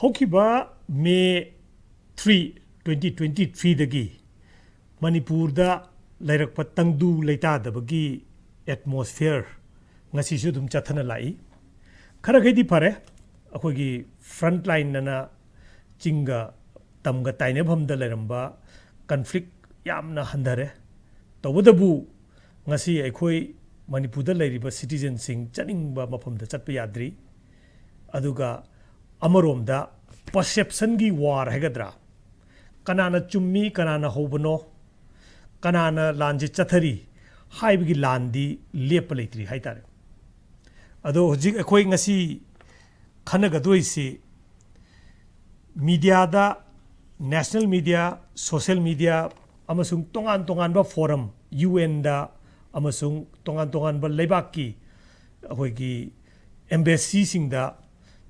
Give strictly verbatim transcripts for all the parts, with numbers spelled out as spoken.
ꯍꯧꯈꯤꯕ May three, twenty twenty threeꯗꯒꯤ ꯃꯅꯤꯄꯨꯔꯗ ꯂꯩꯔꯛꯄ ꯇꯪꯗꯨ ꯂꯩꯇꯥꯗꯕꯒꯤ atmosphere ꯉꯁꯤꯁꯨ ꯑꯗꯨꯝ ꯆꯠꯊꯅ ꯂꯥꯛꯏ꯫ ꯈꯔꯈꯩꯗꯤ ꯐꯔꯦ, ꯑꯩꯈꯣꯏꯒꯤ front line ꯑꯅ ꯆꯤꯡꯒ ꯇꯝꯒ ꯇꯥꯏꯅꯐꯝꯗ ꯂꯩꯔꯝꯕ conflict ꯌꯥꯝꯅ ꯍꯟꯊꯔꯦ꯫ ꯇꯧꯕꯇꯕꯨ ꯉꯁꯤ ꯑꯩꯈꯣꯏ ꯃꯅꯤꯄꯨꯔꯗ ꯂꯩꯔꯤꯕ citizenꯁꯤꯡ ꯆꯠꯅꯤꯡꯕ ꯃꯐꯝꯗ ꯆꯠꯄ ꯌꯥꯗ꯭ꯔꯤ꯫ ꯑꯗꯨꯒ ꯑꯃꯔꯣꯝꯗ perceptionꯒꯤ war ꯍꯥꯏꯒꯗ꯭ꯔꯥ, ꯀꯅꯥꯅ ꯆꯨꯝꯃꯤ, ꯀꯅꯥꯅ ꯍꯧꯕꯅꯣ, ꯀꯅꯥꯅ ꯂꯥꯟꯁꯦ ꯆꯠꯊꯔꯤ ꯍꯥꯏꯕꯒꯤ ꯂꯥꯟꯗꯤ ꯂꯦꯞꯄ ꯂꯩꯇ꯭ꯔꯤ ꯍꯥꯏꯇꯥꯔꯦ꯫ ꯑꯗꯣ ꯍꯧꯖꯤꯛ ꯑꯩꯈꯣꯏ ꯉꯁꯤ ꯈꯟꯅꯒꯗꯣꯏꯁꯤ mediaꯗ, national media, social media ꯑꯃꯁꯨꯡ ꯇꯣꯉꯥꯟ ꯇꯣꯉꯥꯟꯕ forum, UNꯗ ꯑꯃꯁꯨꯡ ꯇꯣꯉꯥꯟ ꯇꯣꯉꯥꯟꯕ ꯂꯩꯕꯥꯛꯀꯤ ꯑꯩꯈꯣꯏꯒꯤ embassyꯁꯤꯡꯗ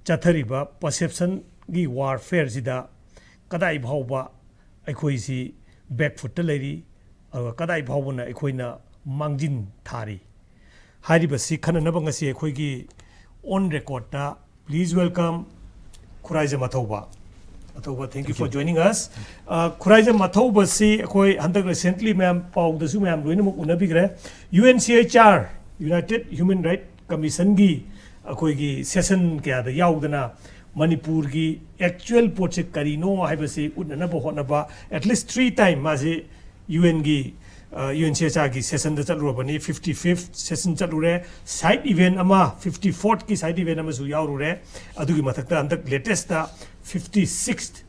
ꯆꯠꯊꯔꯤꯕ perceptionꯒꯤ warfareꯁꯤꯗ ꯀꯗꯥꯏ ꯐꯥꯎꯕ ꯑꯩꯈꯣꯏꯁꯤ back footꯇ ꯂꯩꯔꯤ, ꯑꯗꯨꯒ ꯀꯗꯥꯏ ꯐꯥꯎꯕꯅ ꯑꯩꯈꯣꯏꯅ ꯃꯥꯡꯖꯤꯟ ꯊꯥꯔꯤ ꯍꯥꯏꯔꯤꯕꯁꯤ ꯈꯟꯅꯅꯕ ꯉꯁꯤ ꯑꯩꯈꯣꯏꯒꯤ on recordꯇ please welcome Khuraijam ꯑꯊꯧꯕ꯫ ꯑꯊꯧꯕ, thank you for joining us. ꯑ, ꯈꯨꯔꯥꯏꯖꯝ ꯑꯊꯧꯕꯁꯤ ꯑꯩꯈꯣꯏ ꯍꯟꯗꯛ recently ꯃꯌꯥꯝ ꯄꯥꯎꯗꯁꯨ ꯃꯌꯥꯝ ꯂꯣꯏꯅꯃꯛ ꯎꯅꯕꯤꯈ꯭ꯔꯦ꯫ UNCHR, United Human Rights Commissionꯒꯤ ꯑꯩꯈꯣꯏꯒꯤ session ꯀꯌꯥꯗ ꯌꯥꯎꯗꯅ ꯃꯅꯤꯄꯨꯔꯒꯤ actual ꯄꯣꯠꯁꯦ ꯀꯔꯤꯅꯣ ꯍꯥꯏꯕꯁꯤ ꯎꯠꯅꯅꯕ ꯍꯣꯠꯅꯕ at least three time ꯃꯥꯁꯤ UNꯒꯤ, ꯑ, UNCHRꯒꯤ sessionꯗ ꯆꯠꯂꯨꯔꯕꯅꯤ, fifty fifth session ꯆꯠꯂꯨꯔꯦ, side event ꯑꯃ, fifty fourthꯀꯤ side event ꯑꯃꯁꯨ ꯌꯥꯎꯔꯨꯔꯦ꯫ ꯑꯗꯨꯒꯤ ꯃꯊꯛꯇ ꯍꯟꯗꯛ latestꯇ fifty sixth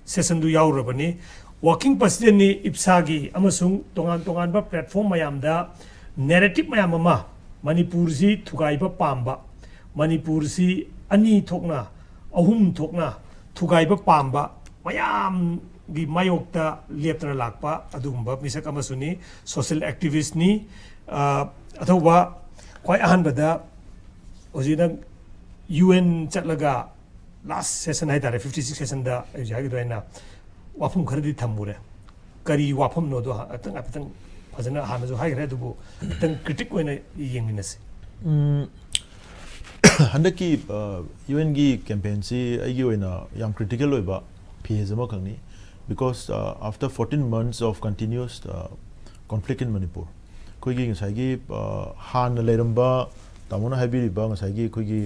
sessionꯗꯨ ꯌꯥꯎꯔꯨꯔꯕꯅꯤ꯫ Working presidentꯅꯤ ꯏꯞꯁꯥꯒꯤ ꯑꯃꯁꯨꯡ ꯇꯣꯉꯥꯟ ꯇꯣꯉꯥꯟꯕ platform ꯃꯌꯥꯝꯗ narrative ꯃꯌꯥꯝ ꯑꯃ ꯃꯅꯤꯄꯨꯔꯁꯤ ꯊꯨꯒꯥꯏꯕ ꯄꯥꯝꯕ, ꯃꯅꯤꯄꯨꯔꯁꯤ ꯑꯅꯤ ꯊꯣꯛꯅ, ꯑꯍꯨꯝ ꯊꯣꯛꯅ ꯊꯨꯒꯥꯏꯕ ꯄꯥꯝꯕ ꯃꯌꯥꯝꯒꯤ ꯃꯥꯌꯣꯛꯇ ꯂꯦꯞꯇꯅ ꯂꯥꯛꯄ ꯑꯗꯨꯒꯨꯝꯕ ꯃꯤꯁꯛ ꯑꯃꯁꯨꯅꯤ, social activistꯅꯤ꯫ ꯑ, ꯑꯊꯧꯕ, ꯈ꯭ꯋꯥꯏ ꯑꯍꯥꯟꯕꯗ ꯍꯧꯖꯤꯛ ꯅꯪ UN ꯆꯠꯂꯒ last session ꯍꯥꯏꯇꯥꯔꯦ, fifty six sessionꯗ ꯑꯩ ꯍꯧꯖꯤꯛ ꯍꯥꯏꯈꯤꯗꯣ ꯑꯩꯅ ꯋꯥꯐꯝ ꯈꯔꯗꯤ ꯊꯝꯃꯨꯔꯦ꯫ ꯀꯔꯤ ꯋꯥꯐꯝꯅꯣꯗꯣ ꯍꯥ-, ꯈꯤꯇꯪ ꯍꯥꯏꯐꯦꯠꯇꯪ ꯐꯖꯅ ꯍꯥꯟꯅꯁꯨ ꯍꯥꯏꯈ꯭ꯔꯦ, ꯑꯗꯨꯕꯨ ꯈꯤꯇꯪ critic ꯑꯣꯏꯅ ꯌꯦꯡꯃꯤꯟꯅꯁꯤ꯫ ꯎꯝ, ꯍꯟꯗꯛꯀꯤ ꯌꯨ ꯑꯦꯟꯒꯤ ꯀꯦꯝꯄꯦꯟꯁꯤ ꯑꯩꯒꯤ ꯑꯣꯏꯅ ꯌꯥꯝ ꯀ꯭ꯔꯤꯇꯤꯀꯦꯜ ꯑꯣꯏꯕ ꯐꯦꯖ ꯑꯃꯈꯛꯅꯤ, because after fourteen months of continuous conflict in Manipur, ꯑꯩꯈꯣꯏꯒꯤ ꯉꯁꯥꯏꯒꯤ ꯍꯥꯟꯅ ꯂꯩꯔꯝꯕ, ꯇꯥꯃꯣꯅ ꯍꯥꯏꯕꯤꯔꯤꯕ ꯉꯁꯥꯏꯒꯤ ꯑꯩꯈꯣꯏꯒꯤ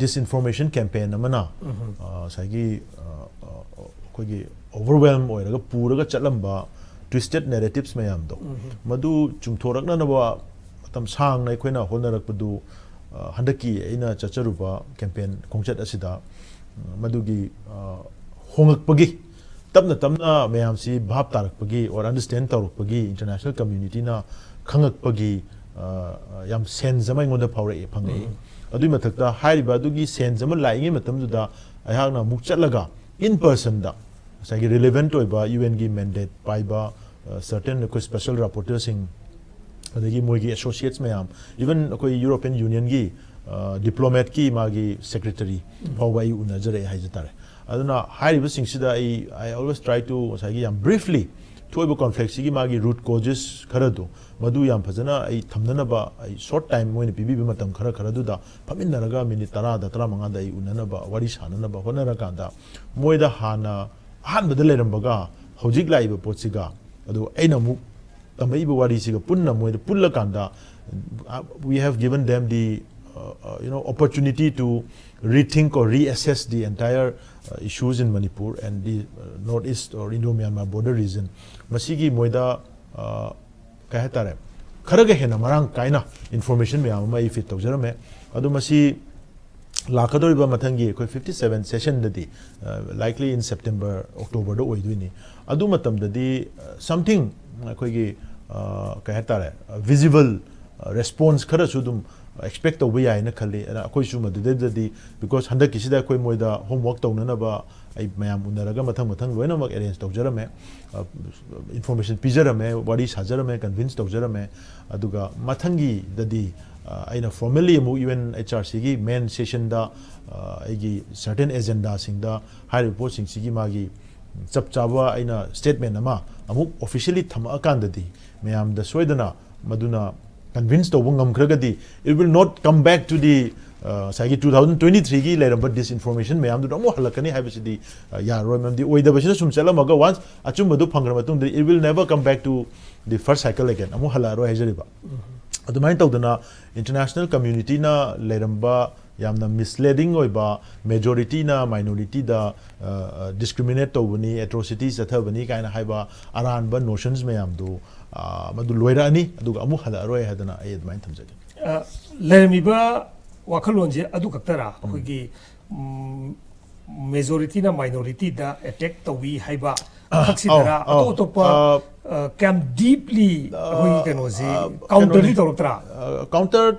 ꯗꯤꯁꯏꯟꯐꯣꯔꯃꯦꯁꯟ ꯀꯦꯝꯄꯦꯟ ꯑꯃꯅ ꯉꯁꯥꯏꯒꯤ ꯑꯩꯈꯣꯏꯒꯤ ꯑꯣꯚꯔꯋꯦꯜꯝ ꯑꯣꯏꯔꯒ ꯄꯨꯔꯒ ꯆꯠꯂꯝꯕ ꯇ꯭ꯋꯤꯁꯇꯦꯠ ꯅꯦꯔꯦꯇꯤꯞꯁ ꯃꯌꯥꯝꯗꯣ, ꯃꯗꯨ ꯆꯨꯝꯊꯣꯔꯛꯅꯅꯕ ꯃꯇꯝ ꯁꯥꯡꯅ ꯑꯩꯈꯣꯏꯅ ꯍꯣꯠꯅꯔꯛꯄꯗꯨ ꯍꯟꯗꯛꯀꯤ ꯑꯩꯅ ꯆꯠꯆꯔꯨꯕ ꯀꯦꯝꯄꯦꯟ ꯈꯣꯡꯆꯠ ꯑꯁꯤꯗ ꯃꯗꯨꯒꯤ ꯍꯣꯡꯉꯛꯄꯒꯤ, ꯇꯞꯅ ꯇꯞꯅ ꯃꯌꯥꯝꯁꯤ ꯚꯥꯞ ꯇꯥꯔꯛꯄꯒꯤ or understand ꯇꯧꯔꯛꯄꯒꯤ, ꯏꯟꯇꯔꯅꯦꯁꯅꯦꯜ ꯀꯝꯃ꯭ꯌꯨꯅꯤꯇꯤꯅ ꯈꯪꯉꯛꯄꯒꯤ ꯌꯥꯝ ꯁꯦꯟꯁ ꯑꯃ ꯑꯩꯉꯣꯟꯗ ꯐꯥꯎꯔꯛꯏ, ꯐꯪꯉꯛꯏ꯫ ꯑꯗꯨꯒꯤ ꯃꯊꯛꯇ ꯍꯥꯏꯔꯤꯕ ꯑꯗꯨꯒꯤ ꯁꯦꯟꯁ ꯑꯃ ꯂꯥꯛꯏꯉꯩ ꯃꯇꯝꯗꯨꯗ ꯑꯩꯍꯥꯛꯅ ꯑꯃꯨꯛ ꯆꯠꯂꯒ in personꯗ ꯉꯁꯥꯏꯒꯤ ꯔꯤꯂꯦꯚꯦꯟꯠ ꯑꯣꯏꯕ ꯌꯨ ꯑꯦꯟꯒꯤ ꯃꯦꯟꯗꯦꯠ ꯄꯥꯏꯕ ꯁꯔꯇꯦꯟ ꯑꯩꯈꯣꯏ ꯁ꯭ꯄꯦꯁꯦꯜ ꯔꯥꯄꯣꯔꯇꯔꯁꯤꯡ, ꯑꯗꯒꯤ ꯃꯣꯏꯒꯤ ꯑꯦꯁꯣꯁꯤꯌꯦꯠꯁ ꯃꯌꯥꯝ, ꯏꯚꯟ ꯑꯩꯈꯣꯏ ꯌꯨꯔꯣꯄꯤꯌꯟ ꯌꯨꯅꯤꯌꯟꯒꯤ ꯗꯤꯄ꯭ꯂꯣꯃꯦꯠꯀꯤ ꯃꯥꯒꯤ ꯁꯦꯀ꯭ꯔꯦꯇꯔꯤ ꯐꯥꯎꯕ ꯑꯩ ꯎꯅꯖꯔꯛꯑꯦ ꯍꯥꯏꯖ ꯇꯥꯔꯦ꯫ ꯑꯗꯨꯅ ꯍꯥꯏꯔꯤꯕꯁꯤꯡꯁꯤꯗ ꯑꯩ I always try to ꯉꯁꯥꯏꯒꯤ ꯌꯥꯝ ꯕ꯭ꯔꯤꯐꯂꯤ ꯊꯣꯛꯏꯕ ꯀꯣꯟꯐ꯭ꯂꯤꯛꯁꯤꯒꯤ ꯃꯥꯒꯤ ꯔꯨꯠ ꯀꯣꯖꯦꯁ ꯈꯔꯗꯣ ꯃꯗꯨ ꯌꯥꯝ ꯐꯖꯅ ꯑꯩ ꯊꯝꯅꯅꯕ ꯑꯩ ꯁꯣꯔꯠ ꯇꯥꯏꯝ ꯃꯣꯏꯅ ꯄꯤꯕꯤꯕ ꯃꯇꯝ ꯈꯔ ꯈꯔꯗꯨꯗ ꯐꯝꯃꯤꯟꯅꯔꯒ ꯃꯤꯅꯤꯠ ꯇꯔꯥꯗ ꯇꯔꯥꯃꯉꯥꯗ ꯑꯩ ꯎꯅꯅꯕ, ꯋꯥꯔꯤ ꯁꯥꯟꯅꯅꯕ ꯍꯣꯠꯅꯔꯀꯥꯟꯗ ꯃꯣꯏꯗ ꯍꯥꯟꯅ ꯑꯍꯥꯟꯕꯗ ꯂꯩꯔꯝꯕꯒ ꯍꯧꯖꯤꯛ ꯂꯥꯛꯏꯕ ꯄꯣꯠꯁꯤꯒ, ꯑꯗꯨ ꯑꯩꯅ ꯑꯃꯨꯛ ꯇꯝꯃꯛꯏꯕ ꯋꯥꯔꯤꯁꯤꯒ ꯄꯨꯟꯅ ꯃꯣꯏꯗ ꯄꯨꯜꯂꯀꯥꯟꯗ, uh, we have given them the uh, uh, you know, opportunity to rethink or reassess the entire uh, issues in Manipur and the uh, North East or Indo-Myanmar border region. ꯃꯁꯤꯒꯤ ꯃꯣꯏꯗ uh, ꯀꯩ ꯍꯥꯏꯇꯥꯔꯦ, ꯈꯔꯒ ꯍꯦꯟꯅ ꯃꯔꯥꯡ ꯀꯥꯏꯅ information ꯃꯌꯥꯝ ꯑꯃ ꯑꯩ ꯐꯤꯠ ꯇꯧꯖꯔꯝꯃꯦ꯫ ꯑꯗꯣ ꯃꯁꯤ ꯂꯥꯛꯀꯗꯧꯔꯤꯕ ꯃꯊꯪꯒꯤ ꯑꯩꯈꯣꯏ ꯐꯤꯐꯇꯤ ꯁꯦꯚꯦꯟ ꯁꯦꯁꯟꯗꯗꯤ, likely in September, Octoberꯗ ꯑꯣꯏꯗꯣꯏꯅꯤ꯫ ꯑꯗꯨ ꯃꯇꯝꯗꯗꯤ something ꯑꯩꯈꯣꯏꯒꯤ uh, ꯀꯩ ꯍꯥꯏꯇꯥꯔꯦ, ꯚꯤꯖꯤꯕꯜ ꯔꯦꯁꯄꯣꯟꯁ ꯈꯔꯁꯨ ꯑꯗꯨꯝ ꯑꯦꯛꯁꯄꯦꯛ ꯇꯧꯕ ꯌꯥꯏꯅ ꯈꯜꯂꯤ꯫ ꯑꯗ ꯑꯩꯈꯣꯏꯁꯨ ꯃꯗꯨꯗꯩꯗꯗꯤ, because ꯍꯟꯗꯛꯀꯤꯁꯤꯗ ꯑꯩꯈꯣꯏ ꯃꯣꯏꯗ ꯍꯣꯝꯋꯔꯛ ꯇꯧꯅꯅꯕ ꯑꯩ ꯃꯌꯥꯝ ꯎꯅꯔꯒ ꯃꯊꯪ ꯃꯊꯪ ꯂꯣꯏꯅꯃꯛ ꯑꯦꯔꯦꯟꯖ ꯇꯧꯖꯔꯝꯃꯦ, ꯏꯟꯐꯣꯔꯃꯦꯁꯟ ꯄꯤꯖꯔꯝꯃꯦ, ꯋꯥꯔꯤ ꯁꯥꯖꯔꯝꯃꯦ, ꯀꯟꯚꯤꯟꯁ ꯇꯧꯖꯔꯝꯃꯦ꯫ ꯑꯗꯨꯒ ꯃꯊꯪꯒꯤꯗꯗꯤ ꯑ, ꯑꯩꯅ ꯐꯣꯔꯃꯦꯜꯂꯤ ꯑꯃꯨꯛ ꯌꯨ ꯑꯦꯟ ꯑꯩꯆ ꯑꯥꯔ ꯁꯤꯒꯤ ꯃꯦꯟ ꯁꯦꯁꯟꯗ ꯑꯩꯒꯤ ꯁꯔꯇꯦꯟ ꯑꯦꯖꯦꯟꯗꯥꯁꯤꯡꯗ ꯍꯥꯏꯔꯤꯕ ꯄꯣꯠꯁꯤꯡꯁꯤꯒꯤ ꯃꯥꯒꯤ ꯆꯞ ꯆꯥꯕ ꯑꯩꯅ ꯁ꯭ꯇꯦꯠꯃꯦꯟ ꯑꯃ ꯑꯃꯨꯛ ꯑꯣꯐꯤꯁꯤꯌꯦꯜꯂꯤ ꯊꯝꯃꯛꯑꯀꯥꯟꯗꯗꯤ ꯃꯌꯥꯝꯗ ꯁꯣꯏꯗꯅ ꯃꯗꯨꯅ convince ꯇꯧꯕ ꯉꯝꯈ꯭ꯔꯒꯗꯤ, it will not come back to the, uh, ꯉꯁꯥꯏꯒꯤ two thousand twenty-three ꯒꯤ ꯂꯩꯔꯝꯕ disinformation ꯃꯌꯥꯝꯗꯨꯗ ꯑꯃꯨꯛ ꯍꯜꯂꯛꯀꯅꯤ ꯍꯥꯏꯕꯁꯤꯗꯤ, uh, ꯌꯥꯔꯔꯣꯏ꯫ ꯃꯔꯝꯗꯤ ꯑꯣꯏꯗꯕꯁꯤꯅ ꯁꯨꯝ ꯆꯠꯂꯝꯃꯒ, once ꯑꯆꯨꯝꯕꯗꯨ ꯐꯪꯈ꯭ꯔ ꯃꯇꯨꯡꯗ, it will never come back to the first cycle again, ꯑꯃꯨꯛ ꯍꯜꯂꯛꯑꯔꯣꯏ ꯍꯥꯏꯖꯔꯤꯕ꯫ ꯑꯗꯨꯃꯥꯏꯅ ꯇꯧꯗꯅ international community ꯅ ꯂꯩꯔꯝꯕ ꯌꯥꯝꯅ misleading ꯑꯣꯏꯕ, majority ꯅ minority ꯗ, ꯑ, ꯑ, discriminate ꯇꯧꯕꯅꯤ, atrocities ꯆꯠꯊꯕꯅꯤ ꯀꯥꯏꯅ ꯍꯥꯏꯕ ꯑꯔꯥꯟꯕ notions ꯃꯌꯥꯝꯗꯨ, ꯑ, ꯃꯗꯨ ꯂꯣꯏꯔꯛꯑꯅꯤ, ꯑꯗꯨꯒ ꯑꯃꯨꯛ ꯍꯜꯂꯛꯑꯔꯣꯏ ꯍꯥꯏꯗꯅ ꯑꯩ ꯑꯗꯨꯃꯥꯏꯅ ꯊꯝꯖꯒꯦ꯫ ꯑ, ꯂꯩꯔꯝꯃꯤꯕ ꯋꯥꯈꯜꯂꯣꯟꯁꯦ ꯑꯗꯨ ꯈꯛꯇꯔꯥ? ꯑꯩꯈꯣꯏꯒꯤ majority ꯅ minority ꯗ attack ꯇꯧꯏ ꯍꯥꯏꯕ ꯈꯛꯁꯤꯗꯔꯥ? ꯑꯧ, ꯑꯧ, ꯑꯇꯣꯞ ꯑꯇꯣꯞꯄ ꯑ, ꯑ, ꯀꯌꯥꯝ deeply ꯑꯩꯈꯣꯏꯒꯤ ꯀꯩꯅꯣꯁꯤ ꯑ, counter ꯗꯤ ꯀꯩꯅꯣꯅꯤ꯫ ꯇꯧꯔꯛꯇ꯭ꯔꯥ? ꯀꯥꯎꯟꯇꯔ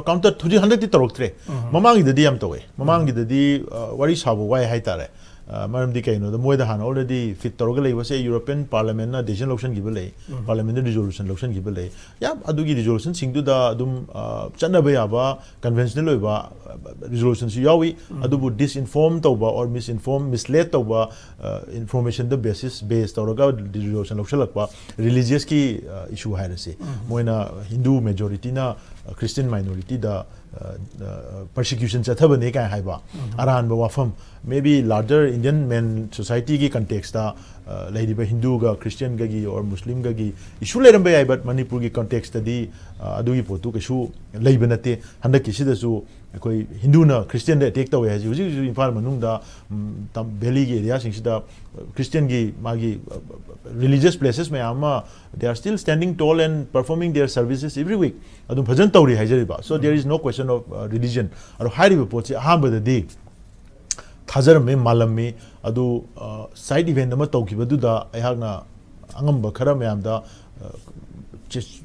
ꯀꯥꯎꯟꯇꯔ ꯍꯧꯖꯤꯛ ꯍꯟꯗꯛꯇꯤ ꯇꯧꯔꯛꯇ꯭ꯔꯦ꯫ ꯃꯃꯥꯡꯒꯤꯗꯗꯤ ꯌꯥꯝ ꯇꯧꯋꯦ꯫ ꯃꯃꯥꯡꯒꯤꯗꯗꯤ ꯑ, ꯋꯥꯔꯤ ꯁꯥꯕ ꯋꯥꯏ ꯍꯥꯏꯇꯥꯔꯦ꯫ ꯑ, ꯃꯔꯝꯗꯤ ꯀꯩꯅꯣꯗ, ꯃꯣꯏꯗ ꯍꯥꯟꯅ already fit ꯇꯧꯔꯒ ꯂꯩꯕꯁꯦ European Parliament ꯅ decision ꯂꯧꯁꯤꯟꯈꯤꯕ ꯂꯩ, Parliament ꯅ resolution ꯂꯧꯁꯤꯟꯈꯤꯕ ꯂꯩ꯫ ꯌꯥꯝ ꯑꯗꯨꯒꯤ resolution ꯁꯤꯡꯗꯨꯗ ꯑꯗꯨꯝ ꯑ, ꯆꯠꯅꯕ ꯌꯥꯕ conventional ꯑꯣꯏꯕ resolution ꯁꯨ ꯌꯥꯎꯏ꯫ ꯑꯗꯨꯕꯨ disinform ꯇꯧꯕ or misinform, mislead ꯇꯧꯕ, information ꯗ basis base ꯇꯧꯔꯒ resolution ꯂꯧꯁꯤꯜꯂꯛꯄ, religious ꯀꯤ issue ꯍꯥꯏꯔꯁꯤ, ꯃꯣꯏꯅ ꯍꯤꯟꯗꯨ majority ꯅ Christian minority ꯗ persecution ꯆꯠꯊꯕꯅꯦ ꯀꯥꯏꯅ ꯍꯥꯏꯕ ꯑꯔꯥꯟꯕ ꯋꯥꯐꯝ, maybe larger Indian men society ꯒꯤ context ꯇ, ꯑ, ꯂꯩꯔꯤꯕ ꯍꯤꯟꯗꯨꯒ Christian ꯒꯒꯤ or Muslim ꯒꯒꯤ issue ꯂꯩꯔꯝꯕ ꯌꯥꯏ, but ꯃꯅꯤꯄꯨꯔꯒꯤ context ꯇꯗꯤ, ꯑ, ꯑꯗꯨꯒꯤ ꯄꯣꯠꯇꯨ ꯀꯩꯁꯨ ꯂꯩꯕ ꯅꯠꯇꯦ꯫ ꯍꯟꯗꯛꯀꯤꯁꯤꯗꯁꯨ ꯑꯩꯈꯣꯏ ꯍꯤꯟꯗꯨꯅ Christian ꯗ attack ꯇꯧꯋꯦ ꯍꯥꯏꯁꯤ ꯍꯧꯖꯤꯛ ꯍꯧꯖꯤꯛ ꯏꯝꯐꯥꯜ ꯃꯅꯨꯡꯗ, ꯎꯝ, ꯇꯝ-, valley ꯒꯤ area ꯁꯤꯡꯁꯤꯗ Christian ꯒꯤ ꯃꯥꯒꯤ, ꯑ, religious places ꯃꯌꯥꯝ ꯑꯃ, they are still standing tall and performing their services every week꯫ ꯑꯗꯨꯝ ꯐꯖꯅ ꯇꯧꯔꯤ ꯍꯥꯏꯖꯔꯤꯕ꯫ So there is no question of, uh, religion꯫ ꯑꯗꯣ ꯍꯥꯏꯔꯤꯕ ꯄꯣꯠꯁꯤ ꯑꯍꯥꯟꯕꯗꯗꯤ ꯊꯥꯖꯔꯝꯃꯤ, ꯃꯥꯜꯂꯝꯃꯤ꯫ ꯑꯗꯨ, ꯑ, side event ꯑꯃ ꯇꯧꯈꯤꯕꯗꯨꯗ ꯑꯩꯍꯥꯛꯅ ꯑꯉꯝꯕ ꯈꯔ ꯃꯌꯥꯝꯗ, ꯑ, ꯆꯦ-,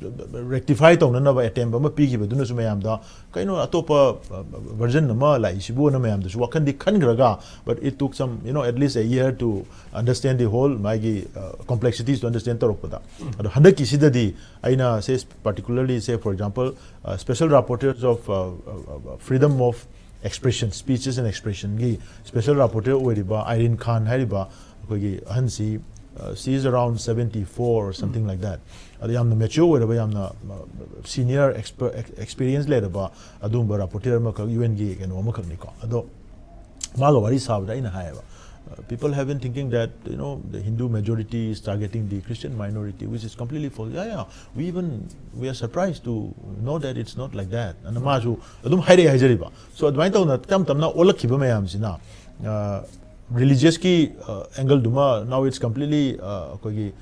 rectify ꯇꯧꯅꯅꯕ attempt ꯑꯃ ꯄꯤꯈꯤꯕꯗꯨꯅꯁꯨ ꯃꯌꯥꯝꯗ ꯀꯩꯅꯣ ꯑꯇꯣꯞꯄ, ꯑ, version ꯑꯃ ꯂꯥꯛꯏꯁꯤꯕꯨꯅ ꯃꯌꯥꯝꯗꯁꯨ ꯋꯥꯈꯜꯗꯤ ꯈꯟꯈ꯭ꯔꯒ, but it took some, you know, at least a year to understand the whole ꯃꯥꯒꯤ, ꯑ, complexities ꯇꯨ understand ꯇꯧꯔꯛꯄꯗ꯫ ꯑꯗꯣ ꯍꯟꯗꯛꯀꯤꯁꯤꯗꯗꯤ ꯑꯩꯅ say, particularly say, for example, uh, special rapporteurs of, uh, uh, uh, freedom of expression, speeches and expression ꯒꯤ special rapporteur ꯑꯣꯏꯔꯤꯕ ꯑꯥꯏꯔꯤꯟ ꯈꯥꯟ ꯍꯥꯏꯔꯤꯕ ꯑꯩꯈꯣꯏꯒꯤ ꯑꯍꯟꯁꯤ, She is around seventy four or something like that. ꯑꯗꯣ ꯌꯥꯝꯅ mature ꯑꯣꯏꯔꯕ, ꯌꯥꯝꯅ senior experience ꯂꯩꯔꯕ ꯑꯗꯨꯒꯨꯝꯕ rapporteur ꯑꯃꯈꯛ, ꯌꯨ ꯑꯦꯟꯒꯤ ꯀꯩꯅꯣ ꯑꯃꯈꯛꯅꯤꯀꯣ꯫ ꯑꯗꯣ ꯃꯥꯒ ꯋꯥꯔꯤ ꯁꯥꯕꯗ ꯑꯩꯅ ꯍꯥꯏꯌꯦꯕ, people have been thinking that, you know, the Hindu majority is targeting the Christian minority, which is completely false. Yeah, yeah, we even, we are surprised to know that it's not like that. ꯑꯗꯨꯅ ꯃꯥꯁꯨ ꯑꯗꯨꯝ ꯍꯥꯏꯔꯛꯑꯦ ꯍꯥꯏꯖꯔꯤꯕ꯫ So ꯑꯗꯨꯃꯥꯏꯅ ꯇꯧꯅ ꯇꯞ ꯇꯞꯅ ꯑꯣꯜꯂꯛꯈꯤꯕ ꯃꯌꯥꯝꯁꯤꯅ religiousꯀꯤ angle ꯗꯨꯃ, now it's completely ꯑꯩꯈꯣꯏꯒꯤ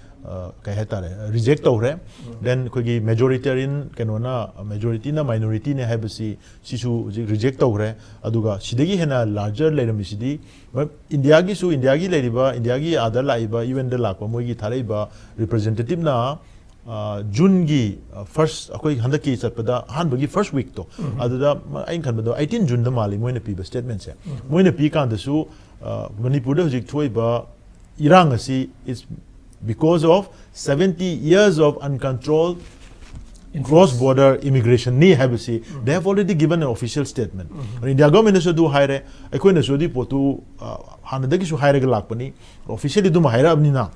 ꯀꯩ ꯍꯥꯏꯇꯥꯔꯦ, reject ꯇꯧꯈ꯭ꯔꯦ꯫ Then ꯑꯩꯈꯣꯏꯒꯤ majoritarian ꯀꯩꯅꯣꯅ, majorityꯅ minorityꯅꯦ ꯍꯥꯏꯕꯁꯤ, ꯁꯤꯁꯨ ꯍꯧꯖꯤꯛ reject ꯇꯧꯈ꯭ꯔꯦ꯫ ꯑꯗꯨꯒ ꯁꯤꯗꯒꯤ ꯍꯦꯟꯅ larger ꯂꯩꯔꯝꯃꯤꯁꯤꯗꯤ, ꯏꯟꯗꯤꯌꯥꯒꯤꯁꯨ, ꯏꯟꯗꯤꯌꯥꯒꯤ ꯂꯩꯔꯤꯕ, ꯏꯟꯗꯤꯌꯥꯒꯤ ꯑꯥꯗ ꯂꯥꯛꯏꯕ, ꯌꯨ ꯑꯦꯟꯗ ꯂꯥꯛꯄ ꯃꯣꯏꯒꯤ ꯊꯥꯔꯛꯏꯕ representativeꯅ Juneꯒꯤ first, ꯑꯩꯈꯣꯏ ꯍꯟꯗꯛꯀꯤ ꯆꯠꯄꯗ ꯑꯍꯥꯟꯕꯒꯤ first weekꯇꯣ, ꯑꯗꯨꯗ ꯑꯩꯅ ꯈꯟꯕꯗꯣ eighteen Juneꯗ ꯃꯥꯜꯂꯤ ꯃꯣꯏꯅ ꯄꯤꯕ statementꯁꯦ꯫ ꯃꯣꯏꯅ ꯄꯤ ꯀꯥꯟꯗꯁꯨ ꯃꯅꯤꯄꯨꯔꯗ ꯍꯧꯖꯤꯛ ꯊꯣꯛꯏꯕ ꯏꯔꯥꯡ ꯑꯁꯤ is because of seventy years of uncontrolled cross border immigrationꯅꯤ ꯍꯥꯏꯕꯁꯤ they have already given an official statement꯫ India ꯒꯣꯔꯃꯦꯟꯅꯁꯨ ꯑꯗꯨ ꯍꯥꯏꯔꯦ, ꯑꯩꯈꯣꯏꯅꯁꯨ ꯑꯗꯨꯒꯤ ꯄꯣꯠꯇꯨ ꯍꯥꯟꯅꯗꯒꯤꯁꯨ ꯍꯥꯏꯔꯒ ꯂꯥꯛꯄꯅꯤ꯫ Officially ꯑꯗꯨꯝ ꯍꯥꯏꯔꯛꯑꯕꯅꯤꯅ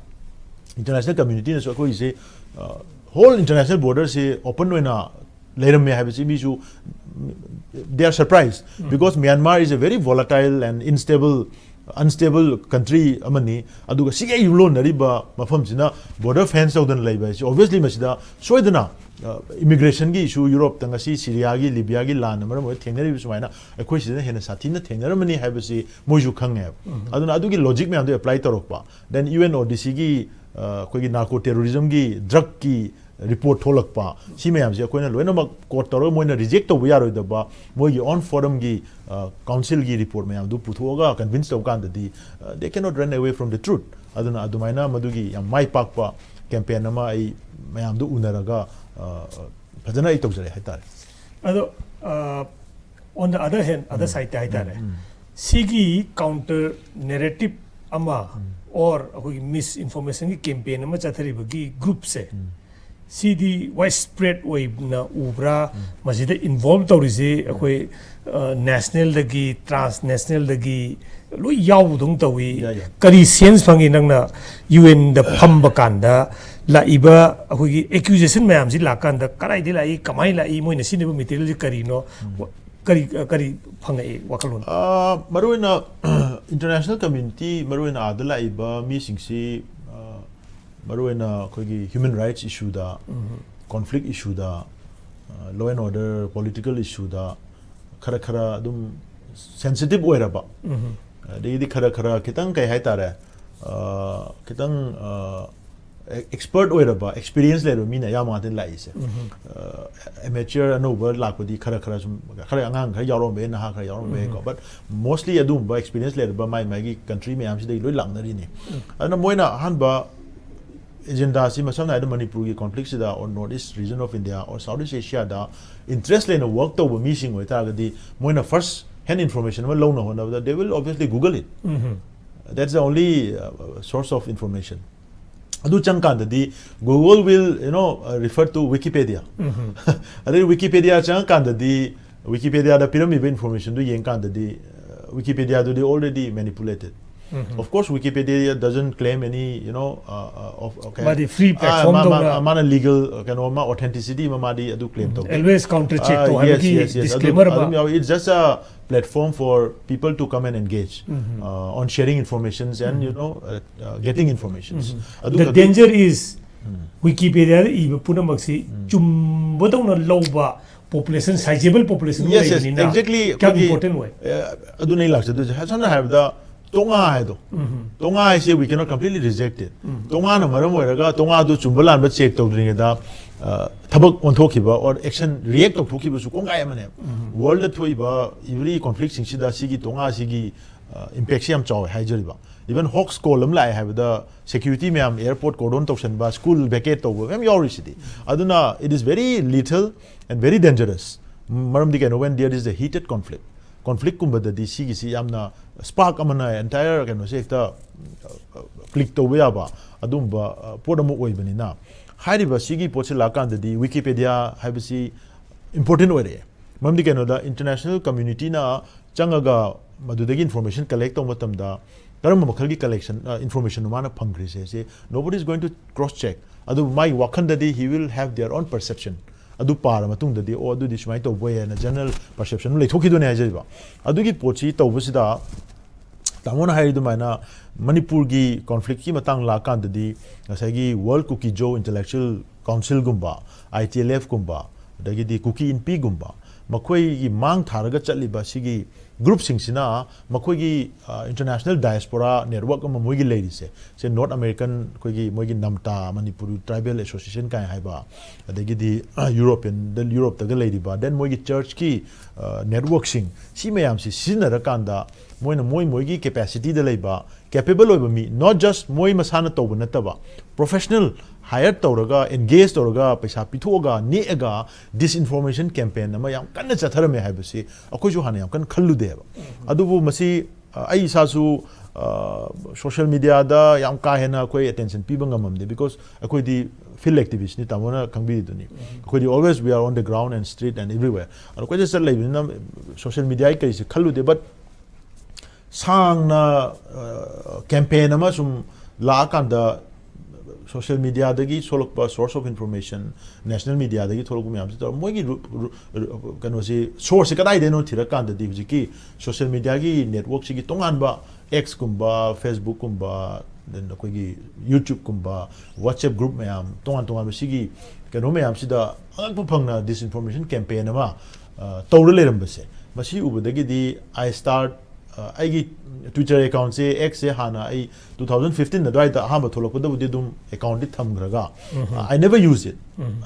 international communityꯅꯁꯨ ꯑꯩꯈꯣꯏꯁꯦ whole international borderꯁꯦ open ꯑꯣꯏꯅ ꯂꯩꯔꯝꯃꯦ ꯍꯥꯏꯕꯁꯤ ꯃꯤꯁꯨ they are surprised, because Myanmar is a very volatile and unstable, unstable country ꯑꯃꯅꯤ꯫ ꯑꯗꯨꯒ ꯁꯤꯒꯤ ꯌꯨꯝꯂꯣꯟꯅꯔꯤꯕ ꯃꯐꯝꯁꯤꯅ border fence ꯇꯧꯗꯅ ꯂꯩꯕ ꯍꯥꯏꯁꯤ, obviously ꯃꯁꯤꯗ ꯁꯣꯏꯗꯅ immigrationꯒꯤ issue, ꯌꯨꯔꯣꯞꯇ ꯉꯁꯤ ꯁꯤꯔꯤꯌꯥꯒꯤ, ꯂꯤꯕꯤꯌꯥꯒꯤ ꯂꯥꯟꯅ ꯃꯔꯝ ꯑꯣꯏꯔꯒ ꯊꯦꯡꯅꯔꯤꯕ ꯁꯨꯃꯥꯏꯅ ꯑꯩꯈꯣꯏ ꯁꯤꯗꯅ ꯍꯦꯟꯅ ꯁꯥꯊꯤꯅ ꯊꯦꯡꯅꯔꯝꯃꯅꯤ ꯍꯥꯏꯕꯁꯤ ꯃꯣꯏꯁꯨ ꯈꯪꯉꯦꯕ꯫ ꯑꯗꯨꯅ ꯑꯗꯨꯒꯤ logic ꯃꯌꯥꯝꯗꯣ apply ꯇꯧꯔꯛꯄ, then UNODCꯒꯤ ꯑꯩꯈꯣꯏꯒꯤ narco terrorismꯒꯤ drugꯀꯤ report ꯊꯣꯛꯂꯛꯄ, ꯁꯤ ꯃꯌꯥꯝꯁꯦ ꯑꯩꯈꯣꯏꯅ ꯂꯣꯏꯅꯃꯛ quote ꯇꯧꯔꯒ ꯃꯣꯏꯅ reject ꯇꯧꯕ ꯌꯥꯔꯣꯏꯗꯕ ꯃꯣꯏꯒꯤ own forumꯒꯤ councilꯒꯤ report ꯃꯌꯥꯝꯗꯨ ꯄꯨꯊꯣꯛꯑꯒ convince ꯇꯧꯕ ꯀꯥꯟꯗꯗꯤ they cannot run away from the truth꯫ ꯑꯗꯨꯅ ꯑꯗꯨꯃꯥꯏꯅ ꯃꯗꯨꯒꯤ ꯌꯥꯝ ꯃꯥꯏ ꯄꯥꯛꯄ campaign ꯑꯃ ꯑꯩ ꯃꯌꯥꯝꯗꯨ ꯎꯅꯔꯒ ꯐꯖꯅ ꯑꯩ ꯇꯧꯖꯔꯦ ꯍꯥꯏꯇꯥꯔꯦ꯫ ꯑꯗꯣ on the other hand, other sideꯇ ꯍꯥꯏꯇꯥꯔꯦ, ꯁꯤꯒꯤ counter narrative ꯑꯃ or ꯑꯩꯈꯣꯏꯒꯤ misinformationꯒꯤ campaign ꯑꯃ ꯆꯠꯊꯔꯤꯕꯒꯤ groupꯁꯦ, ꯁꯤꯗꯤ wide spread ꯑꯣꯏꯅ ꯎꯕ꯭ꯔꯥ? ꯃꯁꯤꯗ involve ꯇꯧꯔꯤꯁꯤ ꯑꯩꯈꯣꯏ nationalꯗꯒꯤ, transnationalꯗꯒꯤ, ꯂꯣꯏ ꯌꯥꯎꯕꯗꯧꯅ ꯇꯧꯏ꯫ ꯌꯥꯏ, ꯌꯥꯏ꯫ ꯀꯔꯤ ꯁꯦꯟꯁ ꯐꯪꯉꯤ ꯅꯪꯅ ꯌꯨ ꯑꯦꯟꯗ ꯐꯝꯕ ꯀꯥꯟꯗ ꯂꯥꯛꯏꯕ ꯑꯩꯈꯣꯏꯒꯤ ꯑꯦꯀ꯭ꯌꯨꯖꯦꯁꯟ ꯃꯌꯥꯝꯁꯤ ꯂꯥꯛꯀꯥꯟꯗ ꯀꯗꯥꯏꯗꯒꯤ ꯂꯥꯛꯏ, ꯀꯃꯥꯏꯅ ꯂꯥꯛꯏ, ꯃꯣꯏꯅ ꯁꯤꯖꯤꯟꯅꯕ ꯃꯦꯇꯤꯔꯤꯌꯦꯜꯁꯤ ꯀꯔꯤꯅꯣ? ꯀꯔꯤ ꯀꯔꯤ ꯐꯪꯉꯛꯏ ꯋꯥꯈꯜꯂꯣꯟ? ꯑ, ꯃꯔꯨꯑꯣꯏꯅ ꯏꯟꯇꯔꯅꯦꯁꯅꯦꯜ ꯀꯝꯃ꯭ꯌꯨꯅꯤꯇꯤ, ꯃꯔꯨꯑꯣꯏꯅ ꯑꯥꯗ ꯂꯥꯛꯏꯕ ꯃꯤꯁꯤꯡꯁꯤ, ꯑ, ꯃꯔꯨꯑꯣꯏꯅ ꯑꯩꯈꯣꯏꯒꯤ ꯍ꯭ꯌꯨꯃꯦꯟ ꯔꯥꯏꯠꯁ ꯏꯁꯨꯗ, ꯀꯣꯟꯐ꯭ꯂꯤꯛ ꯏꯁꯨꯗ, ꯂꯣ ꯑꯦꯟ ꯑꯣꯔꯗꯔ, ꯄꯣꯂꯤꯇꯤꯀꯦꯜ ꯏꯁꯨꯗ ꯈꯔ ꯈꯔ ꯑꯗꯨꯝ ꯁꯦꯟꯁꯤꯇꯤꯞ ꯑꯣꯏꯔꯕ, ꯑꯗꯒꯤꯗꯤ ꯈꯔ ꯈꯔ ꯈꯤꯇꯪ, ꯀꯩ ꯍꯥꯏꯇꯥꯔꯦ, ꯑ, ꯈꯤꯇꯪ, ꯑ, ꯑꯦꯛꯁꯄꯔꯠ ꯑꯣꯏꯔꯕ, ꯑꯦꯛꯁꯄꯤꯔꯤꯌꯦꯟꯁ ꯂꯩꯔꯕ ꯃꯤꯅ ꯑꯌꯥꯝꯕ ꯉꯥꯛꯇ ꯂꯥꯛꯏꯁꯦ꯫ ꯑꯦꯃꯦꯆꯔ ꯑꯅꯧꯕ ꯂꯥꯛꯄꯗꯤ ꯈꯔ ꯈꯔ ꯁꯨꯝ, ꯈꯔ ꯑꯉꯥꯡ ꯈꯔ ꯌꯥꯎꯔꯝꯕ ꯌꯥꯏ, ꯅꯍꯥ ꯈꯔ ꯌꯥꯎꯔꯝꯕ ꯌꯥꯏꯀꯣ, ꯕꯠ ꯃꯣꯁꯂꯤ ꯑꯗꯨꯒꯨꯝꯕ ꯑꯦꯛꯁꯄꯤꯔꯤꯌꯦꯟꯁ ꯂꯩꯔꯕ ꯃꯥꯏ ꯃꯥꯏꯒꯤ ꯀꯟꯇ꯭ꯔꯤ ꯃꯌꯥꯝꯁꯤꯗꯒꯤ ꯂꯣꯏ ꯂꯥꯛꯅꯔꯤꯅꯤ꯫ ꯑꯗꯨꯅ ꯃꯣꯏꯅ ꯑꯍꯥꯟꯕ ꯑꯦꯖꯦꯟꯗꯥꯁꯤ, ꯁꯝꯅ ꯍꯥꯏꯔꯕꯗ ꯃꯅꯤꯄꯨꯔꯒꯤ ꯀꯣꯟꯐ꯭ꯂꯤꯛꯁꯤꯗ, or North East region of India or South East Asiaꯗ ꯏꯟꯇꯔꯦꯁ ꯂꯩꯅ ꯋꯔꯛ ꯇꯧꯕ ꯃꯤꯁꯤꯡ ꯑꯣꯏꯇꯥꯔꯒꯗꯤ, ꯃꯣꯏꯅ ꯐꯥꯔꯁ ꯍꯦꯟ ꯏꯟꯐꯣꯔꯃꯦꯁꯟ ꯑꯃ ꯂꯧꯅ ꯍꯣꯠꯅꯕꯗ, they will obviously Google it. That's the only, uh, source of information. ꯑꯗꯨ ꯆꯪꯀꯥꯟꯗꯗꯤ Google will, you know, uh, refer to Wikipedia. ꯑꯗꯩ Wikipedia ꯆꯪꯉꯀꯥꯟꯗꯗꯤ, ꯋꯤꯀꯤꯄꯦꯗꯤꯌꯥꯗ ꯄꯤꯔꯝꯃꯤꯕ ꯏꯟꯐꯣꯔꯃꯦꯁꯟꯗꯨ ꯌꯦꯡꯀꯥꯟꯗꯗꯤ, ꯋꯤꯀꯤꯄꯦꯗꯤꯌꯥꯗꯨꯗꯤ already manipulated. Of course, Wikipedia doesn't claim any, you know, uh, uh, of, okay, ꯃꯥꯗꯤ free ꯑꯥ, platform ꯃꯥ- ꯃꯥ- ꯗꯧꯅ ꯃꯥꯅ legal ꯀꯩꯅꯣ ꯑꯃ, ꯑꯣꯊꯦꯟꯇꯤꯁꯤꯇꯤ ꯑꯃ ꯃꯥꯗꯤ ꯑꯗꯨ ꯀ꯭ꯂꯦꯝ ꯇꯧꯗꯦ꯫ Always counter check ꯑꯥ, ꯇꯧ yes, ꯍꯥꯏꯕꯒꯤ yes, yes. ꯑꯗꯨ- disclaimer ꯑꯃ꯫ ꯑꯗꯨꯝ ꯌꯥꯎꯋꯤ. It's just a platform for people to come and engage uh, on sharing informations and, you know, uh, uh, getting informations. The danger is ꯋꯤꯀꯤꯄꯦꯗꯤꯌꯥꯗ ꯏꯕ ꯄꯨꯝꯅꯃꯛꯁꯤ ꯆꯨꯝꯕꯗꯧꯅ ꯂꯧꯕ population, ꯁꯥꯏꯖꯦꯕꯜ population Yes, yes, ꯂꯩꯕꯅꯤꯅ exactly. ꯀꯌꯥꯝ ꯑꯩꯈꯣꯏꯒꯤ, important ꯑꯣꯏ? ꯑ, ꯑꯗꯨꯅ ꯑꯩ ꯂꯥꯛꯆꯗꯣꯏꯁꯦ꯫ ꯁꯝꯅ ꯍꯥꯏꯔꯕꯗ ꯇꯣꯉꯥ ꯍꯥꯏꯗꯣ, ꯇꯣꯉꯥ ꯍꯥꯏꯁꯦ we cannot completely reject it. ꯇꯣꯉꯥꯅ ꯃꯔꯝ ꯑꯣꯏꯔꯒ ꯇꯣꯉꯥꯗꯨ ꯆꯨꯝꯕ ꯂꯥꯟꯕ ꯆꯦꯛ ꯇꯧꯗ꯭ꯔꯤꯉꯩꯗ, ꯑ, ꯊꯕꯛ ꯑꯣꯟꯊꯣꯛꯈꯤꯕ or action react ꯇꯧꯊꯣꯛꯈꯤꯕꯁꯨ ꯀꯣꯡꯒꯥꯏ ꯑꯃꯅꯦꯕ꯫ ꯋꯥꯔꯜꯗ ꯊꯣꯛꯏꯕ every ꯀꯣꯟꯐ꯭ꯂꯤꯛꯁꯤꯡꯁꯤꯗ ꯁꯤꯒꯤ ꯇꯣꯉꯥꯁꯤꯒꯤ ꯏꯝꯄꯦꯛꯁꯤ ꯌꯥꯝ ꯆꯥꯎꯋꯦ ꯍꯥꯏꯖꯔꯤꯕ꯫ Even hoax call ꯑꯃ ꯂꯥꯛꯑꯦ ꯍꯥꯏꯕꯗ ꯁꯦꯀ꯭ꯌꯨꯔꯤꯇꯤ ꯃꯌꯥꯝ, ꯑꯦꯌꯔꯄꯣꯔꯠ ꯀꯣꯔꯗꯣꯟ ꯇꯧꯁꯟꯕ, ꯁ꯭ꯀꯨꯜ ꯚꯦꯀꯦꯠ ꯇꯧꯕ ꯃꯌꯥꯝ ꯌꯥꯎꯔꯤꯁꯤꯗꯤ꯫ ꯑꯗꯨꯅ it is very lethal and very dangerous. ꯃꯔꯝꯗꯤ ꯀꯩꯅꯣ, when there is a heated conflict, ꯀꯣꯟꯐ꯭ꯂꯤꯛꯀꯨꯝꯕꯗꯗꯤ ꯁꯤꯒꯤꯁꯤ ꯌꯥꯝꯅ ꯁ꯭ꯄꯥꯔꯛ ꯑꯃꯅ ꯑꯦꯟꯇꯥꯌꯔ ꯀꯩꯅꯣꯁꯦ ꯍꯦꯛꯇ ꯀ꯭ꯂꯤꯛ ꯇꯧꯕ ꯌꯥꯕ ꯑꯗꯨꯝꯕ, ꯑ, ꯄꯣꯠ ꯑꯃ ꯑꯣꯏꯕꯅꯤꯅ, ꯍꯥꯏꯔꯤꯕ ꯁꯤꯒꯤ ꯄꯣꯠꯁꯤ ꯂꯥꯛꯀꯥꯟꯗꯗꯤ ꯋꯤꯀꯤꯄꯦꯗꯤꯌꯥ ꯍꯥꯏꯕꯁꯤ ꯏꯝꯄꯣꯔꯇꯦꯟ ꯑꯣꯏꯔꯛꯑꯦ꯫ ꯃꯔꯝꯗꯤ ꯀꯩꯅꯣꯗ, ꯏꯟꯇꯔꯅꯦꯁꯅꯦꯜ ꯀꯝꯃ꯭ꯌꯨꯅꯤꯇꯤꯅ ꯆꯪꯉꯒ ꯃꯗꯨꯗꯒꯤ information collect ꯇꯧꯕ ꯃꯇꯝꯗ ꯀꯔꯝꯕ ꯃꯈꯜꯒꯤ collection, information ꯅꯣ ꯃꯥꯅ ꯐꯪꯈ꯭ꯔꯤꯁꯦ, ꯁꯤ nobody is going to cross check. ꯑꯗꯨꯕꯨ ꯃꯥꯒꯤ ꯋꯥꯈꯜꯗꯗꯤ he will have their own perception. ꯑꯗꯨ ꯄꯥꯔ ꯃꯇꯨꯡꯗꯗꯤ, ꯑꯣ, ꯑꯗꯨꯗꯤ ꯁꯨꯃꯥꯏꯅ ꯇꯧꯕ ꯌꯥꯏ ꯍꯥꯏꯅ general perception ꯑꯃ ꯂꯩꯊꯣꯛꯈꯤꯗꯣꯏꯅꯦ ꯍꯥꯏꯖꯔꯤꯕ꯫ ꯑꯗꯨꯒꯤ ꯄꯣꯠꯁꯤ ꯇꯧꯕꯁꯤꯗ ꯇꯥꯃꯣꯅ ꯍꯥꯏꯔꯤ ꯑꯗꯨꯃꯥꯏꯅ ꯃꯅꯤꯄꯨꯔꯒꯤ conflict ꯀꯤ ꯃꯇꯥꯡ ꯂꯥꯛꯀꯥꯟꯗꯗꯤ ꯉꯁꯥꯏꯒꯤ World Kuki-Zo Intellectual Council ꯒꯨꯝꯕ, I T L F ꯀꯨꯝꯕ, ꯑꯗꯒꯤꯗꯤ ꯀꯨꯀꯤ ꯏꯟꯄꯤꯒꯨꯝꯕ, ꯃꯈꯣꯏꯒꯤ ꯃꯥꯡ ꯊꯥꯔꯒ ꯆꯠꯂꯤꯕ ꯁꯤꯒꯤ group ꯁꯤꯡꯁꯤꯅ ꯃꯈꯣꯏꯒꯤ, ꯑ, international diaspora network ꯑꯃ ꯃꯣꯏꯒꯤ ꯂꯩꯔꯤꯁꯦ, ꯁꯦ North American ꯑꯩꯈꯣꯏꯒꯤ ꯃꯣꯏꯒꯤ NAMTA, Manipur Tribal Association ꯀꯥꯏꯅ ꯍꯥꯏꯕ, ꯑꯗꯒꯤꯗꯤ, ꯑ, European ꯗ, Europe ꯇꯒ ꯂꯩꯔꯤꯕ, then ꯃꯣꯏꯒꯤ church ꯀꯤ, ꯑ, network ꯁꯤꯡ, ꯁꯤ ꯃꯌꯥꯝꯁꯤ ꯁꯤꯖꯤꯟꯅꯔꯀꯥꯟꯗ ꯃꯣꯏꯅ ꯃꯣꯏ ꯃꯣꯏꯒꯤ capacity ꯗ ꯂꯩꯕ capable ꯑꯣꯏꯕ ꯃꯤ, not just ꯃꯣꯏ ꯃꯁꯥꯅ ꯇꯧꯕ ꯅꯠꯇꯕ, professional hire ꯇꯧꯔꯒ, engage ꯇꯧꯔꯒ, ꯄꯩꯁꯥ ꯄꯤꯊꯣꯛꯑꯒ, ꯅꯦꯛꯑꯒ disinformation campaign ꯑꯃ ꯌꯥꯝ ꯀꯟꯅ ꯆꯠꯊꯔꯝꯃꯦ ꯍꯥꯏꯕꯁꯤ ꯑꯩꯈꯣꯏꯁꯨ ꯍꯥꯟꯅ ꯌꯥꯝ ꯀꯟꯅ ꯈꯜꯂꯨꯗꯦꯕ꯫ ꯑꯗꯨꯕꯨ ꯃꯁꯤ, ꯑ, ꯑꯩ ꯏꯁꯥꯁꯨ, ꯑ, social media ꯗ ꯌꯥꯝ ꯀꯥ ꯍꯦꯟꯅ ꯑꯩꯈꯣꯏ attention ꯄꯤꯕ ꯉꯝꯃꯝꯗꯦ, because ꯑꯩꯈꯣꯏꯗꯤ field activist ꯅꯤ, ꯇꯥꯃꯣꯅ ꯈꯪꯕꯤꯔꯤꯗꯨꯅꯤ꯫ ꯑꯩꯈꯣꯏꯗꯤ always we are on the ground and street and everywhere. ꯑꯗꯣ ꯀꯣꯏꯆꯠ ꯆꯠ ꯂꯩꯕꯅꯤꯅ social media ꯒꯤ ꯀꯔꯤꯁꯦ ꯈꯜꯂꯨꯗꯦ, but ꯁꯥꯡꯅ, ꯑ, campaign ꯑꯃ ꯁꯨꯝ ꯂꯥꯛꯑꯀꯥꯟꯗ social media ꯗꯒꯤ ꯊꯣꯛꯂꯛꯄ source of information, national media ꯗꯒꯤ ꯊꯣꯛꯂꯛꯄ ꯃꯌꯥꯝꯁꯤ ꯇꯧꯔꯒ ꯃꯣꯏꯒꯤ ꯔꯨ-, ꯔꯨ-, ꯔꯨ-, ꯀꯩꯅꯣꯁꯤ, source ꯁꯤ ꯀꯗꯥꯏꯗꯩꯅꯣ ꯊꯤꯔꯀꯥꯟꯗꯗꯤ ꯍꯧꯖꯤꯛꯀꯤ social media ꯒꯤ network ꯁꯤꯒꯤ ꯇꯣꯉꯥꯟꯕ X ꯀꯨꯝꯕ, Facebook ꯀꯨꯝꯕ, then ꯑꯩꯈꯣꯏꯒꯤ YouTube ꯀꯨꯝꯕ, WhatsApp group ꯃꯌꯥꯝ, ꯇꯣꯉꯥꯟ ꯇꯣꯉꯥꯟꯕ ꯁꯤꯒꯤ ꯀꯩꯅꯣ ꯃꯌꯥꯝꯁꯤꯗ ꯑꯉꯛꯄ ꯐꯪꯅ disinformation campaign ꯑꯃ, ꯑ, ꯇꯧꯔ ꯂꯩꯔꯝꯕꯁꯦ, ꯃꯁꯤ ꯎꯕꯗꯒꯤꯗꯤ I start, ꯑ, ꯑꯩꯒꯤ Twitter account ꯁꯦ, X ꯁꯦ ꯍꯥꯟꯅ ꯑꯩ two thousand fifteen ꯑꯗꯨꯋꯥꯏꯗ ꯑꯍꯥꯟꯕ ꯊꯣꯛꯂꯛꯄꯗꯕꯨꯗꯤ ꯑꯗꯨꯝ account ꯗꯤ ꯊꯝꯈ꯭ꯔꯒ, ꯑ, I never use it.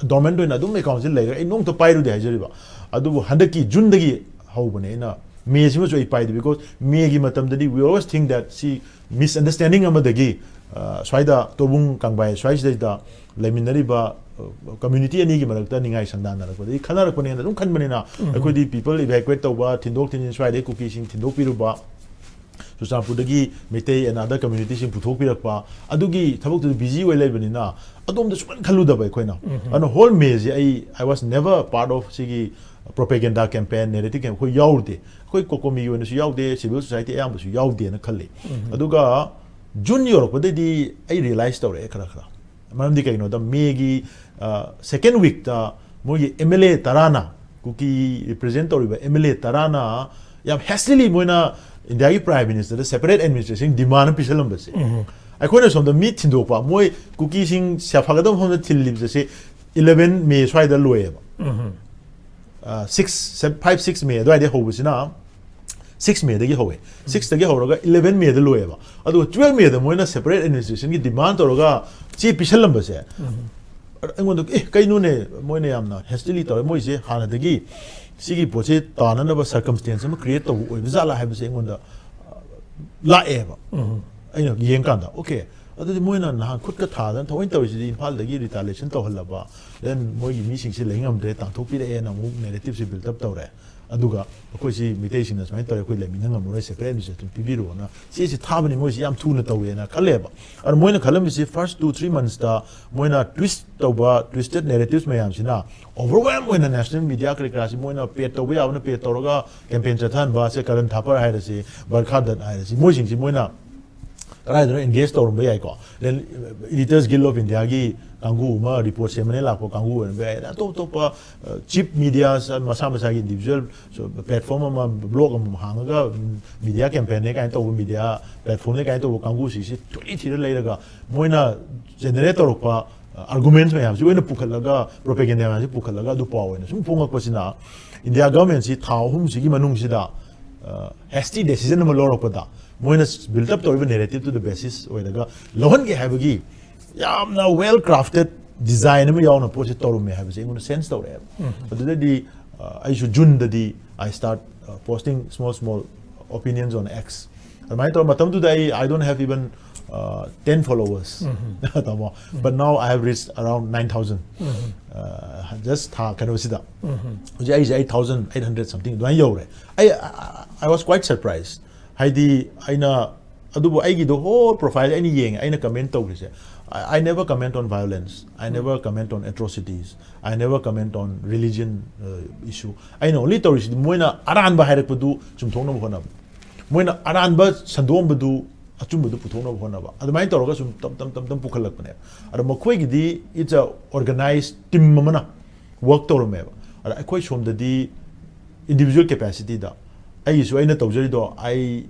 Dormant ꯑꯣꯏꯅ ꯑꯗꯨꯝ account ꯁꯦ ꯂꯩꯔꯒ ꯑꯩ ꯅꯣꯡꯃꯇ ꯄꯥꯏꯔꯨꯗꯦ ꯍꯥꯏꯖꯔꯤꯕ꯫ ꯑꯗꯨꯕꯨ ꯍꯟꯗꯛꯀꯤ June ꯗꯒꯤ ꯍꯧꯕꯅꯦ ꯑꯩꯅ, May ꯁꯤꯃꯁꯨ ꯑꯩ ꯄꯥꯏꯗꯦ, because May ꯒꯤ ꯃꯇꯝꯗꯗꯤ we always think that ꯁꯤ misunderstanding ꯑꯃꯗꯒꯤ, ꯑ, ꯁ꯭ꯋꯥꯏꯗ ꯇꯣꯔꯕꯨꯡ ꯀꯥꯡꯕꯥꯏ ꯁ꯭ꯋꯥꯏꯁꯤꯗꯩꯗ ꯂꯩꯃꯤꯟꯅꯔꯤꯕ, ꯑ, community ꯑꯅꯤꯒꯤ ꯃꯔꯛꯇ ꯅꯤꯡꯉꯥꯏ ꯁꯪꯗꯥꯟꯅꯔꯛꯄꯗꯒꯤ ꯈꯟꯅꯔꯛꯄꯅꯦꯅ ꯑꯗꯨꯝ ꯈꯟꯕꯅꯤꯅ, ꯑꯩꯈꯣꯏꯗꯤ people evacuate ꯇꯧꯕ, ꯊꯤꯟꯗꯣꯛ ꯊꯤꯟꯖꯤꯟ, ꯁ꯭ꯋꯥꯏꯗꯩ ꯀꯨꯀꯤꯁꯤꯡ ꯊꯤꯟꯗꯣꯛꯄꯤꯔꯨꯕ, ꯆꯨꯔꯆꯥꯟꯄꯨꯔꯗꯒꯤ ꯃꯩꯇꯩ and other communityꯁꯤꯡ ꯄꯨꯊꯣꯛꯄꯤꯔꯛꯄ, ꯑꯗꯨꯒꯤ ꯊꯕꯛꯇꯨꯗ busy ꯑꯣꯏ ꯂꯩꯕꯅꯤꯅ ꯑꯗꯣꯝꯗ ꯁꯨꯡꯈꯟ ꯈꯜꯂꯨꯗꯕ ꯑꯩꯈꯣꯏꯅ꯫ ꯑꯗꯨꯅ whole Mayꯁꯦ ꯑꯩ, I was never part of ꯁꯤꯒꯤ propaganda campaign, narrative campaign ꯑꯩꯈꯣꯏ ꯌꯥꯎꯗꯦ꯫ ꯑꯩꯈꯣꯏ COCOMIꯒꯤ ꯑꯣꯏꯅꯁꯨ ꯌꯥꯎꯗꯦ, civil society ꯑꯌꯥꯝꯕꯁꯨ ꯌꯥꯎꯗꯦꯅ ꯈꯜꯂꯤ꯫ ꯑꯗꯨꯒ June ꯌꯧꯔꯛꯄꯗꯩꯗꯤ ꯑꯩ realize ꯇꯧꯔꯛꯑꯦ ꯈꯔ ꯈꯔ꯫ ꯃꯔꯝꯗꯤ ꯀꯩꯒꯤꯅꯣꯗ Mayꯒꯤ second weekꯇ ꯃꯣꯏꯒꯤ MLA ꯇꯔꯥꯅ, ꯀꯨꯀꯤ represent ꯇꯧꯔꯤꯕ MLA ꯇꯔꯥꯅ ꯌꯥꯝ hastily ꯃꯣꯏꯅ ꯏꯟꯗꯤꯌꯥꯒꯤ Prime Ministerꯗ separate administration demand ꯄꯤꯁꯜꯂꯝꯕꯁꯦ꯫ ꯑꯩꯈꯣꯏꯅ ꯁꯣꯝꯗ ꯃꯤ ꯊꯤꯟꯗꯣꯛꯄ, ꯃꯣꯏ ꯀꯨꯀꯤꯁꯤꯡ ꯐꯒꯗꯕ ꯃꯐꯝꯗ ꯊꯤꯜꯂꯤꯕꯁꯦ eleven May ꯁ꯭ꯋꯥꯏꯗ ꯂꯣꯏꯌꯦꯕ꯫ ꯁꯤꯛꯁ, ꯐꯥꯏꯚ ꯁꯤꯛꯁ May ꯑꯗꯨꯋꯥꯏꯗꯩ ꯍꯧꯕꯁꯤꯅ, ꯁꯤꯛꯁ Mayꯗꯒꯤ ꯍꯧꯋꯦ꯫ ꯁꯤꯛꯁꯇꯒꯤ ꯍꯧꯔꯒ eleven Mayꯗ ꯂꯣꯏꯌꯦꯕ꯫ ꯑꯗꯨꯒ twelve Mayꯗ ꯃꯣꯏꯅ separate administrationꯒꯤ demand ꯇꯧꯔꯒ ꯆꯦ ꯄꯤꯁꯜꯂꯝꯕꯁꯦ, ꯑꯩꯉꯣꯟꯗ, "ꯑꯦ, ꯀꯩꯅꯣꯅꯦ, ꯃꯣꯏꯅ ꯌꯥꯝꯅ hastily ꯇꯧꯔꯦ, ꯃꯣꯏꯁꯦ ꯍꯥꯟꯅꯗꯒꯤ ꯁꯤꯒꯤ ꯄꯣꯠꯁꯦ ꯇꯥꯅꯅꯕ circumstance ꯑꯃ create ꯇꯧꯕ ꯑꯣꯏꯕ ꯖꯥꯠꯂꯥ?" ꯍꯥꯏꯕꯁꯦ ꯑꯩꯉꯣꯟꯗ ꯂꯥꯛꯑꯦꯕ꯫ ꯑꯩꯅ ꯌꯦꯡꯀꯥꯟꯗ, "Okay, ꯑꯗꯨꯗꯤ ꯃꯣꯏꯅ ꯅꯍꯥꯟ ꯈꯨꯠꯀ ꯊꯥꯗꯅ ꯊꯑꯣꯏꯅ ꯇꯧꯔꯤꯁꯤꯗꯤ ꯏꯝꯐꯥꯜꯗꯒꯤ retaliation ꯇꯧꯍꯜꯂꯕ, then ꯃꯣꯏꯒꯤ ꯃꯤꯁꯤꯡꯁꯦ ꯂꯩ ꯉꯝꯗ꯭ꯔꯦ, ꯇꯥꯟꯊꯣꯛꯄꯤꯔꯛꯑꯦꯅ" ꯑꯃꯨꯛ narrativeꯁꯦ build up ꯇꯧꯔꯦ꯫ ꯑꯗꯨꯒ ꯑꯩꯈꯣꯏꯁꯤ ꯃꯤꯇꯩꯁꯤꯡꯅ ꯁꯨꯃꯥꯏꯅ ꯇꯧꯔꯦ, ꯑꯩꯈꯣꯏ ꯂꯩꯃꯤꯟꯅ ꯉꯝꯃꯔꯣꯏ, separate administration ꯄꯤꯕꯤꯔꯛꯑꯣꯅ ꯆꯦꯁꯤ ꯊꯥꯕꯅꯤ, ꯃꯣꯏꯁꯤ ꯌꯥꯝ ꯊꯨꯅ ꯇꯧꯋꯦꯅ ꯈꯜꯂꯦꯕ꯫ ꯑꯗꯣ ꯃꯣꯏꯅ ꯈꯜꯂꯝꯃꯤꯁꯤ first two three monthsꯇ ꯃꯣꯏꯅ twist ꯇꯧꯕ, twisted narratives ꯃꯌꯥꯝꯁꯤꯅ overwhelm ꯑꯣꯏꯅ national media ꯀꯔꯤ ꯀꯔꯥꯁꯤ ꯃꯣꯏꯅ pad ꯇꯧꯕ ꯌꯥꯕꯅ pad ꯇꯧꯔꯒ campaign ꯆꯠꯊꯍꯟꯕ, ꯁꯦ Karan Thapar ꯍꯥꯏꯔꯁꯤ, Barkha Dutt ꯍꯥꯏꯔꯁꯤ, ꯃꯣꯏꯁꯤꯡꯁꯤ ꯃꯣꯏꯅ ꯀꯗꯥꯏꯗꯅꯣ engage ꯇꯧꯔꯝꯕ ꯌꯥꯏꯀꯣ꯫ Then Editors Guild of Indiaꯒꯤ ꯀꯥꯡꯕꯨ ꯑꯃ report ꯁꯦꯝꯕꯅꯦ ꯂꯥꯛꯄ ꯀꯥꯡꯕꯨ ꯑꯣꯏꯔꯝꯕ ꯌꯥꯏ꯫ ꯑꯇꯣꯞ ꯑꯇꯣꯞꯄ, ꯑ, cheap medias, ꯃꯁꯥ ꯃꯁꯥꯒꯤ individual platform ꯑꯃ, blog ꯑꯃꯃꯝ ꯍꯥꯡꯉꯒ, ꯎꯝ, media campaignꯅꯦ ꯀꯥꯏꯅ ꯇꯧꯕ, media platformꯅꯦ ꯀꯥꯏꯅ ꯇꯧꯕ ꯀꯥꯡꯕꯨꯁꯤꯡꯁꯤ ꯊꯨꯔꯤ ꯊꯤꯔ ꯂꯩꯔꯒ ꯃꯣꯏꯅ generate ꯇꯧꯔꯛꯄ, ꯑ, arguments ꯃꯌꯥꯝꯁꯤ ꯑꯣꯏꯅ ꯄꯨꯈꯠꯂꯒ, propaganda ꯃꯌꯥꯝꯁꯤ ꯄꯨꯈꯠꯂꯒ ꯑꯗꯨ ꯄꯥꯎ ꯑꯣꯏꯅ ꯁꯨꯝ ꯐꯣꯡꯉꯛꯄꯁꯤꯅ India governmentꯁꯤ ꯊꯥ ꯑꯍꯨꯝꯁꯤꯒꯤ ꯃꯅꯨꯡꯁꯤꯗ, ꯑ, hasty decision ꯑꯃ ꯂꯧꯔꯛꯄꯗ ꯃꯣꯏꯅ build up ꯇꯧꯔꯤꯕ narrativeꯇꯨꯗ basis ꯑꯣꯏꯔꯒ ꯂꯧꯍꯟꯒꯦ ꯍꯥꯏꯕꯒꯤ ꯌꯥꯝꯅ well crafted design ꯑꯃ ꯌꯥꯎꯅ ꯄꯣꯠꯁꯦ ꯇꯧꯔꯝꯃꯦ ꯍꯥꯏꯕꯁꯦ ꯑꯩꯉꯣꯟꯗ sense ꯇꯧꯔꯛꯑꯦꯕ꯫ ꯑꯗꯨꯗꯗꯤ, ꯑ, ꯑꯩꯁꯨ Juneꯗꯗꯤ I start, uh, posting small small opinions on X꯫ ꯑꯗꯨꯃꯥꯏꯅ ꯇꯧꯔ ꯃꯇꯝꯗꯨꯗ ꯑꯩ, I don't have even, uh, ten followers, ꯇꯥꯃꯣ꯫ But now I have reached around nine thousand꯫ Uh, just ꯊꯥ ꯀꯩꯅꯣꯁꯤꯗ꯫ ꯍꯧꯖꯤꯛ ꯑꯩꯁꯦ eight thousand eight hundred something ꯑꯗꯨꯃꯥꯏꯅ ꯌꯧꯔꯦ꯫ ꯑꯩ, I, I was quite surprised꯫ ꯍꯥꯏꯗꯤ ꯑꯩꯅ ꯑꯗꯨꯕꯨ ꯑꯩꯒꯤꯗꯣ whole profile ꯑꯩꯅ ꯌꯦꯡꯉꯦ, ꯑꯩꯅ comment ꯇꯧꯈ꯭ꯔꯤꯁꯦ, I, I never comment on violence, I never comment on atrocities, I never comment on religion uh, issue. ꯑꯩꯅ only ꯇꯧꯔꯤꯁꯤꯗꯤ ꯃꯣꯏꯅ ꯑꯔꯥꯟꯕ ꯍꯥꯏꯔꯛꯄꯗꯨ ꯆꯨꯝꯊꯣꯛꯅꯕ ꯍꯣꯠꯅꯕ, ꯃꯣꯏꯅ ꯑꯔꯥꯟꯕ ꯁꯟꯗꯣꯛꯑꯝꯕꯗꯨ ꯑꯆꯨꯝꯕꯗꯨ ꯄꯨꯊꯣꯛꯅꯕ ꯍꯣꯠꯅꯕ, ꯑꯗꯨꯃꯥꯏꯅ ꯇꯧꯔꯒ ꯁꯨꯝ ꯇꯞ ꯇꯞ ꯇꯞ ꯇꯞ ꯄꯨꯈꯠꯂꯛꯄꯅꯦ꯫ ꯑꯗꯣ ꯃꯈꯣꯏꯒꯤꯗꯤ it's a organized team ꯑꯃꯅ work ꯇꯧꯔꯝꯃꯦꯕ꯫ ꯑꯗ ꯑꯩꯈꯣꯏ ꯁꯣꯝꯗꯗꯤ individual capacityꯗ ꯑꯩꯒꯤꯁꯨ ꯑꯩꯅ ꯇꯧꯖꯔꯤꯗꯣ, I,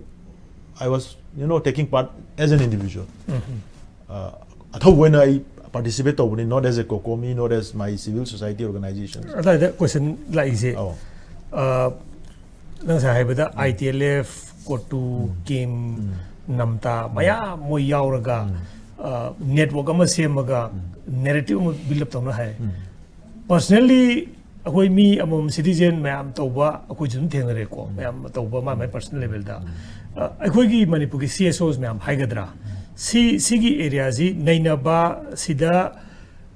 I was, you know, taking part as an individual. Uh, ꯑꯊꯧꯕ ꯑꯣꯏꯅ ꯑꯩ participate ꯇꯧꯕꯅꯤ, not as a COCOMI, not as my civil society organization. ꯑꯗꯨꯋꯥꯏꯗ question ꯂꯥꯛꯏꯁꯦ, ꯑꯧ꯫ ꯑ, ꯅꯪ ꯉꯁꯥꯏ ꯍꯥꯏꯕꯗ ITLF, COTU, KIM, NMTA ꯃꯌꯥꯝ ꯃꯣꯏ ꯌꯥꯎꯔꯒ, ꯑ, network ꯑꯃ ꯁꯦꯝꯃꯒ narrative ꯑꯃ build up ꯇꯧꯅ ꯍꯥꯏ꯫ Personally ꯑꯩꯈꯣꯏ ꯃꯤ ꯑꯃꯃꯝ citizen ꯃꯌꯥꯝ ꯇꯧꯕ ꯑꯩꯈꯣꯏꯁꯨ ꯑꯗꯨꯝ ꯊꯦꯡꯅꯔꯦꯀꯣ, ꯃꯌꯥꯝ ꯇꯧꯕ ꯃꯥ ꯃꯥꯏ personal levelꯗ꯫ ꯑ, ꯑꯩꯈꯣꯏꯒꯤ ꯃꯅꯤꯄꯨꯔꯒꯤ CSOs ꯃꯌꯥꯝ ꯍꯥꯏꯒꯗ꯭ꯔꯥ, ꯁꯤ, ꯁꯤꯒꯤ areaꯁꯤ ꯅꯩꯅꯕ ꯁꯤꯗ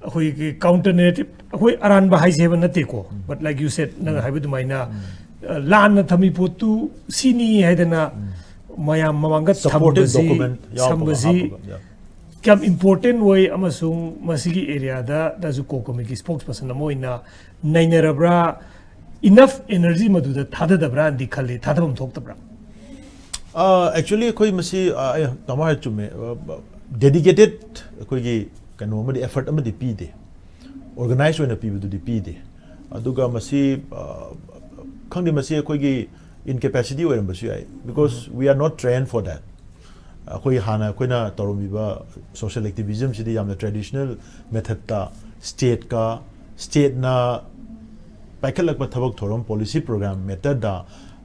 ꯑꯩꯈꯣꯏꯒꯤ counter narrative, ꯑꯩꯈꯣꯏ ꯑꯔꯥꯟꯕ ꯍꯥꯏꯁꯦ ꯍꯥꯏꯕ ꯅꯠꯇꯦꯀꯣ, but like you said, ꯅꯪ ꯍꯥꯏꯕ ꯑꯗꯨꯃꯥꯏꯅ, ꯑ, ꯂꯥꯟꯅ ꯊꯝꯃꯤ ꯄꯣꯠꯇꯨ ꯁꯤꯅꯤ ꯍꯥꯏꯗꯅ ꯃꯌꯥꯝ ꯃꯃꯥꯡꯗ supportive ꯊꯝꯕꯁꯤ, document ꯌꯥꯎꯕ ꯊꯝꯕꯁꯤ ꯍꯥꯞꯄꯒ, yeah. ꯀꯌꯥꯝ important ꯑꯣꯏ, ꯑꯃꯁꯨꯡ ꯃꯁꯤꯒꯤ areaꯗ ꯅꯪꯁꯨ COCOMIꯒꯤ spokesperson ꯑꯃ ꯑꯣꯏꯅ ꯅꯩꯅꯔꯕ꯭ꯔꯥ, enough energy ꯃꯗꯨꯗ ꯊꯥꯗꯗꯕ꯭ꯔꯥꯅꯗꯤ ꯈꯜꯂꯤ, ꯊꯥꯗꯐꯝ ꯊꯣꯛꯇꯕ꯭ꯔꯥ? ꯑ, actually ꯑꯩꯈꯣꯏ ꯃꯁꯤ, ꯑ, ꯑꯩ ꯇꯥꯃꯣ ꯍꯥꯏ ꯆꯨꯝꯃꯦ꯫ ꯑ, dedicated ꯑꯩꯈꯣꯏꯒꯤ ꯀꯩꯅꯣ ꯑꯃꯗꯤ, effort ꯑꯃꯗꯤ ꯄꯤꯗꯦ, organize ꯑꯣꯏꯅ ꯄꯤꯕꯗꯨꯗꯤ ꯄꯤꯗꯦ꯫ ꯑꯗꯨꯒ ꯃꯁꯤ, ꯑ, ꯈꯪꯗꯦ, ꯃꯁꯤ ꯑꯩꯈꯣꯏꯒꯤ incapacity ꯑꯣꯏꯔꯝꯕꯁꯨ ꯌꯥꯏ, because we are not trained for that. ꯑꯩꯈꯣꯏ ꯍꯥꯟꯅ ꯑꯩꯈꯣꯏꯅ ꯇꯧꯔꯝꯃꯤꯕ social activismꯁꯤꯗꯤ ꯌꯥꯝꯅ traditional methodꯇ, stateꯀ, stateꯅ ꯄꯥꯏꯈꯠꯂꯛꯄ ꯊꯕꯛ ꯊꯧꯔꯝ, policy program matterꯗ,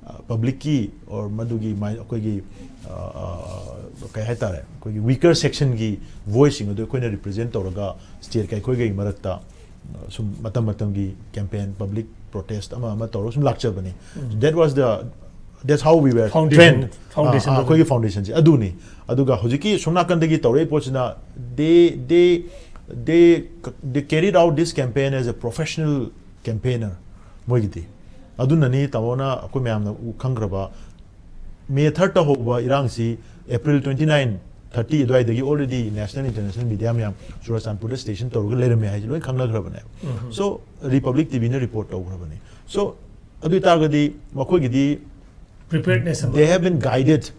ꯑ, publicꯀꯤ or ꯃꯗꯨꯒꯤ ꯃꯥꯏ-, ꯑꯩꯈꯣꯏꯒꯤ, ꯑ, ꯑ, ꯀꯩ ꯍꯥꯏꯇꯥꯔꯦ, ꯑꯩꯈꯣꯏꯒꯤ weaker sectionꯒꯤ voiceꯁꯤꯡ ꯑꯗꯨ ꯑꯩꯈꯣꯏꯅ represent ꯇꯧꯔꯒ stateꯀ ꯑꯩꯈꯣꯏꯒꯤ ꯃꯔꯛꯇ, ꯑ, ꯁꯨꯝ ꯃꯇꯝ ꯃꯇꯝꯒꯤ campaign, public protest ꯑꯃ ꯑꯃ ꯇꯧꯔꯒ ꯁꯨꯝ ꯂꯥꯛꯆꯕꯅꯤ꯫ That was the, that's how we were Foundation, trained. foundation ꯑ, ꯑꯗꯨꯅꯤ꯫ ꯑꯩꯈꯣꯏꯒꯤ foundationꯁꯦ ꯑꯗꯨꯅꯤ꯫ ꯑꯗꯨꯒ ꯍꯧꯖꯤꯛꯀꯤ ꯁꯣꯝ ꯅꯥꯀꯟꯗꯒꯤ ꯇꯧꯔꯛꯏ ꯄꯣꯠꯁꯤꯅ, they, they, they, they carried out this campaign as a professional campaigner ꯃꯣꯏꯒꯤꯗꯤ꯫ ꯑꯗꯨꯅꯅꯤ ꯇꯥꯃꯣꯅ ꯑꯩꯈꯣꯏ ꯃꯌꯥꯝꯅ ꯎ-, ꯈꯪꯈ꯭ꯔꯕ ꯃꯦ ꯊꯥꯔꯠꯇ ꯍꯧꯕ ꯏꯔꯥꯡꯁꯤ ꯑꯦꯄ꯭ꯔꯤꯜ ꯇ꯭ꯋꯦꯟꯇꯤ ꯅꯥꯏꯟ, ꯊꯥꯔꯇꯤ ꯑꯗꯨꯋꯥꯏꯗꯒꯤ already national international media ꯃꯌꯥꯝ ꯆꯨꯔꯥꯆꯥꯟꯄꯨꯔꯗ station ꯇꯧꯔꯒ ꯂꯩꯔꯝꯃꯦ ꯍꯥꯏꯁꯦ ꯂꯣꯏ ꯈꯪꯅꯈ꯭ꯔꯕꯅꯦꯕ꯫ So Republic ꯇꯤꯚꯤꯅ report ꯇꯧꯈ꯭ꯔꯕꯅꯤ꯫ So ꯑꯗꯨ ꯑꯣꯏꯇꯥꯔꯒꯗꯤ ꯃꯈꯣꯏꯒꯤꯗꯤ Preparedness ꯑꯃ꯫ They have been guided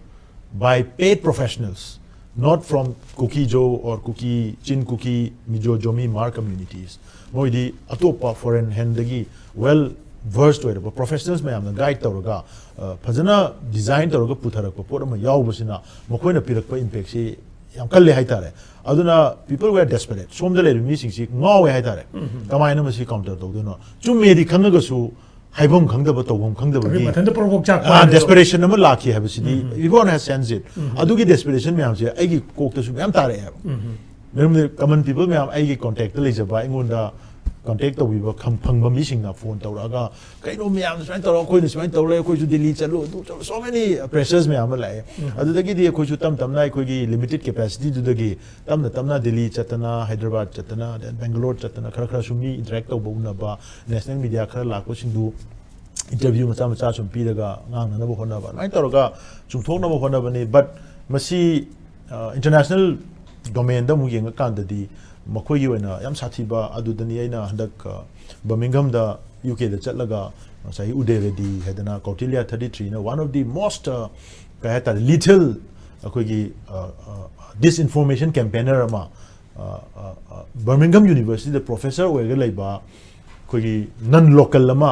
by paid professionals, not from Kuki-Zo or Kuki, Chin Kuki, Mizo, Zomi, Hmar communities. ꯃꯣꯏꯗꯤ ꯑꯇꯣꯞꯄ foreign handꯗꯒꯤ well versed ꯑꯣꯏꯔꯕ professionals ꯃꯌꯥꯝꯅ guide ꯇꯧꯔꯒ, ꯑ, ꯐꯖꯅ design ꯇꯧꯔꯒ ꯄꯨꯊꯔꯛꯄ ꯄꯣꯠ ꯑꯃ ꯌꯥꯎꯕꯁꯤꯅ ꯃꯈꯣꯏꯅ ꯄꯤꯔꯛꯄ impactꯁꯤ ꯌꯥꯝ ꯀꯜꯂꯦ ꯍꯥꯏꯇꯥꯔꯦ꯫ ꯑꯗꯨꯅ people were desperate. ꯁꯣꯝꯗ ꯂꯩꯔꯤꯕ ꯃꯤꯁꯤꯡꯁꯤ ꯉꯥꯎꯋꯦ ꯍꯥꯏꯇꯥꯔꯦ꯫ ꯀꯃꯥꯏꯅ ꯃꯁꯤ counter ꯇꯧꯗꯣꯏꯅꯣ? ꯆꯨꯝꯃꯦꯗꯤ ꯈꯪꯉꯒꯁꯨ ꯍꯥꯏꯐꯝ ꯈꯪꯗꯕ, ꯇꯧꯐꯝ ꯈꯪꯗꯕꯒꯤ, ꯃꯊꯟꯇ ꯄ꯭ꯔꯣꯛ ꯆꯥꯛꯄ ꯑꯥ, ꯍꯥꯏꯕꯗꯣ꯫ Desperation ꯑꯃ ꯂꯥꯛꯈꯤ ꯍꯥꯏꯕꯁꯤꯗꯤ everyone has sensed it. ꯑꯗꯨꯒꯤ desperation ꯃꯌꯥꯝꯁꯦ ꯑꯩꯒꯤ ꯀꯣꯛꯇꯁꯨ ꯃꯌꯥꯝ ꯇꯥꯔꯛꯑꯦꯕ꯫ ꯃꯔꯝꯗꯤ common people ꯃꯌꯥꯝ ꯑꯩꯒꯤ contactꯇ ꯂꯩꯖꯕ, ꯑꯩꯉꯣꯟꯗ contact ꯇꯧꯕꯤꯕ ꯈꯪ-, ꯐꯪꯕ ꯃꯤꯁꯤꯡꯅ phone ꯇꯧꯔꯛꯑꯒ, "ꯀꯩꯅꯣ ꯃꯌꯥꯝ ꯁꯨꯃꯥꯏꯅ ꯇꯧꯔ, ꯑꯩꯈꯣꯏꯅ ꯁꯨꯃꯥꯏꯅ ꯇꯧꯔꯦ, ꯑꯩꯈꯣꯏꯁꯨ ꯗꯤꯜꯂꯤ ꯆꯠꯂꯨ, ꯑꯗꯨ ꯆꯠꯂꯨ," so many pressures ꯃꯌꯥꯝ ꯑꯃ ꯂꯥꯛꯑꯦ꯫ ꯑꯗꯨꯗꯒꯤꯗꯤ ꯑꯩꯈꯣꯏꯁꯨ ꯇꯞ ꯇꯞꯅ ꯑꯩꯈꯣꯏꯒꯤ limited capacityꯗꯨꯗꯒꯤ ꯇꯞꯅ ꯇꯞꯅ ꯗꯤꯜꯂꯤ ꯆꯠꯇꯅ, ꯍꯥꯏꯗ꯭ꯔꯕꯥꯗ ꯆꯠꯇꯅ, then ꯕꯦꯡꯒꯂꯣꯔ ꯆꯠꯇꯅ ꯈꯔ ꯈꯔꯁꯨ ꯃꯤ interact ꯇꯧꯕ, ꯎꯅꯕ, national media ꯈꯔ ꯂꯥꯛꯄꯁꯤꯡꯗꯨ interview ꯃꯆꯥ ꯃꯆꯥ ꯁꯨꯝ ꯄꯤꯔꯒ ꯉꯥꯡꯅꯅꯕ ꯍꯣꯠꯅꯕ, ꯑꯗꯨꯃꯥꯏꯅ ꯇꯧꯔꯒ ꯆꯨꯝꯊꯣꯛꯅꯕ ꯍꯣꯠꯅꯕꯅꯤ꯫ But ꯃꯁꯤ, ꯑ, international domainꯗ ꯑꯃꯨꯛ ꯌꯦꯡꯉꯀꯥꯟꯗꯗꯤ ꯃꯈꯣꯏꯒꯤ ꯑꯣꯏꯅ ꯌꯥꯝ ꯁꯥꯊꯤꯕ ꯑꯗꯨꯗꯅꯤ꯫ ꯑꯩꯅ ꯍꯟꯗꯛ, ꯑ, Birminghamꯗ, UKꯗ ꯆꯠꯂꯒ ꯉꯁꯥꯏꯒꯤ Uday Reddy ꯍꯥꯏꯗꯅ Kautilya thirty-threeꯅ one of the most, ꯑ, ꯀꯩ ꯍꯥꯏꯇꯥꯔꯦ, lethal ꯑꯩꯈꯣꯏꯒꯤ, ꯑ, ꯑ, disinformation campaigner ꯑꯃ, ꯑ, ꯑ, ꯑ, Birmingham Universityꯗ professor ꯑꯣꯏꯔꯒ ꯂꯩꯕ ꯑꯩꯈꯣꯏꯒꯤ non local ꯑꯃ,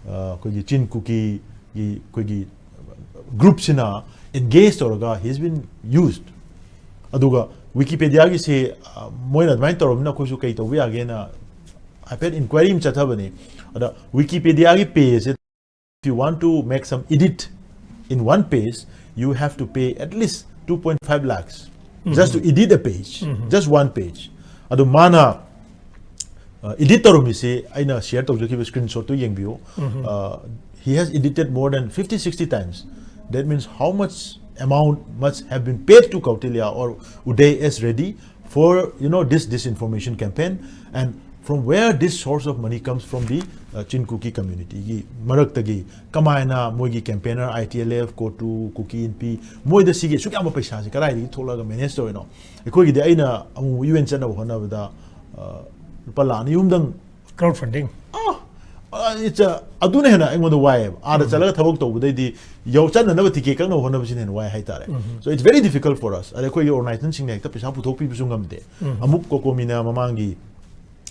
ꯑ, ꯑꯩꯈꯣꯏꯒꯤ ꯆꯤꯟ ꯀꯨꯀꯤꯒꯤ ꯑꯩꯈꯣꯏꯒꯤ groupꯁꯤꯅ engage ꯇꯧꯔꯒ he's been used꯫ ꯑꯗꯨꯒ Wikipediaꯒꯤꯁꯦ, ꯑ, ꯃꯣꯏꯅ ꯑꯗꯨꯃꯥꯏꯅ ꯇꯧꯔꯕꯅꯤꯅ ꯑꯩꯈꯣꯏꯁꯨ ꯀꯩ ꯇꯧꯕ ꯌꯥꯒꯦꯅ ꯍꯥꯏꯐꯦꯠ inquiry ꯑꯃ ꯆꯠꯊꯕꯅꯤ꯫ ꯑꯗ Wikipediaꯒꯤ pageꯁꯦ, if you want to make some edit in one page, you have to pay at least two point five lakhs just to edit a page, just one page. ꯑꯗꯨ ꯃꯥꯅ, ꯑ, edit ꯇꯧꯔꯝꯃꯤꯁꯤ ꯑꯩꯅ share ꯇꯧꯖꯈꯤꯕ screenshotꯇꯨ ꯌꯦꯡꯕꯤꯌꯨ꯫ Uh, he has edited more than fifty, sixty times. That means how much amount must have been paid to Kautilya or Uday S Reddy for, you know, this disinformation campaign, and from where this source of money comes from the uh, Chin Kuki community ꯒꯤ ꯃꯔꯛꯇꯒꯤ ꯀꯃꯥꯏꯅ ꯃꯣꯏꯒꯤ campaigner, I T L F, COTU, Kuki Inpi, ꯃꯣꯏꯗ ꯁꯤꯒꯤ ꯑꯁꯨꯛ ꯌꯥꯝꯕ ꯄꯩꯁꯥꯁꯤ ꯀꯗꯥꯏꯗꯒꯤ ꯊꯣꯛꯂꯛꯑꯒ manage ꯇꯧꯔꯤꯅꯣ? ꯑꯩꯈꯣꯏꯒꯤꯗꯤ ꯑꯩꯅ ꯑꯃꯨꯛ U N ꯆꯠꯅꯕ ꯍꯣꯠꯅꯕꯗ ꯑ, ꯂꯨꯄꯥ ꯂꯥꯈ ꯑꯅꯤ ꯑꯍꯨꯝꯗꯪ Crowdfunding. ꯑ, ꯑ, it's a- ꯑꯗꯨꯅ ꯍꯦꯟꯅ ꯑꯩꯉꯣꯟꯗ ꯋꯥꯏꯑꯦꯕ꯫ ꯑꯥꯗ ꯆꯠꯂꯒ ꯊꯕꯛ ꯇꯧꯕꯗꯩꯗꯤ ꯌꯧ ꯆꯠꯅꯅꯕ ticket ꯀꯛꯅꯕ ꯍꯣꯠꯅꯕꯁꯤꯅ ꯍꯦꯟꯅ ꯋꯥꯏ ꯍꯥꯏꯇꯥꯔꯦ꯫ So it's very difficult for us. ꯑꯗꯩ ꯑꯩꯈꯣꯏꯒꯤ organizationꯁꯤꯡꯅ ꯍꯦꯛꯇ ꯄꯩꯁꯥ ꯄꯨꯊꯣꯛꯄꯤꯕꯁꯨ ꯉꯝꯗꯦ꯫ ꯑꯃꯨꯛ COCOMIꯅ ꯃꯃꯥꯡꯒꯤ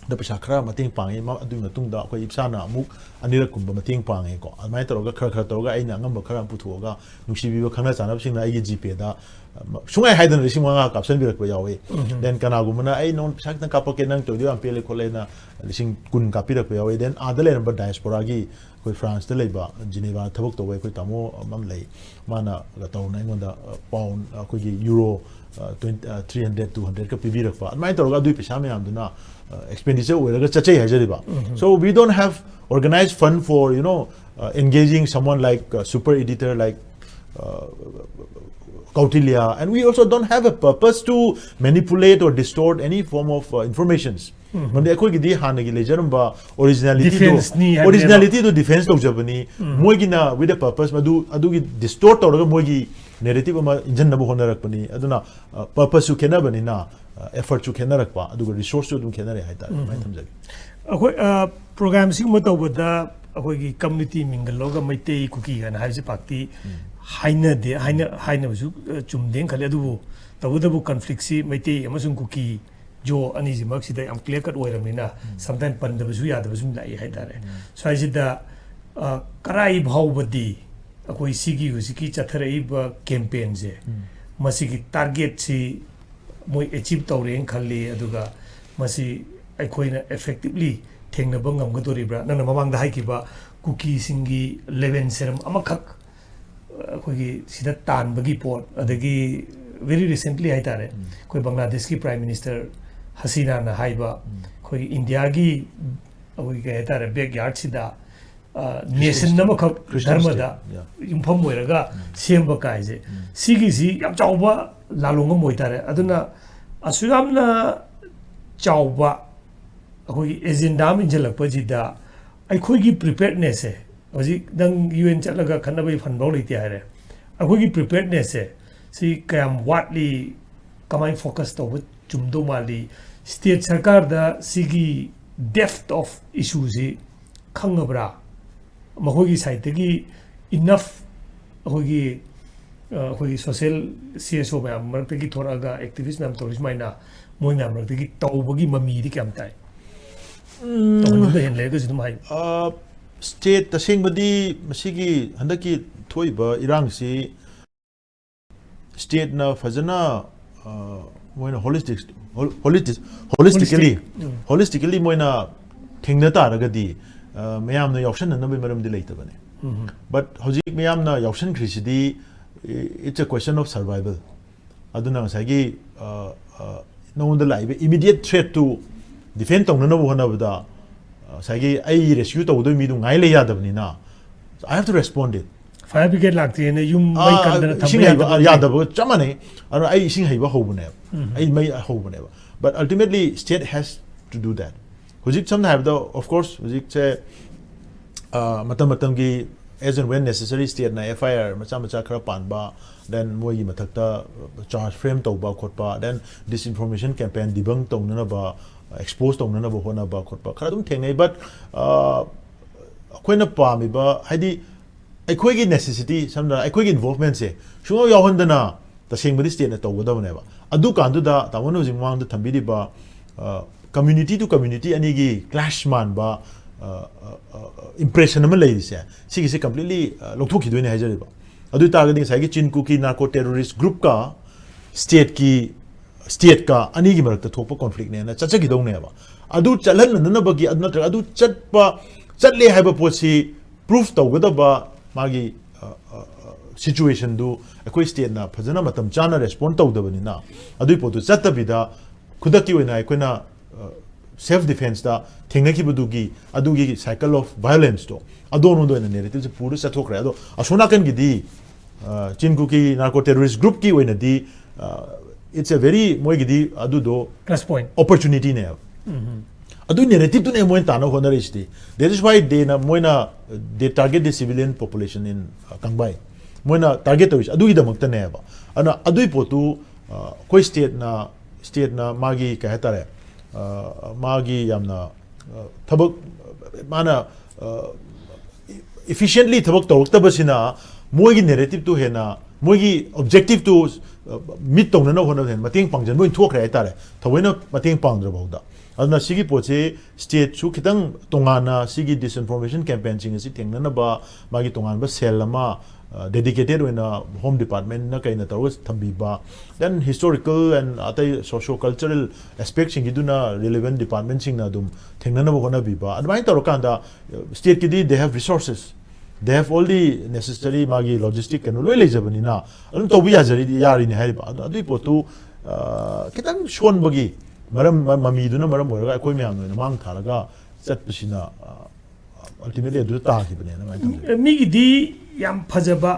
ꯗ ꯄꯩꯁꯥ ꯈꯔ ꯃꯇꯦꯡ ꯄꯥꯡꯉꯤ꯫ ꯃ-, ꯑꯗꯨꯒꯤ ꯃꯇꯨꯡꯗ ꯑꯩꯈꯣꯏ ꯏꯞꯁꯥꯅ ꯑꯃꯨꯛ ꯑꯅꯤꯔꯛ ꯀꯨꯝꯕ ꯃꯇꯦꯡ ꯄꯥꯡꯉꯦꯀꯣ꯫ ꯑꯗꯨꯃꯥꯏꯅ ꯇꯧꯔꯒ ꯈꯔ ꯈꯔ ꯇꯧꯔꯒ ꯑꯩꯅ ꯑꯉꯝꯕ ꯈꯔ ꯑꯃ ꯄꯨꯊꯣꯛꯑꯒ ꯅꯨꯡꯁꯤꯕꯤꯕ ꯈꯪꯅ ꯆꯥꯟꯅꯕꯁꯤꯡꯅ ꯑꯩꯒꯤ GPayꯗ, ꯑ, ꯁꯨꯡꯍꯥꯏ ꯍꯥꯏꯗꯅ ꯂꯤꯁꯤꯡ ꯃꯉꯥ ꯀꯥꯞꯁꯤꯟꯕꯤꯔꯛꯄ ꯌꯥꯎꯋꯤ꯫ Then ꯀꯅꯥꯒꯨꯝꯕꯅ "ꯑꯩ ꯅꯉꯣꯟꯗ ꯄꯩꯁꯥ ꯈꯤꯇꯪ ꯀꯥꯞꯄꯛꯀꯦ, ꯅꯪ ꯇꯧꯔꯤꯗꯣ ꯌꯥꯝ ꯄꯦꯜꯂꯦ ꯈꯣꯠꯂꯦꯅ" ꯂꯤꯁꯤꯡ ꯀꯨꯟ ꯀꯥꯞꯄꯤꯔꯛꯄ ꯌꯥꯎꯋꯤ꯫ Then ꯑꯥꯗ ꯂꯩꯔꯝꯕ diasporaꯒꯤ ꯑꯩꯈꯣꯏ Franceꯇ ꯂꯩꯕ Geneva ꯊꯕꯛ ꯇꯧꯕ ꯑꯩꯈꯣꯏ ꯇꯥꯃꯣ ꯑꯃ ꯂꯩ꯫ ꯃꯥꯅ ꯇꯧꯅ ꯑꯩꯉꯣꯟꯗ, ꯑ, pound, ꯑꯩꯈꯣꯏꯒꯤ euro, ꯑ, twenty, ꯑ, three hundred, two hundredꯀ ꯄꯤꯕꯤꯔꯛꯄ꯫ ꯑꯗꯨꯃꯥꯏꯅ ꯇꯧꯔꯒ ꯑꯗꯨꯒꯤ ꯄꯩꯁꯥ ꯃꯌꯥꯝꯗꯨꯅ, ꯑ, expenditure ꯑꯣꯏꯔꯒ ꯆꯠꯆꯩ ꯍꯥꯏꯖꯔꯤꯕ꯫ So we don't have organized fund for, you know, uh, engaging someone like, uh, super editor like, uh, Kautilya, and we also don't have a purpose to manipulate or distort any form of, uh, informations. ꯃꯔꯝꯗꯤ ꯑꯩꯈꯣꯏꯒꯤꯗꯤ ꯍꯥꯟꯅꯒꯤ ꯂꯩꯖꯔꯝꯕ originalityꯗꯨ, Defenseꯅꯤ ꯍꯥꯏꯕꯅꯦꯕ꯫ Originalityꯗꯨ defense ꯇꯧꯖꯕꯅꯤ꯫ ꯃꯣꯏꯒꯤꯅ with a purpose, ꯃꯗꯨ, ꯑꯗꯨꯒꯤ distort ꯇꯧꯔꯒ ꯃꯣꯏꯒꯤ narrative ꯑꯃ ꯏꯟꯖꯟꯅꯕ ꯍꯣꯠꯅꯔꯛꯄꯅꯤ꯫ ꯑꯗꯨꯅ, ꯑ, purposeꯁꯨ ꯈꯦꯠꯅꯕꯅꯤꯅ, ꯑ, effortꯁꯨ ꯈꯦꯠꯅꯔꯛꯄ, ꯑꯗꯨꯒ resourceꯁꯨ ꯑꯗꯨꯝ ꯈꯦꯠꯅꯔꯦ ꯍꯥꯏꯇꯥꯔꯦ꯫ ꯑꯗꯨꯃꯥꯏꯅ ꯊꯝꯖꯒꯦ꯫ ꯑꯩꯈꯣꯏ, ꯑ, program ꯁꯤꯒꯨꯝꯕ ꯇꯧꯕꯗ ꯑꯩꯈꯣꯏꯒꯤ community ꯃꯤꯡꯒꯜꯂꯣꯒ ꯃꯩꯇꯩ ꯀꯨꯀꯤ ꯀꯥꯏꯅ ꯍꯥꯏꯕꯁꯤ ꯄꯥꯛꯇꯤ ꯍꯥꯏꯅꯗꯦ, ꯍꯥꯏꯅ-, ꯍꯥꯏꯅꯕꯁꯨ, ꯑ, ꯆꯨꯝꯗꯦꯅ ꯈꯜꯂꯤ꯫ ꯑꯗꯨꯕꯨ ꯇꯧꯕꯇꯕꯨ conflictꯁꯤ ꯃꯩꯇꯩ ꯑꯃꯁꯨꯡ ꯀꯨꯀꯤ ꯖꯣ ꯑꯅꯤꯁꯤ ꯃꯔꯛꯁꯤꯗ ꯌꯥꯝ clear cut ꯑꯣꯏꯔꯕꯅꯤꯅ sometime ꯄꯟꯗꯕꯁꯨ ꯌꯥꯗꯕꯁꯨ ꯂꯥꯛꯏ ꯍꯥꯏꯇꯥꯔꯦ꯫ ꯁ꯭ꯋꯥꯏꯁꯤꯗ, ꯑ, ꯀꯔꯥꯏ ꯐꯥꯎꯕꯗꯤ ꯑꯩꯈꯣꯏ ꯁꯤꯒꯤ ꯍꯧꯖꯤꯛꯀꯤ ꯆꯠꯊꯔꯛꯏꯕ campaignꯁꯦ, ꯃꯁꯤꯒꯤ targetꯁꯤ ꯃꯣꯏ achieve ꯇꯧꯔꯦꯅ ꯈꯜꯂꯤ, ꯑꯗꯨꯒ ꯃꯁꯤ ꯑꯩꯈꯣꯏꯅ effectively ꯊꯦꯡꯅꯕ ꯉꯝꯒꯗꯧꯔꯤꯕ꯭ꯔꯥ? ꯅꯪꯅ ꯃꯃꯥꯡꯗ ꯍꯥꯏꯈꯤꯕ ꯀꯨꯀꯤꯁꯤꯡꯒꯤ ꯂꯦꯕꯦꯟ ꯁꯦꯔꯝ ꯑꯃꯈꯛ ꯑꯩꯈꯣꯏꯒꯤ ꯁꯤꯗ ꯇꯥꯟꯕꯒꯤ ꯄꯣꯠ, ꯑꯗꯒꯤ very recently ꯍꯥꯏꯇꯥꯔꯦ, ꯑꯩꯈꯣꯏ ꯕꯪꯒ꯭ꯂꯥꯗꯦꯁꯀꯤ Prime Minister ꯍꯁꯤꯅꯥꯅ ꯍꯥꯏꯕ, ꯑꯩꯈꯣꯏꯒꯤ ꯏꯟꯗꯤꯌꯥꯒꯤ ꯑꯩꯈꯣꯏꯒꯤ ꯀꯩ ꯍꯥꯏꯇꯥꯔꯦ, backyardꯁꯤꯗ, ꯑ, nation ꯑꯃꯈꯛ Christian ꯙꯔꯃꯗ state, yeah. ꯌꯨꯝꯐꯝ ꯑꯣꯏꯔꯒ ꯁꯦꯝꯕ ꯀꯥꯏꯁꯦ, ꯁꯤꯒꯤꯁꯤ ꯌꯥꯝ ꯆꯥꯎꯕ ꯂꯥꯂꯣꯡ ꯑꯃ ꯑꯣꯏꯇꯥꯔꯦ꯫ ꯑꯗꯨꯅ ꯑꯁꯨꯛ ꯌꯥꯝꯅ ꯆꯥꯎꯕ ꯑꯩꯈꯣꯏꯒꯤ ꯑꯦꯖꯦꯟꯗꯥ ꯑꯃ ꯏꯟꯁꯤꯜꯂꯛꯄꯁꯤꯗ ꯑꯩꯈꯣꯏꯒꯤ ꯄ꯭ꯔꯤꯄꯦꯌꯔꯅꯦꯁꯁꯦ, ꯍꯧꯖꯤꯛ ꯅꯪ ꯌꯨ ꯑꯦꯟ ꯆꯠꯂꯒ ꯈꯠꯅꯕꯒꯤ ꯐꯟꯐꯥꯎ ꯂꯩꯇꯦ ꯍꯥꯏꯔꯦ, ꯑꯩꯈꯣꯏꯒꯤ ꯄ꯭ꯔꯤꯄꯦꯌꯔꯅꯦꯁꯁꯦ ꯁꯤ ꯀꯌꯥꯝ ꯋꯥꯠꯂꯤ, ꯀꯃꯥꯏꯅ ꯐꯣꯀꯁ ꯇꯧꯕ ꯆꯨꯝꯗꯧ ꯃꯥꯜꯂꯤ? ꯁ꯭ꯇꯦꯠ ꯁꯔꯀꯥꯔꯗ ꯁꯤꯒꯤ ꯗꯦꯞꯊ ꯑꯣꯐ ꯏꯁꯨꯁꯤ ꯈꯪꯉꯕ꯭ꯔꯥ? ꯃꯈꯣꯏꯒꯤ ꯁꯥꯏꯠꯇꯒꯤ ꯏꯅꯐ ꯑꯩꯈꯣꯏꯒꯤ ꯑ, ꯑꯩꯈꯣꯏꯒꯤ ꯁꯣꯁꯤꯌꯦꯜ ꯁꯤ ꯑꯦꯁ ꯑꯣ ꯃꯌꯥꯝ ꯃꯔꯛꯇꯒꯤ ꯊꯣꯔꯛꯑꯒ ꯑꯦꯛꯇꯤꯚꯤꯁ ꯃꯌꯥꯝ ꯇꯧꯔꯤꯁꯤ ꯁꯨꯃꯥꯏꯅ ꯃꯣꯏ ꯃꯌꯥꯝ ꯃꯔꯛꯇꯒꯤ ꯇꯧꯕꯒꯤ ꯃꯃꯤꯗꯤ ꯀꯌꯥꯝ ꯇꯥꯏ? ꯇꯧꯍꯟꯅꯤꯡꯕ ꯍꯦꯟꯅ ꯂꯩꯔꯒꯁꯨ ꯑꯗꯨꯝ ꯍꯥꯏꯌꯨ꯫ ꯁ꯭ꯇꯦꯠ ꯇꯁꯦꯡꯕꯗꯤ ꯃꯁꯤꯒꯤ ꯍꯟꯗꯛꯀꯤ ꯊꯣꯛꯏꯕ ꯏꯔꯥꯡꯁꯤ ꯁ꯭ꯇꯦꯠꯅ ꯐꯖꯅ ꯑ, ꯃꯣꯏꯅ ꯍꯣꯂꯤꯁꯇꯤꯛ ꯍꯣꯂꯤꯁꯇꯤꯀꯦꯂꯤ ꯎꯝ. ꯍꯣꯂꯤꯁꯇꯤꯀꯦꯂꯤ ꯃꯣꯏꯅ ꯊꯦꯡꯅ ꯇꯥꯔꯒꯗꯤ ꯑ, ꯃꯌꯥꯝꯅ ꯌꯥꯎꯁꯟꯅꯅꯕꯒꯤ ꯃꯔꯝꯗꯤ ꯂꯩꯇꯕꯅꯦ. ꯎꯝ. But ꯍꯧꯖꯤꯛ ꯃꯌꯥꯝꯅ ꯌꯥꯎꯁꯟꯈ꯭ꯔꯤꯁꯤꯗꯤ it's a question of survival. ꯑꯗꯨꯅ ꯉꯁꯥꯏꯒꯤ ꯑ, ꯑ, ꯅꯉꯣꯟꯗ ꯂꯥꯛꯏꯕ ꯏꯃꯤꯗꯤꯌꯦꯠ ꯊ꯭ꯔꯦꯠꯇꯨ ꯗꯤꯐꯦꯟ ꯇꯧꯅꯅꯕ ꯍꯣꯠꯅꯕꯗ ꯑ, ꯉꯁꯥꯏꯒꯤ ꯑꯩ ꯔꯦꯁꯀ꯭ꯌꯨ ꯇꯧꯒꯗꯕ ꯃꯤꯗꯨ ꯉꯥꯏ ꯂꯩ ꯌꯥꯗꯕꯅꯤꯅ, I have to respond it. Fire brigade ꯂꯥꯛꯇꯦꯅ ꯌꯨꯝ ꯃꯩ ꯑꯥ, ꯀꯟꯗꯅ ꯊꯝꯕ ꯏꯁꯤꯡ ꯍꯩꯕ ꯌꯥꯗꯕ? ꯌꯥꯗꯕ ꯆꯞ ꯃꯥꯟꯅꯩ. ꯑꯗꯨꯅ ꯑꯩ ꯏꯁꯤꯡ ꯍꯩꯕ ꯍꯧꯕꯅꯦꯕ, ꯎꯝ. ꯑꯩ ꯃꯩ ꯍꯧꯕꯅꯦꯕ. But ultimately state has to do that. ꯍꯧꯖꯤꯛ ꯁꯝꯅ ꯍꯥꯏꯔꯕꯗ, of course, ꯍꯧꯖꯤꯛꯁꯦ ꯑ, ꯃꯇꯝ ꯃꯇꯝꯒꯤ as and when necessary ꯁ꯭ꯇꯦꯠꯅ ꯑꯦꯐ ꯑꯥꯏ ꯑꯥꯔ ꯃꯆꯥ ꯃꯆꯥ ꯈꯔ ꯄꯥꯟꯕ, then ꯃꯣꯏꯒꯤ ꯃꯊꯛꯇ ꯆꯥꯔꯖ ꯐ꯭ꯔꯦꯝ ꯇꯧꯕ ꯈꯣꯠꯄ, then disinformation campaign debunk ꯇꯧꯅꯅꯕ, ꯑꯦꯛꯁꯄꯣꯖ ꯇꯧꯅꯅꯕ ꯍꯣꯠꯅꯕ ꯈꯣꯠꯄ ꯈꯔ ꯑꯗꯨꯝ ꯊꯦꯡꯅꯩ. But ꯑ, ꯑꯩꯈꯣꯏꯅ ꯄꯥꯝꯃꯤꯕ, ꯍꯥꯏꯗꯤ ꯑꯩꯈꯣꯏꯒꯤ ꯅꯦꯁꯦꯁꯤꯇꯤ, ꯁꯝꯅ ꯑꯩꯈꯣꯏꯒꯤ ꯏꯟꯚꯣꯜꯚꯃꯦꯟꯁꯦ ꯁꯨꯡꯌꯥꯎ ꯌꯥꯎꯍꯟꯗꯅ ꯇꯁꯦꯡꯕꯗꯤ ꯁ꯭ꯇꯦꯠꯅ ꯇꯧꯒꯗꯕꯅꯦꯕ. ꯑꯗꯨꯀꯥꯟꯗꯨꯗ ꯇꯥꯃꯣꯅ ꯍꯧꯖꯤꯛ ꯃꯃꯥꯡꯗ ꯊꯝꯕꯤꯔꯤꯕ community to community ꯑꯅꯤꯒꯤ clash ꯃꯥꯟꯕ ꯏꯝꯄ꯭ꯔꯦꯁꯟ ꯑꯃ ꯂꯩꯔꯤꯁꯦ, ꯁꯤꯒꯤꯁꯦ completely ꯂꯧꯊꯣꯛꯈꯤꯗꯣꯏꯅꯦ ꯍꯥꯏꯖꯔꯤꯕ. ꯑꯗꯨ ꯑꯣꯏꯇꯥꯔꯒꯗꯤ ꯉꯁꯥꯏꯒꯤ ꯆꯤꯟ ꯀꯨꯀꯤ ꯅꯥꯔꯀꯣ ꯇꯦꯔꯣꯔꯤꯁ ꯒ꯭ꯔꯨꯞꯀ ꯁ꯭ꯇꯦꯠꯀꯤ ꯁ꯭ꯇꯦꯠꯀ ꯑꯅꯤꯒꯤ ꯃꯔꯛꯇ ꯊꯣꯛꯄ ꯀꯣꯟꯐ꯭ꯂꯤꯛꯅꯦꯅ ꯆꯠꯆꯈꯤꯗꯧꯅꯦꯕ. ꯑꯗꯨ ꯆꯠꯍꯟꯅꯗꯅꯕꯒꯤ, ꯑꯗꯨ ꯅꯠꯇ꯭ꯔꯒ ꯑꯗꯨ ꯆꯠꯄ ꯆꯠꯂꯦ ꯍꯥꯏꯕ ꯄꯣꯠꯁꯤ ꯄ꯭ꯔꯨꯐ ꯇꯧꯒꯗꯕ ꯃꯥꯒꯤ ꯁꯤꯆꯨꯋꯦꯁꯟꯗꯨ ꯑꯩꯈꯣꯏ ꯁ꯭ꯇꯦꯠꯅ ꯐꯖꯅ ꯃꯇꯝ ꯆꯥꯅ ꯔꯦꯁꯄꯣꯟ ꯇꯧꯗꯕꯅꯤꯅ, ꯑꯗꯨꯒꯤ ꯄꯣꯠꯇꯨ ꯆꯠꯇꯕꯤꯗ ꯈꯨꯗꯛꯀꯤ ꯑꯣꯏꯅ ꯑꯩꯈꯣꯏꯅ ꯁꯦꯜꯐ ꯗꯤꯐꯦꯟꯁꯇ ꯊꯦꯡꯅꯈꯤꯕꯗꯨꯒꯤ ꯑꯗꯨꯒꯤ ꯁꯥꯏꯀꯜ ꯑꯣꯐ ꯚꯥꯏꯑꯣꯂꯦꯟꯁꯇꯣ ꯑꯗꯣꯝꯂꯣꯝꯗ ꯑꯣꯏꯅ ꯅꯦꯔꯦꯇꯤꯞꯁꯦ ꯄꯨꯔ ꯆꯠꯊꯣꯛꯈ꯭ꯔꯦ. ꯑꯗꯣ ꯑꯁꯣꯝ ꯅꯥꯀꯟꯒꯤꯗꯤ ꯆꯤꯟ ꯀꯨꯀꯤ ꯅꯥꯔꯀꯣ ꯇꯦꯔꯣꯔꯤꯁ ꯒ꯭ꯔꯨꯞꯀꯤ ꯑꯣꯏꯅꯗꯤ it's a very, ꯃꯣꯏꯒꯤꯗꯤ ꯑꯗꯨꯗꯣ ꯄ꯭ꯂꯁ ꯄꯣꯏꯟ. ꯑꯣꯄꯣꯔꯆꯨꯅꯤꯇꯤꯅꯦꯕ. ꯎꯝ. ꯑꯗꯨꯏ narrative ꯇꯨꯅꯦ ꯃꯣꯏꯅ ꯇꯥꯅꯕ ꯍꯣꯠꯅꯔꯤꯁꯤꯗꯤ꯫ That is why ꯗꯦꯅ ꯃꯣꯏꯅ, they target the civilian population in, uh, ꯀꯪꯕꯥꯏ꯫ ꯃꯣꯏꯅ target ꯇꯧꯔꯤꯁꯦ ꯑꯗꯨꯒꯤꯗꯃꯛꯇꯅꯦꯕ꯫ ꯑꯗꯨꯅ ꯑꯗꯨꯏ ꯄꯣꯠꯇꯨ, uh, ꯑꯩꯈꯣꯏ stateꯅ, stateꯅ ꯃꯥꯒꯤ ꯀꯩ ꯍꯥꯏꯇꯥꯔꯦ, uh, ꯃꯥꯒꯤ ꯌꯥꯝꯅ, uh, ꯊꯕꯛ, ꯃꯥꯅ, uh, efficiently ꯊꯕꯛ ꯇꯧꯔꯛꯇꯕꯁꯤꯅ ꯃꯣꯏꯒꯤ narrative ꯇꯨ ꯍꯦꯟꯅ, ꯃꯣꯏꯒꯤ objective ꯇꯨ, uh, meet ꯇꯧꯅꯅꯕ ꯍꯣꯠꯅꯕꯗ ꯍꯦꯟꯅ ꯃꯇꯦꯡ ꯄꯥꯡꯖꯟꯕ ꯑꯣꯏꯅ ꯊꯣꯛꯈ꯭ꯔꯦ ꯍꯥꯏꯇꯥꯔꯦ, ꯊꯑꯣꯏꯅ ꯃꯇꯦꯡ ꯄꯥꯡꯗ꯭ꯔꯐꯥꯎꯗ꯫ ꯑꯗꯨꯅ ꯁꯤꯒꯤ ꯄꯣꯠꯁꯤ stateꯁꯨ ꯈꯤꯇꯪ ꯇꯣꯉꯥꯟꯅ ꯁꯤꯒꯤ disinformation campaignꯁꯤꯡ ꯑꯁꯤ ꯊꯦꯡꯅꯅꯕ ꯃꯥꯒꯤ ꯇꯣꯉꯥꯟꯕ cell ꯑꯃ, uh, dedicated ꯑꯣꯏꯅ Home Departmentꯅ ꯀꯩꯅ ꯇꯧꯔꯒ ꯊꯝꯕꯤꯕ, then historical and ꯑꯇꯩ socio cultural aspectꯁꯤꯡꯒꯤꯗꯨꯅ relevant departmentꯁꯤꯡꯅ ꯑꯗꯨꯝ ꯊꯦꯡꯅꯅꯕ ꯍꯣꯠꯅꯕꯤꯕ, ꯑꯗꯨꯃꯥꯏꯅ ꯇꯧꯔꯀꯥꯟꯗ, uh, stateꯀꯤꯗꯤ they have resources, they have all the necessary ꯃꯥꯒꯤ logistic ꯀꯩꯅꯣ ꯂꯣꯏ ꯂꯩꯖꯕꯅꯤꯅ ꯑꯗꯨꯝ ꯇꯧꯕ ꯌꯥꯖꯔꯤ, ꯌꯥꯔꯤꯅꯤ ꯍꯥꯏꯔꯤꯕ꯫ ꯑꯗꯨ, ꯑꯗꯨꯒꯤ ꯄꯣꯠꯇꯨ, ꯑ, ꯈꯤꯇꯪ ꯁꯣꯟꯕꯒꯤ ꯃꯔꯝ, ꯃ-, ꯃꯃꯤꯗꯨꯅ ꯃꯔꯝ ꯑꯣꯏꯔꯒ ꯑꯩꯈꯣꯏ ꯃꯌꯥꯝꯅ ꯑꯣꯏꯅ ꯃꯥꯡ ꯊꯥꯔꯒ ꯆꯠꯄꯁꯤꯅ, ꯑ, ultimately ꯑꯗꯨꯗ ꯇꯥꯈꯤꯕꯅꯦꯅ ꯑꯗꯨꯃꯥꯏꯅ ꯊꯝꯖꯩ꯫ ꯃꯤꯒꯤꯗꯤ ꯌꯥꯝ ꯐꯖꯕ,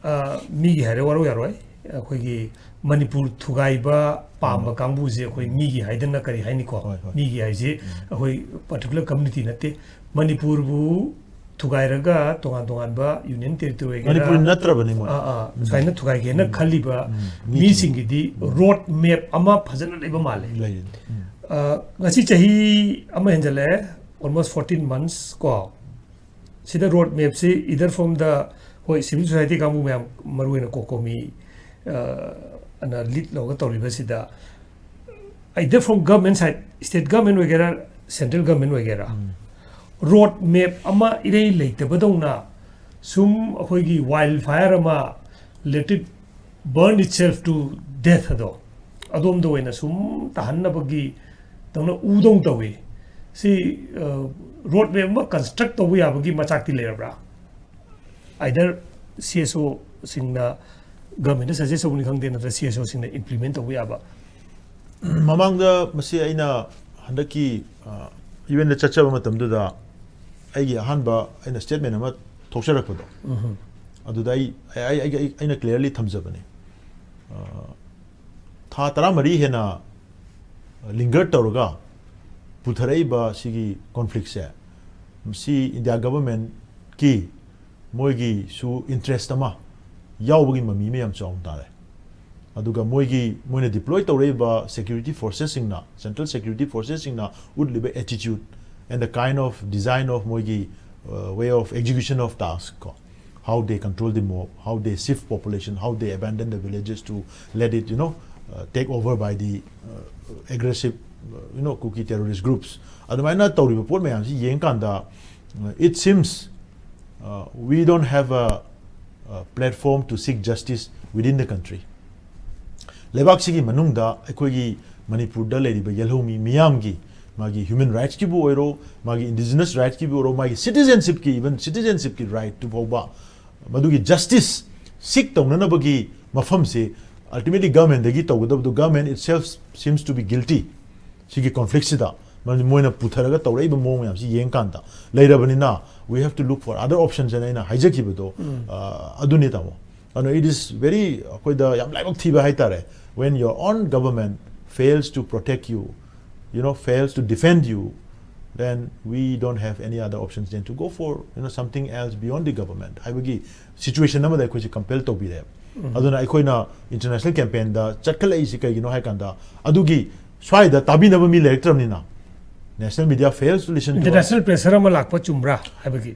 ꯑ, ꯃꯤꯒꯤ ꯍꯥꯏꯔ ꯋꯥꯔꯧ ꯌꯥꯔꯣꯏ꯫ ꯑꯩꯈꯣꯏꯒꯤ ꯃꯅꯤꯄꯨꯔ ꯊꯨꯒꯥꯏꯕ ꯄꯥꯝꯕ ꯎꯝ꯫ ꯀꯥꯡꯕꯨꯁꯦ ꯑꯩꯈꯣꯏ ꯃꯤꯒꯤ ꯍꯥꯏꯗꯅ ꯀꯔꯤ ꯍꯥꯏꯅꯤꯀꯣ? ꯍꯣꯏ, ꯍꯣꯏ꯫ ꯃꯤꯒꯤ ꯍꯥꯏꯁꯦ ꯎꯝ꯫ ꯑꯩꯈꯣꯏ particular community ꯅꯠꯇꯦ꯫ ꯃꯅꯤꯄꯨꯔꯕꯨ ꯊꯨꯒꯥꯏꯔꯒ ꯇꯣꯉꯥꯟ ꯇꯣꯉꯥꯟꯕ union territory ꯑꯣꯏꯒꯦꯔꯥ, ꯃꯅꯤꯄꯨꯔ ꯅꯠꯇ꯭ꯔꯕꯅꯤ ꯃꯣꯏ꯫ ꯑꯥ, ꯑꯥ, ꯎꯝ꯫ ꯁꯨꯃꯥꯏꯅ ꯊꯨꯒꯥꯏꯒꯦꯅ ꯎꯝ꯫ ꯈꯜꯂꯤꯕ ꯎꯝ꯫ ꯃꯤꯁꯤꯡꯒꯤꯗꯤ ꯎꯝ꯫ Road map ꯑꯃ ꯐꯖꯅ ꯂꯩꯕ ꯃꯥꯜꯂꯦ꯫ ꯂꯩ꯫ ꯎꯝ꯫ ꯑ, ꯉꯁꯤ ꯆꯍꯤ ꯑꯃ ꯍꯦꯟꯖꯜꯂꯛꯑꯦ, almost fourteen months ꯀꯣ, ꯁꯤꯗ road mapꯁꯤ either from the, ꯍꯣꯏ, civil society ꯀꯥꯡꯕꯨ ꯃꯌꯥꯝ, ꯃꯔꯨ ꯑꯣꯏꯅ COCOMI, ꯑ, ꯑꯅ lead ꯂꯧꯔꯒ ꯇꯧꯔꯤꯕꯁꯤꯗ, either from government side, state government ꯑꯣꯏꯒꯦꯔꯥ, central government ꯑꯣꯏꯒꯦꯔꯥ, ꯎꯝ꯫ Road map ꯑꯃ ꯏꯔꯩ ꯂꯩꯇꯕꯗꯧꯅ ꯁꯨꯝ ꯑꯩꯈꯣꯏꯒꯤ wildfire ꯑꯃ, let it burn itself to death ꯑꯗꯣ, ꯑꯗꯣꯝꯗ ꯑꯣꯏꯅ ꯁꯨꯝ ꯇꯥꯍꯟꯅꯕꯒꯤ ꯇꯧꯅ ꯎꯗꯧ ꯇꯧꯏ꯫ ꯁꯤ, ꯑ, road map ꯑꯃ construct ꯇꯧꯕ ꯌꯥꯕꯒꯤ ꯃꯆꯥꯛꯇꯤ ꯂꯩꯔꯕ꯭ꯔꯥ? Either CSOꯁꯤꯡꯅ, governmentꯇ suggest ꯇꯧꯕꯅꯤ ꯈꯪꯗꯦ, ꯅꯠꯇ꯭ꯔꯒ CSOꯁꯤꯡꯅ implement ꯇꯧꯕ ꯌꯥꯕ? ꯃꯃꯥꯡꯗ ꯃꯁꯤ ꯑꯩꯅ ꯍꯟꯗꯛꯀꯤ, ꯑ, UNꯗ ꯆꯠꯆꯕ ꯃꯇꯝꯗꯨꯗ ꯑꯩꯒꯤ ꯑꯍꯥꯟꯕ ꯑꯩꯅ statement ꯑꯃ ꯊꯣꯛꯆꯔꯛꯄꯗꯣ, ꯎꯝꯍꯨꯝ꯫ ꯑꯗꯨꯗ ꯑꯩ, ꯑꯩ, ꯑꯩ, ꯑꯩ, ꯑꯩꯅ clearly ꯊꯝꯖꯕꯅꯦ꯫ ꯑ, ꯊꯥ ꯇꯔꯥꯃꯔꯤ ꯍꯦꯟꯅ linger ꯇꯧꯔꯒ ꯄꯨꯊꯔꯛꯏꯕ ꯁꯤꯒꯤ ꯀꯣꯟꯐ꯭ꯂꯤꯛꯁꯦ, ꯃꯁꯤ ꯏꯟꯗꯤꯌꯥ ꯒꯚꯔꯟꯃꯦꯟꯠꯀꯤ ꯃꯣꯏꯒꯤꯁꯨ ꯏꯟꯇꯔꯦꯁ ꯑꯃ ꯌꯥꯎꯕꯒꯤ ꯃꯃꯤ ꯑꯃ ꯌꯥꯝ ꯆꯥꯎꯅ ꯇꯥꯔꯦ꯫ ꯑꯗꯨꯒ ꯃꯣꯏꯒꯤ, ꯃꯣꯏꯅ ꯗꯤꯄ꯭ꯂꯣꯏ ꯇꯧꯔꯛꯏꯕ ꯁꯦꯀ꯭ꯌꯨꯔꯤꯇꯤ ꯐꯣꯔꯁꯦꯁꯁꯤꯡꯅ, ꯁꯦꯟꯇ꯭ꯔꯦꯜ ꯁꯦꯀ꯭ꯌꯨꯔꯤꯇꯤ ꯐꯣꯔꯁꯦꯁꯁꯤꯡꯅ ꯎꯠꯂꯤꯕ attitude and the kind of design of ꯃꯣꯏꯒꯤ, uh, way of execution of task ꯀꯣ, how they control the mob, how they shift population, how they abandon the villages to let it, you know, uh, take over by the, uh, aggressive, uh, you know, Kuki terrorist groups. ꯑꯗꯨꯃꯥꯏꯅ ꯇꯧꯔꯤꯕ ꯄꯣꯠ ꯃꯌꯥꯝꯁꯤ ꯌꯦꯡꯀꯥꯟꯗ, uh, it seems, uh, we don't have a, a platform to seek justice within the country. ꯂꯩꯕꯥꯛꯁꯤꯒꯤ ꯃꯅꯨꯡꯗ ꯑꯩꯈꯣꯏꯒꯤ ꯃꯅꯤꯄꯨꯔꯗ ꯂꯩꯔꯤꯕ ꯌꯦꯜꯍꯧꯃꯤ ꯃꯤꯌꯥꯝꯒꯤ, ꯃꯥꯒꯤ human rightsꯀꯤꯕꯨ ꯑꯣꯏꯔꯣ, ꯃꯥꯒꯤ indigenous rightsꯀꯤꯕꯨ ꯑꯣꯏꯔꯣ, ꯃꯥꯒꯤ citizenshipꯀꯤ, even citizenshipꯀꯤ rightꯇꯨ ꯐꯥꯎꯕ, ꯃꯗꯨꯒꯤ justice seek ꯇꯧꯅꯅꯕꯒꯤ ꯃꯐꯝꯁꯦ ultimately governmentꯗꯒꯤ ꯇꯧꯒꯗꯕꯗꯨ, government itself seems to be guilty ꯁꯤꯒꯤ ꯀꯣꯟꯐ꯭ꯂꯤꯛꯁꯤꯗ꯫ ꯃꯔꯝꯗꯤ ꯃꯣꯏꯅ ꯄꯨꯊꯔꯒ ꯇꯧꯔꯛꯏꯕ ꯃꯑꯣꯡ ꯃꯌꯥꯝꯁꯤ ꯌꯦꯡꯀꯥꯟꯗ ꯂꯩꯔꯕꯅꯤꯅ, we have to look for other options ꯍꯥꯏꯅ ꯑꯩꯅ ꯍꯥꯏꯖꯈꯤꯕꯗꯣ, ꯑ, ꯑꯗꯨꯅꯤ ꯇꯥꯃꯣ꯫ ꯑꯗꯨꯅ it is very, ꯑꯩꯈꯣꯏꯗ ꯌꯥꯝ ꯂꯥꯏꯕꯛ ꯊꯤꯕ ꯍꯥꯏꯇꯥꯔꯦ, when your own government fails to protect you, you know, fails to defend you, then we don't have any other options than to go for, you know, something else beyond the government ꯍꯥꯏꯕꯒꯤ situation ꯑꯃꯗ ꯑꯩꯈꯣꯏꯁꯦ compel ꯇꯧꯕꯤꯔꯦꯕ꯫ ꯑꯗꯨꯅ ꯑꯩꯈꯣꯏꯅ international campaignꯗ ꯆꯠꯈꯠꯂꯛꯏꯁꯤ ꯀꯩꯒꯤꯅꯣ ꯍꯥꯏ ꯀꯥꯟꯗ, ꯑꯗꯨꯒꯤ ꯁ꯭ꯋꯥꯏꯗ ꯇꯥꯕꯤꯅꯕ ꯃꯤ ꯂꯩꯔꯛꯇ꯭ꯔꯕꯅꯤꯅ, national media fails to listen to us. International pressure ꯑꯃ ꯂꯥꯛꯄ ꯆꯨꯝꯕ꯭ꯔꯥ ꯍꯥꯏꯕꯒꯤ?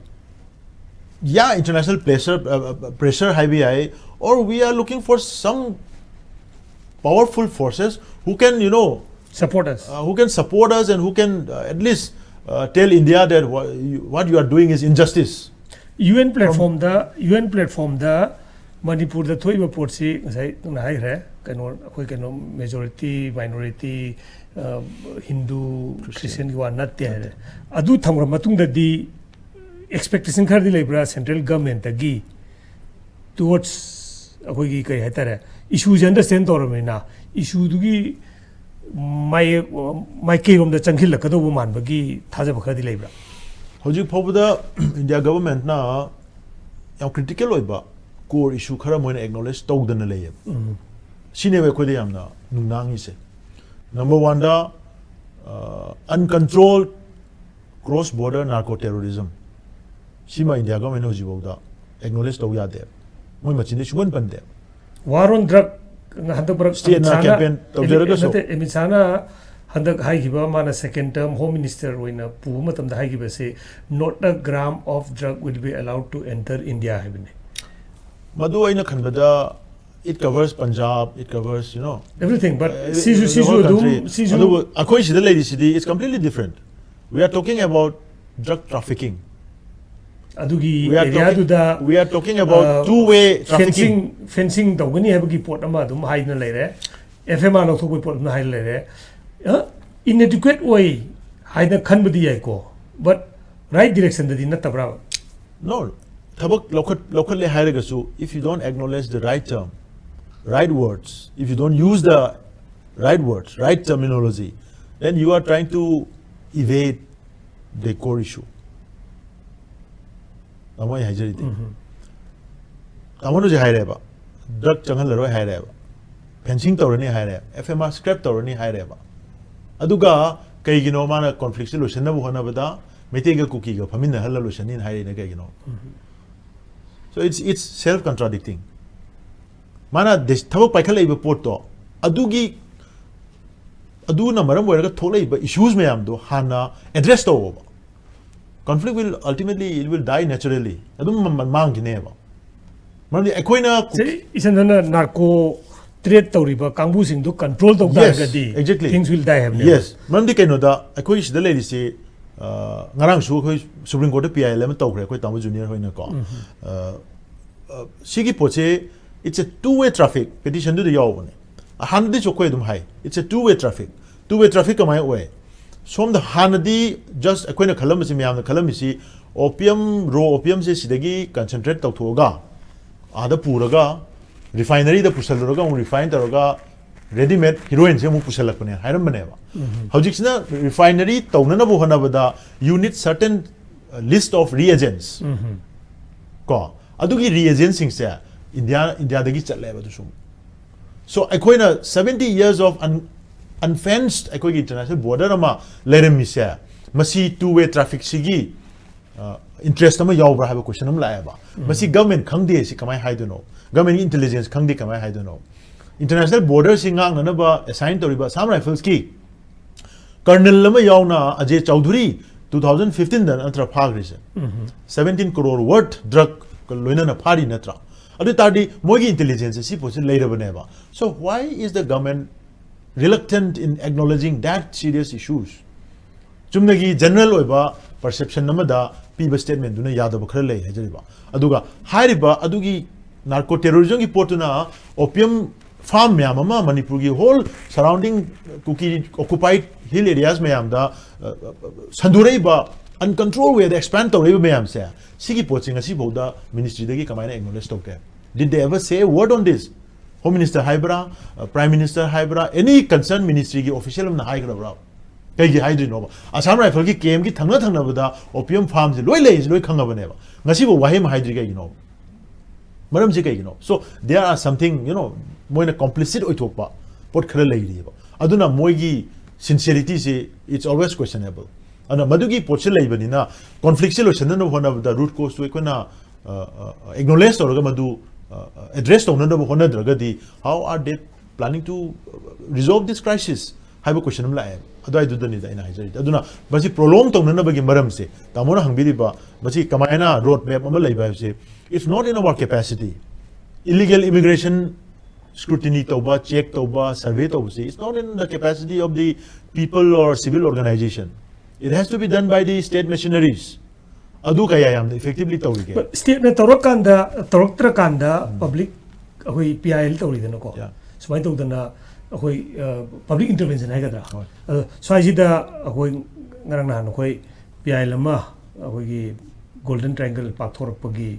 Yeah, international pressure, uh, uh, pressure ꯍꯥꯏꯕ ꯌꯥꯏ, or we are looking for some powerful forces who can, you know, Support us. uh, who can support us and who can, uh, at least, uh, tell India that what you, what you are doing is injustice. UN platformꯗ, UN platformꯗ ꯃꯅꯤꯄꯨꯔꯗ ꯊꯣꯛꯏꯕ ꯄꯣꯠꯁꯤ ꯉꯁꯥꯏ ꯅꯪꯅ ꯍꯥꯏꯈ꯭ꯔꯦ, ꯀꯩꯅꯣ, ꯑꯩꯈꯣꯏ ꯀꯩꯅꯣ, majority, minority, ꯑ, Hindu, Christianꯒꯤ ꯋꯥ ꯅꯠꯇꯦ ꯍꯥꯏꯔꯦ꯫ ꯑꯗꯨ ꯊꯝꯈ꯭ꯔ ꯃꯇꯨꯡꯗꯗꯤ expectation ꯈꯔꯗꯤ ꯂꯩꯕ꯭ꯔꯥ central governmentꯇꯒꯤ towards ꯑꯩꯈꯣꯏꯒꯤ, ꯀꯩ ꯍꯥꯏꯇꯥꯔꯦ, issueꯁꯦ understand ꯇꯧꯔꯕꯅꯤꯅ, issueꯗꯨꯒꯤ ꯃꯥꯏ-, ꯃꯥꯏꯀꯩꯔꯣꯝꯗ ꯆꯪꯁꯤꯜꯂꯛꯀꯗꯧꯕ ꯃꯥꯟꯕꯒꯤ ꯊꯥꯖꯕ ꯈꯔꯗꯤ ꯂꯩꯕ꯭ꯔꯥ? ꯍꯧꯖꯤꯛ ꯐꯥꯎꯕꯗ ꯏꯟꯗꯤꯌꯥ ꯒꯚꯔꯟꯃꯦꯟꯠꯅ ꯌꯥꯝ critical ꯑꯣꯏꯕ core issue ꯈꯔ ꯃꯣꯏꯅ acknowledge ꯇꯧꯗꯅ ꯂꯩꯌꯦꯕ꯫ ꯁꯤꯅꯦꯕ ꯑꯩꯈꯣꯏꯗ ꯌꯥꯝꯅ ꯅꯨꯡꯅꯥꯡꯉꯤꯁꯦ꯫ Number oneꯗ, uncontrolled cross border narco terrorism ꯁꯤꯃ ꯏꯟꯗꯤꯌꯥ ꯒꯚꯔꯟꯃꯦꯟꯠꯅ ꯍꯧꯖꯤꯛꯐꯥꯎꯗ ꯑꯦꯛꯅꯣꯂꯦꯖ ꯇꯧ ꯌꯥꯗꯦ꯫ ꯃꯣꯏ ꯃꯆꯤꯟꯗꯤ ꯁꯨꯡꯄꯟ ꯄꯟꯗꯦ꯫ War on drug ꯍꯟꯗꯛ ꯃꯔꯛ Stateꯅ ꯑꯃꯤꯠ ꯁꯥꯍꯅ campaign ꯇꯧꯖꯔꯒꯁꯨ꯫ ꯅꯠꯇꯦ, ꯑꯃꯤꯠ ꯁꯥꯍꯅ ꯍꯟꯗꯛ ꯍꯥꯏꯈꯤꯕ, ꯃꯥꯅ second term home minister ꯑꯣꯏꯅ ꯄꯨꯕ ꯃꯇꯝꯗ ꯍꯥꯏꯈꯤꯕꯁꯦ, "Not a gram of drug will be allowed to enter India" ꯍꯥꯏꯕꯅꯤ꯫ ꯃꯗꯨ ꯑꯩꯅ ꯈꯟꯕꯗ it covers Punjab, it covers, you know, Everything, but uh, ꯁꯤꯁꯨ the ꯁꯤꯁꯨ whole ꯑꯗꯨꯝ country. ꯁꯤꯁꯨ ꯑꯗꯨꯕꯨ ꯑꯩꯈꯣꯏ ꯁꯤꯗ ꯂꯩꯔꯤꯁꯤꯗꯤ it's completely different. We are talking about drug trafficking. ꯑꯗꯨꯒꯤ We are ꯑꯦꯔꯤꯌꯥꯗꯨꯗ talking, we are talking about two way trafficking. Fencing ꯇꯧꯒꯅꯤ ꯍꯥꯏꯕꯒꯤ ꯄꯣꯠ ꯑꯃ ꯑꯗꯨꯝ ꯍꯥꯏꯗꯅ ꯂꯩꯔꯦ꯫ F M R ꯂꯧꯊꯣꯛꯄꯒꯤ ꯄꯣꯠ ꯑꯃ ꯍꯥꯏꯗꯅ ꯂꯩꯔꯦ꯫ Inadequate ꯑꯣꯏ ꯍꯥꯏꯅ ꯈꯟꯕꯗꯤ ꯌꯥꯏꯀꯣ, but right directionꯗꯗꯤ ꯅꯠꯇꯕ꯭ꯔꯥꯕ? No, ꯊꯕꯛ ꯂꯧꯈꯠ ꯂꯧꯈꯠꯂꯦ ꯍꯥꯏꯔꯒꯁꯨ, if you don't acknowledge the right term, right words, if you don't use the right words, right terminology, then you are trying to evade the core issue. ꯇꯥꯃꯣ ꯑꯩ ꯍꯥꯏꯖꯔꯤꯗꯤ, ꯇꯥꯃꯣꯅ ꯍꯧꯖꯤꯛ ꯍꯥꯏꯔꯦꯕ, ꯗ꯭ꯔꯒ ꯆꯪꯍꯜꯂꯔꯣꯏ ꯍꯥꯏꯔꯦꯕ, ꯐꯦꯟꯁꯤꯡ ꯇꯧꯔꯅꯤ ꯍꯥꯏꯔꯦ, F M R scrap ꯇꯧꯔꯅꯤ ꯍꯥꯏꯔꯦꯕ꯫ ꯑꯗꯨꯒ ꯀꯩꯒꯤꯅꯣ ꯃꯥꯅ ꯀꯣꯟꯐ꯭ꯂꯤꯛꯁꯦ ꯂꯣꯏꯁꯤꯟꯅꯕ ꯍꯣꯠꯅꯕꯗ ꯃꯩꯇꯩꯒ ꯀꯨꯀꯤꯒ ꯐꯝꯃꯤꯟꯅꯍꯜꯂ ꯂꯣꯏꯁꯤꯟꯅꯤꯅ ꯍꯥꯏꯔꯤꯅ ꯀꯩꯒꯤꯅꯣ? So it's it's self contradicting. ꯃꯥꯅ ꯊꯕꯛ ꯄꯥꯏꯈꯠꯂꯛꯏꯕ ꯄꯣꯠꯇꯣ, ꯑꯗꯨꯒꯤ ꯑꯗꯨꯅ ꯃꯔꯝ ꯑꯣꯏꯔꯒ ꯊꯣꯛꯂꯛꯏꯕ ꯏꯁꯨꯁ ꯃꯌꯥꯝꯗꯣ ꯍꯥꯟꯅ address ꯇꯧꯑꯣꯕ꯫ Conflict will ultimately, it will die naturally. ꯑꯗꯨꯝ ꯃꯥꯡꯈꯤꯅꯦꯕ꯫ ꯃꯔꯝꯗꯤ ꯑꯩꯈꯣꯏꯅ ꯏꯁꯝ ꯁꯝꯅ ꯅꯥꯔꯀꯣ ꯇ꯭ꯔꯦꯠ ꯇꯧꯔꯤꯕ ꯀꯥꯡꯕꯨꯁꯤꯡꯗꯨ ꯀꯟꯇ꯭ꯔꯣꯜ ꯇꯧ ꯇꯥꯔꯒꯗꯤ exactly. Things will die ꯍꯥꯏꯕꯅꯦꯕ꯫ Yes, ꯃꯔꯝꯗꯤ ꯀꯩꯅꯣꯗ ꯑꯩꯈꯣꯏ ꯁꯤꯗ ꯂꯩꯔꯤꯁꯤ, ꯉꯔꯥꯡꯁꯨ ꯑꯩꯈꯣꯏ ꯁꯨꯄ꯭ꯔꯤꯝ ꯀꯣꯔꯠꯇ P I L ꯑꯃ ꯇꯧꯈ꯭ꯔꯦ ꯑꯩꯈꯣꯏ ꯇꯥꯃꯣ ꯖꯨꯅꯤꯌꯔ ꯍꯣꯏꯅꯀꯣ꯫ ꯁꯤꯒꯤ ꯄꯣꯠꯁꯦ it's a two way traffic, ꯄꯤꯇꯤꯁꯟꯗꯨꯗ ꯌꯥꯎꯕꯅꯦ꯫ ꯍꯥꯟꯅꯗꯤꯁꯨ ꯑꯩꯈꯣꯏ ꯑꯗꯨꯝ ꯍꯥꯏ, it's a two way traffic. Two way traffic ꯀꯃꯥꯏꯅ ꯑꯣꯏ? ꯁꯣꯝꯗ ꯍꯥꯟꯅꯗꯤ just ꯑꯩꯈꯣꯏꯅ ꯈꯜꯂꯝꯕꯁꯤ, ꯃꯌꯥꯝꯅ ꯈꯜꯂꯝꯃꯤꯁꯤ, opium, raw opiumꯁꯦ ꯁꯤꯗꯒꯤ concentrate ꯇꯧꯊꯣꯛꯑꯒ ꯑꯥꯗ ꯄꯨꯔꯒ ꯔꯤꯐꯥꯏꯅꯔꯤꯗ ꯄꯨꯁꯜꯂꯨꯔꯒ ꯑꯃꯨꯛ ꯔꯤꯐꯥꯏꯟ ꯇꯧꯔꯒ readymade heroinꯁꯦ ꯑꯃꯨꯛ ꯄꯨꯁꯜꯂꯛꯄꯅꯦ ꯍꯥꯏꯔꯝꯕꯅꯦꯕ꯫ ꯍꯧꯖꯤꯛꯁꯤꯅ ꯔꯤꯐꯥꯏꯅꯔꯤ ꯇꯧꯅꯅꯕ ꯍꯣꯠꯅꯕꯗ you need certain list of reagents. ꯀꯣ ꯑꯗꯨꯒꯤ reagentꯁꯤꯡꯁꯦ ꯏꯟꯗꯤꯌꯥ ꯏꯟꯗꯤꯌꯥꯗꯒꯤ ꯆꯠꯂꯦꯕ ꯑꯗꯨꯁꯨ꯫ So ꯑꯩꯈꯣꯏꯅ seventy years of un- unfenced ꯑꯩꯈꯣꯏꯒꯤ international border ꯑꯃ ꯂꯩꯔꯝꯃꯤꯁꯦ, ꯃꯁꯤ two way trafficꯁꯤꯒꯤ interest ꯑꯃ ꯌꯥꯎꯕ꯭ꯔꯥ ꯍꯥꯏꯕ question ꯑꯃ ꯂꯥꯛꯑꯦꯕ꯫ ꯃꯁꯤ government ꯈꯪꯗꯦ ꯁꯤ ꯀꯃꯥꯏꯅ ꯍꯥꯏꯗꯣꯏꯅꯣ? Governmentꯀꯤ intelligence ꯈꯪꯗꯦ ꯀꯃꯥꯏꯅ ꯍꯥꯏꯗꯣꯏꯅꯣ? International borderꯁꯤ ꯉꯥꯛꯅꯅꯕ assign ꯇꯧꯔꯤꯕ Assam Riflesꯀꯤ colonel ꯑꯃ ꯌꯥꯎꯅ ꯑꯖꯦ ꯆꯧꯙꯨꯔꯤ two thousand fifteenꯗ ꯅꯠꯇ꯭ꯔ ꯐꯥꯈ꯭ꯔꯤꯁꯦ? Seventeen crore worth drug ꯂꯣꯏꯅꯅ ꯐꯥꯔꯤ ꯅꯠꯇ꯭ꯔꯥ? ꯑꯗꯨ ꯑꯣꯏ ꯇꯥꯔꯗꯤ ꯃꯣꯏꯒꯤ intelligence ꯁꯤ ꯄꯣꯠꯁꯤ ꯂꯩꯔꯕꯅꯦꯕ꯫ So why is the government reluctant in acknowledging that serious issues? ꯆꯨꯝꯅꯒꯤ general ꯑꯣꯏꯕ perception ꯑꯃꯗ ꯄꯤꯕ statementꯗꯨꯅ ꯌꯥꯗꯕ ꯈꯔ ꯂꯩ ꯍꯥꯏꯖꯔꯤꯕ꯫ ꯑꯗꯨꯒ ꯍꯥꯏꯔꯤꯕ ꯑꯗꯨꯒꯤ narco terrorismꯒꯤ ꯄꯣꯠꯇꯨꯅ opium farm ꯃꯌꯥꯝ ꯑꯃ ꯃꯅꯤꯄꯨꯔꯒꯤ whole surrounding ꯀꯨꯀꯤ occupied hill areas ꯃꯌꯥꯝꯗ, ꯑ, ꯑ, ꯁꯟꯗꯣꯔꯛꯏꯕ uncontrolled wayꯗ expand ꯇꯧꯔꯛꯏꯕ ꯃꯌꯥꯝꯁꯦ, ꯁꯤꯒꯤ ꯄꯣꯠꯁꯦ ꯉꯁꯤꯐꯥꯎꯗ ministryꯗꯒꯤ ꯀꯃꯥꯏꯅ acknowledge ꯇꯧꯒꯦ? Did they ever say a word on this? Home Minister ꯍꯥꯏꯕ꯭ꯔꯥ, ꯑ, Prime Minister ꯍꯥꯏꯕ꯭ꯔꯥ, any concerned ministryꯒꯤ official ꯑꯃꯅ ꯍꯥꯏꯈ꯭ꯔꯕ꯭ꯔꯥ? ꯀꯩꯒꯤ ꯍꯥꯏꯗ꯭ꯔꯤꯅꯣꯕ? Assam Riflesꯀꯤ campꯀꯤ ꯊꯪꯅ ꯊꯪꯅꯕꯗ opium farmꯁꯦ ꯂꯣꯏ ꯂꯩꯔꯤꯁꯦ ꯂꯣꯏ ꯈꯪꯉꯕꯅꯦꯕ꯫ ꯉꯁꯤꯐꯥꯎ ꯋꯥꯍꯩ ꯑꯃ ꯍꯥꯏꯗ꯭ꯔꯤ ꯀꯩꯒꯤꯅꯣ? ꯃꯔꯝꯁꯤ ꯀꯩꯒꯤꯅꯣ? So there are something, you know, ꯃꯣꯏꯅ complicit ꯑꯣꯏꯊꯣꯛꯄ ꯄꯣꯠ ꯈꯔ ꯂꯩꯔꯤꯑꯕ꯫ ꯑꯗꯨꯅ ꯃꯣꯏꯒꯤ sincerityꯁꯤ, it's always questionable. ꯑꯗꯨꯅ ꯃꯗꯨꯒꯤ ꯄꯣꯠꯁꯤ ꯂꯩꯕꯅꯤꯅ conflictꯁꯤ ꯂꯣꯏꯁꯤꯟꯅꯅꯕ ꯍꯣꯠꯅꯕꯗ root causeꯇꯨ ꯑꯩꯈꯣꯏꯅ, ꯑ, ꯑ, acknowledge ꯇꯧꯔꯒ ꯃꯗꯨ, ꯑ, ꯑ, address ꯇꯧꯅꯅꯕ ꯍꯣꯠꯅꯗ꯭ꯔꯒꯗꯤ, how are they planning to resolve this crisis ꯍꯥꯏꯕ question ꯑꯃ ꯂꯥꯛꯑꯦ꯫ ꯑꯗꯨꯋꯥꯏꯗꯨꯗꯅꯤꯗ ꯑꯩꯅ ꯍꯥꯏꯖꯔꯤꯗꯤ꯫ ꯑꯗꯨꯅ ꯃꯁꯤ prolong ꯇꯧꯅꯅꯕꯒꯤ ꯃꯔꯝꯁꯦ, ꯇꯥꯃꯣꯅ ꯍꯪꯕꯤꯔꯤꯕ ꯃꯁꯤ ꯀꯃꯥꯏꯅ road map ꯑꯃ ꯂꯩꯕ ꯍꯥꯏꯕꯁꯦ, it's not in our capacity. Illegal immigration scrutiny ꯇꯧꯕ, check ꯇꯧꯕ, survey ꯇꯧꯕꯁꯦ, it's not in the capacity of the people or civil organization. It has to be done by the state machineries. ꯑꯗꯨ ꯀꯌꯥ ꯌꯥꯝꯅ effectively ꯇꯧꯔꯤꯒꯦ? Stateꯅ ꯇꯧꯔꯀꯥꯟꯗ, ꯇꯧꯔꯛꯇ꯭ꯔꯀꯥꯟꯗ public ꯑꯩꯈꯣꯏ P I L ꯇꯧꯔꯤꯗꯅꯀꯣ꯫ Yeah. ꯁꯨꯃꯥꯏꯅ ꯇꯧꯗꯅ ꯑꯩꯈꯣꯏ, ꯑ, public intervention ꯍꯥꯏꯒꯗ꯭ꯔꯥ? ꯍꯣꯏ. ꯑꯗꯣ ꯁ꯭ꯋꯥꯏꯁꯤꯗ ꯑꯩꯈꯣꯏ ꯉꯔꯥꯡ ꯅꯍꯥꯟ ꯑꯩꯈꯣꯏ P I L ꯑꯃ ꯑꯩꯈꯣꯏꯒꯤ Golden Triangle ꯄꯥꯛꯊꯣꯔꯛꯄꯒꯤ,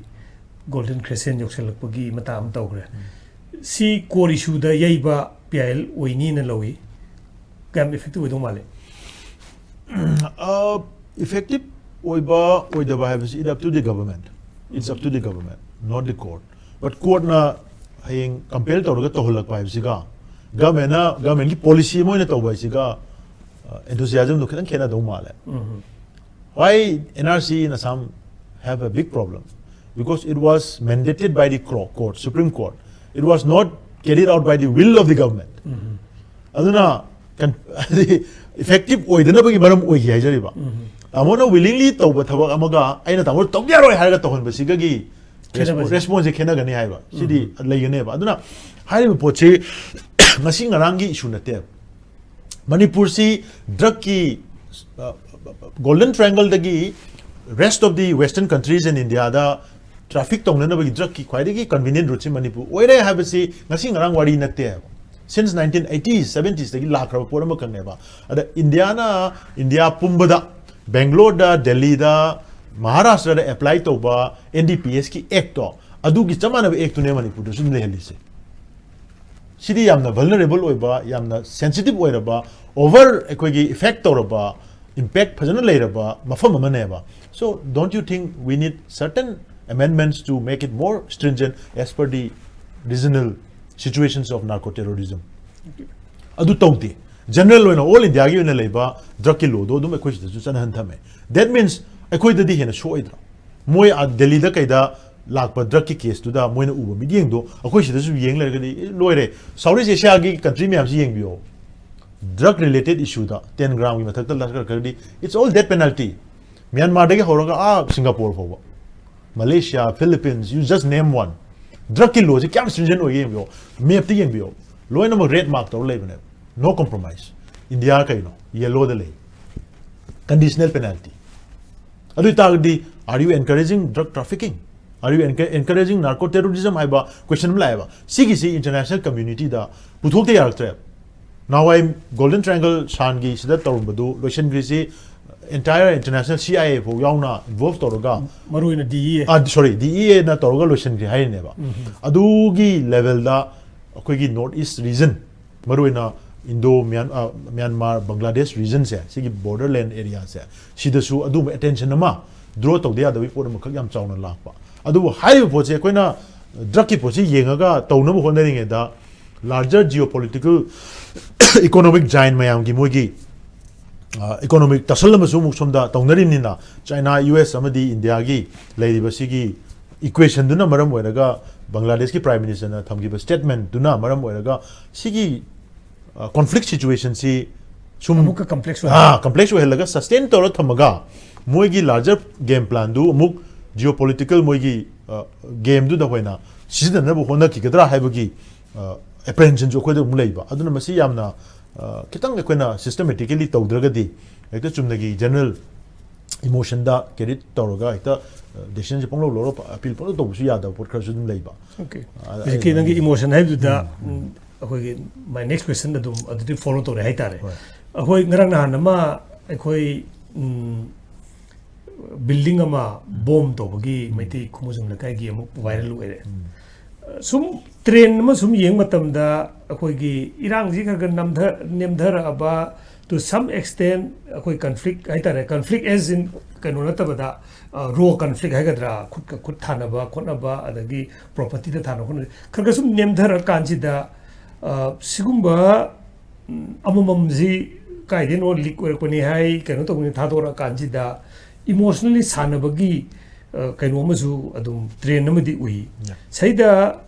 Golden Crescent ꯌꯧꯁꯜꯂꯛꯄꯒꯤ ꯃꯇꯥꯡ ꯑꯃ ꯇꯧꯈ꯭ꯔꯦ꯫ ꯁꯤ core issueꯗ ꯌꯩꯕ P I L ꯑꯣꯏꯅꯤꯅ ꯂꯧꯏ꯫ ꯀꯌꯥꯝ effective ꯑꯣꯏꯗꯧ ꯃꯥꯜꯂꯤ? ꯑ, effective ꯑꯣꯏꯕ ꯑꯣꯏꯗꯕ ꯍꯥꯏꯕꯁꯤ, it up to the government. It's up to the government, not the court. But courtꯅ ꯍꯌꯦꯡ compel ꯇꯧꯔꯒ ꯇꯧꯍꯜꯂꯛꯄ ꯍꯥꯏꯕꯁꯤꯒ ꯒꯃꯦꯟꯅ ꯒꯃꯦꯟꯒꯤ ꯄꯣꯂꯤꯁꯤ ꯑꯃ ꯑꯣꯏꯅ ꯇꯧꯕ ꯍꯥꯏꯁꯤꯒ ꯑꯦꯟꯊꯨꯖꯤꯌꯥꯖꯝꯗꯣ ꯈꯤꯇꯪ ꯈꯦꯠꯅꯗꯧ ꯃꯥꯜꯂꯦ. Why N R C in Assam have a big problem? Because it was mandated by the cro- court, Supreme Court. It was not carried out by the will of the government. ꯑꯗꯨꯅ effective ꯑꯣꯏꯗꯅꯕꯒꯤ ꯃꯔꯝ ꯑꯣꯏꯈꯤ ꯍꯥꯏꯖꯔꯤꯕ. ꯇꯥꯃꯣꯅ ꯋꯤꯂꯤꯡꯂꯤ ꯇꯧꯕ ꯊꯕꯛ ꯑꯃꯒ ꯑꯩꯅ ꯇꯥꯃꯣꯗ ꯇꯧꯕ ꯌꯥꯔꯣꯏ ꯍꯥꯏꯔꯒ ꯇꯧꯍꯟꯕꯁꯤꯒꯒꯤ ꯈꯦꯠꯅꯕꯁꯦ. ꯔꯦꯁꯄꯣꯟꯁꯁꯦ ꯈꯦꯠꯅꯒꯅꯤ ꯍꯥꯏꯕ ꯁꯤꯗꯤ ꯂꯩꯒꯅꯦꯕ. ꯑꯗꯨꯅ ꯍꯥꯏꯔꯤꯕ ꯄꯣꯠꯁꯤ ꯉꯁꯤ ꯉꯔꯥꯡꯒꯤ ꯏꯁꯨ ꯅꯠꯇꯦꯕ. ꯃꯅꯤꯄꯨꯔꯁꯤ ꯗ꯭ꯔꯛꯀꯤ ꯒꯣꯜꯗꯟ ꯇ꯭ꯔꯥꯏꯡꯒꯜꯗꯒꯤ rest of the western countries in India ꯗ ꯇ꯭ꯔꯥꯐꯤꯛ ꯇꯧꯅꯅꯕꯒꯤ ꯗ꯭ꯔꯛꯀꯤ ꯈ꯭ꯋꯥꯏꯗꯒꯤ ꯀꯟꯚꯤꯅꯤꯌꯦꯟ ꯔꯨꯠꯁꯤ ꯃꯅꯤꯄꯨꯔ ꯑꯣꯏꯔꯦ ꯍꯥꯏꯕꯁꯤ ꯉꯁꯤ ꯉꯔꯥꯡ ꯋꯥꯔꯤ ꯅꯠꯇꯦꯕ. Since nineteen eighties, seventies ꯗꯒꯤ ꯂꯥꯛꯈ꯭ꯔꯕ ꯄꯣꯠ ꯑꯃꯈꯛꯅꯦꯕ. ꯑꯗ ꯏꯟꯗꯤꯌꯥꯅ, ꯏꯟꯗꯤꯌꯥ ꯄꯨꯝꯕꯗ, ꯕꯦꯡꯒ꯭ꯂꯣꯔꯗ, ꯗꯦꯜꯂꯤꯗ, ꯃꯍꯥꯔꯥꯁꯇ꯭ꯔꯗ ꯑꯦꯄ꯭ꯂꯥꯏ ꯇꯧꯕ N D P S ꯀꯤ ꯑꯦꯛꯇꯣ, ꯑꯗꯨꯒꯤ ꯆꯞ ꯃꯥꯟꯅꯕ ꯑꯦꯛꯇꯨꯅꯦ ꯃꯅꯤꯄꯨꯔꯗꯁꯨ ꯑꯗꯨꯝ ꯂꯩꯍꯜꯂꯤꯁꯦ. ꯁꯤꯗꯤ ꯌꯥꯝꯅ ꯚꯜꯅꯔꯦꯕꯜ ꯑꯣꯏꯕ, ꯌꯥꯝꯅ ꯁꯦꯟꯁꯤꯇꯤꯞ ꯑꯣꯏꯔꯕ, ꯑꯣꯚꯔ ꯑꯩꯈꯣꯏꯒꯤ ꯏꯐꯦꯛ ꯇꯧꯔꯕ, ꯏꯝꯄꯦꯛ ꯐꯖꯅ ꯂꯩꯔꯕ ꯃꯐꯝ ꯑꯃꯅꯦꯕ. So don't you think we need certain amendments to make it more stringent as per the regional situations of narco terrorism? ꯑꯗꯨ ꯇꯧꯗꯦ. ꯖꯦꯅꯔꯦꯜ ꯑꯣꯏꯅ ꯑꯣꯜ ꯏꯟꯗꯤꯌꯥꯒꯤ ꯑꯣꯏꯅ ꯂꯩꯕ ꯗ꯭ꯔꯛꯀꯤ ꯂꯣꯗꯣ ꯑꯗꯨꯝ ꯑꯩꯈꯣꯏ ꯁꯤꯗꯁꯨ ꯆꯠꯅꯍꯟ ꯊꯝꯃꯦ. That means ꯑꯩꯈꯣꯏꯗꯗꯤ ꯍꯦꯟꯅ ꯁꯣꯛꯑꯣꯏꯗ꯭ꯔꯣ? ꯃꯣꯏ ꯑꯥ ꯗꯦꯜꯂꯤꯗ ꯀꯩꯗ ꯂꯥꯛꯄ ꯗ꯭ꯔꯛꯀꯤ ꯀꯦꯁꯇꯨꯗ ꯃꯣꯏꯅ ꯎꯕ ꯃꯤꯠꯌꯦꯡꯗꯣ ꯑꯩꯈꯣꯏ ꯁꯤꯗꯁꯨ ꯌꯦꯡ ꯂꯩꯔꯒꯗꯤ, ꯑꯦ, ꯂꯣꯏꯔꯦ. ꯁꯥꯎꯠ ꯏꯁ ꯑꯦꯁꯤꯌꯥꯒꯤ ꯀꯟꯇ꯭ꯔꯤ ꯃꯌꯥꯝꯁꯤ ꯌꯦꯡꯕꯤꯌꯣ. ꯗ꯭ꯔꯛ ꯔꯤꯂꯦꯇꯦꯠ ꯏꯁꯨꯗ ꯇꯦꯟ ꯒ꯭ꯔꯥꯝꯒꯤ ꯃꯊꯛꯇ ꯂꯥꯛꯈ꯭ꯔꯒꯗꯤ it's all death penalty. ꯃ꯭ꯌꯥꯟꯃꯥꯔꯗꯒꯤ ꯍꯧꯔꯒ ꯑꯥ ꯁꯤꯡꯒꯥꯄꯣꯔ ꯐꯥꯎꯕ, Malaysia, Philippines, you just name one. ꯗ꯭ꯔꯛꯀꯤ ꯂꯣꯁꯤ ꯀꯌꯥꯝ ꯁ꯭ꯇ꯭ꯔꯤꯟꯖꯦꯟ ꯑꯣꯏꯒꯦ ꯌꯦꯡꯕꯤꯌꯣ. ꯃꯦꯞꯇ ꯌꯦꯡꯕꯤꯌꯣ. ꯂꯣꯏꯅꯃꯛ ꯔꯦꯗ ꯃꯥꯔꯛ ꯇꯧꯔ ꯂꯩꯕꯅꯦꯕ. No compromise. ꯏꯟꯗꯤꯌꯥ ꯀꯩꯅꯣ? ꯌꯦꯂꯣꯗ ꯂꯩ. Conditional penalty. ꯑꯗꯨ ꯑꯣꯏꯇꯥꯔꯒꯗꯤ, are you encouraging drug trafficking? Are you encouraging narco terrorism ꯍꯥꯏꯕ ꯀꯣꯏꯁꯟ ꯑꯃ ꯂꯥꯛꯑꯦꯕ. ꯁꯤꯒꯤꯁꯤ ꯏꯟꯇꯔꯅꯦꯁꯅꯦꯜ ꯀꯝꯃ꯭ꯌꯨꯅꯤꯇꯤꯗ ꯄꯨꯊꯣꯛꯇ ꯌꯥꯔꯛꯇ꯭ꯔꯦꯕ. ꯅꯍꯥꯟꯋꯥꯏ ꯒꯣꯜꯗꯟ ꯇ꯭ꯔꯥꯏꯡꯒꯜ ꯁꯥꯟꯒꯤ ꯁꯤꯗ ꯇꯧꯔꯝꯕꯗꯨ ꯂꯣꯏꯁꯤꯟꯈ꯭ꯔꯤꯁꯤ, entire international C I A ꯐꯥꯎ ꯌꯥꯎꯅ ꯏꯟꯚꯣꯜꯚ ꯇꯧꯔꯒ, ꯃꯔꯨ ꯑꯣꯏꯅ D E A. Ah, sorry, D E A ꯅ ꯇꯧꯔꯒ ꯂꯣꯏꯁꯤꯟꯈ꯭ꯔꯦ ꯍꯥꯏꯔꯤꯅꯦꯕ. ꯑꯗꯨꯒꯤ ꯂꯦꯚꯦꯜꯗ ꯑꯩꯈꯣꯏꯒꯤ ꯅꯣꯔꯠ ꯏꯁ ꯔꯤꯖꯟ, ꯃꯔꯨꯑꯣꯏꯅ ꯏꯟꯗꯣ ꯃ꯭ꯌꯥꯟ-, ꯑ, ꯃ꯭ꯌꯥꯟꯃꯥꯔ, ꯕꯪꯒ꯭ꯂꯥꯗꯦꯁ ꯔꯤꯖꯟꯁꯦ, ꯁꯤꯒꯤ ꯕꯣꯔꯗꯔ ꯂꯦꯟ ꯑꯦꯔꯤꯌꯥꯁꯦ, ꯁꯤꯗꯁꯨ ꯑꯗꯨꯒꯨꯝꯕ ꯑꯦꯇꯦꯟꯁꯟ ꯑꯃ ꯗ꯭ꯔꯣ ꯇꯧꯗ ꯌꯥꯗꯕꯒꯤ ꯄꯣꯠ ꯑꯃꯈꯛ ꯌꯥꯝ ꯆꯥꯎꯅ ꯂꯥꯛꯄ. ꯑꯗꯨꯕꯨ ꯍꯥꯏꯔꯤꯕ ꯄꯣꯠꯁꯦ ꯑꯩꯈꯣꯏꯅ ꯗ꯭ꯔꯛꯀꯤ ꯄꯣꯠꯁꯦ ꯌꯦꯡꯉꯒ ꯇꯧꯅꯕ ꯍꯣꯠꯅꯔꯤꯉꯩꯗ, larger geopolitical economic giant ꯃꯌꯥꯝꯒꯤ ꯃꯣꯏꯒꯤ ꯏꯀꯣꯅꯣꯃꯤꯛ ꯇꯁꯜ ꯑꯃꯁꯨ ꯑꯃꯨꯛ ꯁꯣꯝꯗ ꯇꯧꯅꯔꯤꯕꯅꯤꯅ, ꯆꯥꯏꯅꯥ, ꯌꯨ ꯑꯦꯁ ꯑꯃꯗꯤ ꯏꯟꯗꯤꯌꯥꯒꯤ ꯂꯩꯔꯤꯕ ꯁꯤꯒꯤ ꯏꯀ꯭ꯋꯦꯁꯟꯗꯨꯅ ꯃꯔꯝ ꯑꯣꯏꯔꯒ, ꯕꯪꯒ꯭ꯂꯥꯗꯦꯁꯀꯤ ꯄ꯭ꯔꯥꯏꯝ ꯃꯤꯅꯤꯁꯇꯔꯅ ꯊꯝꯈꯤꯕ ꯁ꯭ꯇꯦꯠꯃꯦꯟꯠꯇꯨꯅ ꯃꯔꯝ ꯑꯣꯏꯔꯒ, ꯁꯤꯒꯤ ꯀꯣꯟꯐ꯭ꯂꯤꯛ ꯁꯤꯆꯨꯋꯦꯁꯟꯁꯤ ꯁꯨꯝ ꯑꯃꯨꯛꯀ ꯀꯝꯄ꯭ꯂꯦꯛꯁ ꯑꯣꯏ ꯑꯥ ꯀꯝꯄ꯭ꯂꯦꯛꯁ ꯑꯣꯏꯍꯜꯂꯒ ꯁꯁꯇꯦꯟ ꯇꯧꯔ ꯊꯝꯃꯒ, ꯃꯣꯏꯒꯤ ꯂꯥꯔꯖꯔ ꯒꯦꯝ ꯄ꯭ꯂꯥꯟꯗꯨ ꯑꯃꯨꯛ ꯖꯤꯑꯣ ꯄꯣꯂꯤꯇꯤꯀꯦꯜ ꯃꯣꯏꯒꯤ ꯒꯦꯝꯗꯨꯗ ꯑꯩꯈꯣꯏꯅ ꯁꯤꯖꯤꯟꯅꯅꯕ ꯍꯣꯠꯅꯈꯤꯒꯗ꯭ꯔꯥ ꯍꯥꯏꯕꯒꯤ ꯑꯦꯄ꯭ꯔꯦꯟꯁꯟꯁꯨ ꯑꯩꯈꯣꯏꯗ ꯑꯃꯨꯛ ꯂꯩꯕ꯫ ꯑꯗꯨꯅ ꯃꯁꯤ ꯌꯥꯝꯅ ꯈꯤꯇꯪ ꯑꯩꯈꯣꯏꯅ ꯁꯤꯁꯇꯃꯦꯇꯤꯀꯦꯂꯤ ꯇꯧꯗ꯭ꯔꯒꯗꯤ, ꯍꯦꯛꯇ ꯆꯨꯝꯅꯒꯤ ꯖꯦꯅꯔꯦꯜ ꯏꯃꯣꯁꯟꯗ ꯀꯦꯔꯤ ꯇꯧꯔꯒ ꯍꯦꯛꯇ ꯗꯤꯁꯤꯖꯟꯁꯦ ꯄꯪꯂꯧ ꯂꯧꯔ ꯑꯄꯤꯜ ꯄꯪꯂꯧ ꯇꯧꯕꯁꯨ ꯌꯥꯗꯕ ꯄꯣꯠ ꯈꯔꯁꯨ ꯑꯗꯨꯝ ꯂꯩꯕ꯫ Okay. ꯍꯧꯖꯤꯛꯀꯤ ꯅꯪꯒꯤ ꯏꯃꯣꯁꯟ ꯍꯥꯏꯕꯗꯨꯗ, ꯎꯝ, ꯑꯩꯈꯣꯏꯒꯤ my next question ꯑꯗꯨꯝ ꯑꯗꯨꯗꯤ ꯐꯣꯂꯣ ꯇꯧꯔꯦ ꯍꯥꯏꯇꯥꯔꯦ꯫ ꯍꯣꯏ. ꯑꯩꯈꯣꯏ ꯉꯔꯥꯡ ꯅꯍꯥꯟ ꯑꯃ ꯑꯩꯈꯣꯏ, ꯎꯝ, ꯕꯤꯜꯗꯤꯡ ꯑꯃ ꯕꯣꯝ ꯇꯧꯕꯒꯤ ꯃꯩꯇꯩ ꯈꯨꯃꯨꯖꯝ ꯂꯩꯀꯥꯏꯒꯤ ꯑꯃꯨꯛ ꯚꯥꯏꯔꯦꯜ ꯑꯣꯏꯔꯦ꯫ ꯁꯨꯝ ꯇ꯭ꯔꯦꯟ ꯑꯃ ꯁꯨꯝ ꯌꯦꯡꯕ ꯃꯇꯝꯗ, ꯑꯩꯈꯣꯏꯒꯤ ꯏꯔꯥꯡꯁꯤ ꯈꯔ ꯈꯔ ꯅꯝꯊ ꯅꯦꯝꯊꯔꯛꯑꯕ, to some extent ꯑꯩꯈꯣꯏ ꯀꯟꯐ꯭ꯂꯤꯛ ꯍꯥꯏꯇꯥꯔꯦ, ꯀꯟꯐ꯭ꯂꯤꯛ ꯑꯦꯁ ꯏꯟ ꯀꯩꯅꯣ ꯅꯠꯇꯕꯗ, ꯔꯣ ꯀꯟꯐ꯭ꯂꯤꯛ ꯍꯥꯏꯒꯗ꯭ꯔꯥ, ꯈꯨꯠꯀ ꯈꯨꯠ ꯊꯥꯅꯕ ꯈꯣꯠꯅꯕ, ꯑꯗꯒꯤ ꯄ꯭ꯔꯣꯄꯔꯇꯤꯗ ꯊꯥꯅꯕ ꯈꯣꯠꯅꯕ ꯈꯔ ꯈꯔ ꯁꯨꯝ ꯅꯦꯝꯊꯔꯀꯥꯟꯁꯤꯗ, ꯑ, ꯁꯤꯒꯨꯝꯕ, ꯎꯝ, ꯑꯃꯃꯝꯁꯤ ꯀꯥꯏꯗꯩꯅꯣ ꯂꯤꯛ ꯑꯣꯏꯔꯛꯄꯅꯤ ꯍꯥꯏ, ꯀꯩꯅꯣ ꯇꯧꯕꯅꯤ ꯊꯥꯗꯣꯔꯛꯑꯀꯥꯟꯁꯤꯗ ꯏꯃꯣꯁꯅꯦꯜꯂꯤ ꯁꯥꯟꯅꯕꯒꯤ, ꯑ, ꯀꯩꯅꯣ ꯑꯃꯁꯨ ꯑꯗꯨꯝ ꯇ꯭ꯔꯦꯟ ꯑꯃꯗꯤ ꯎꯏ꯫ Yeah. ꯁꯤꯗ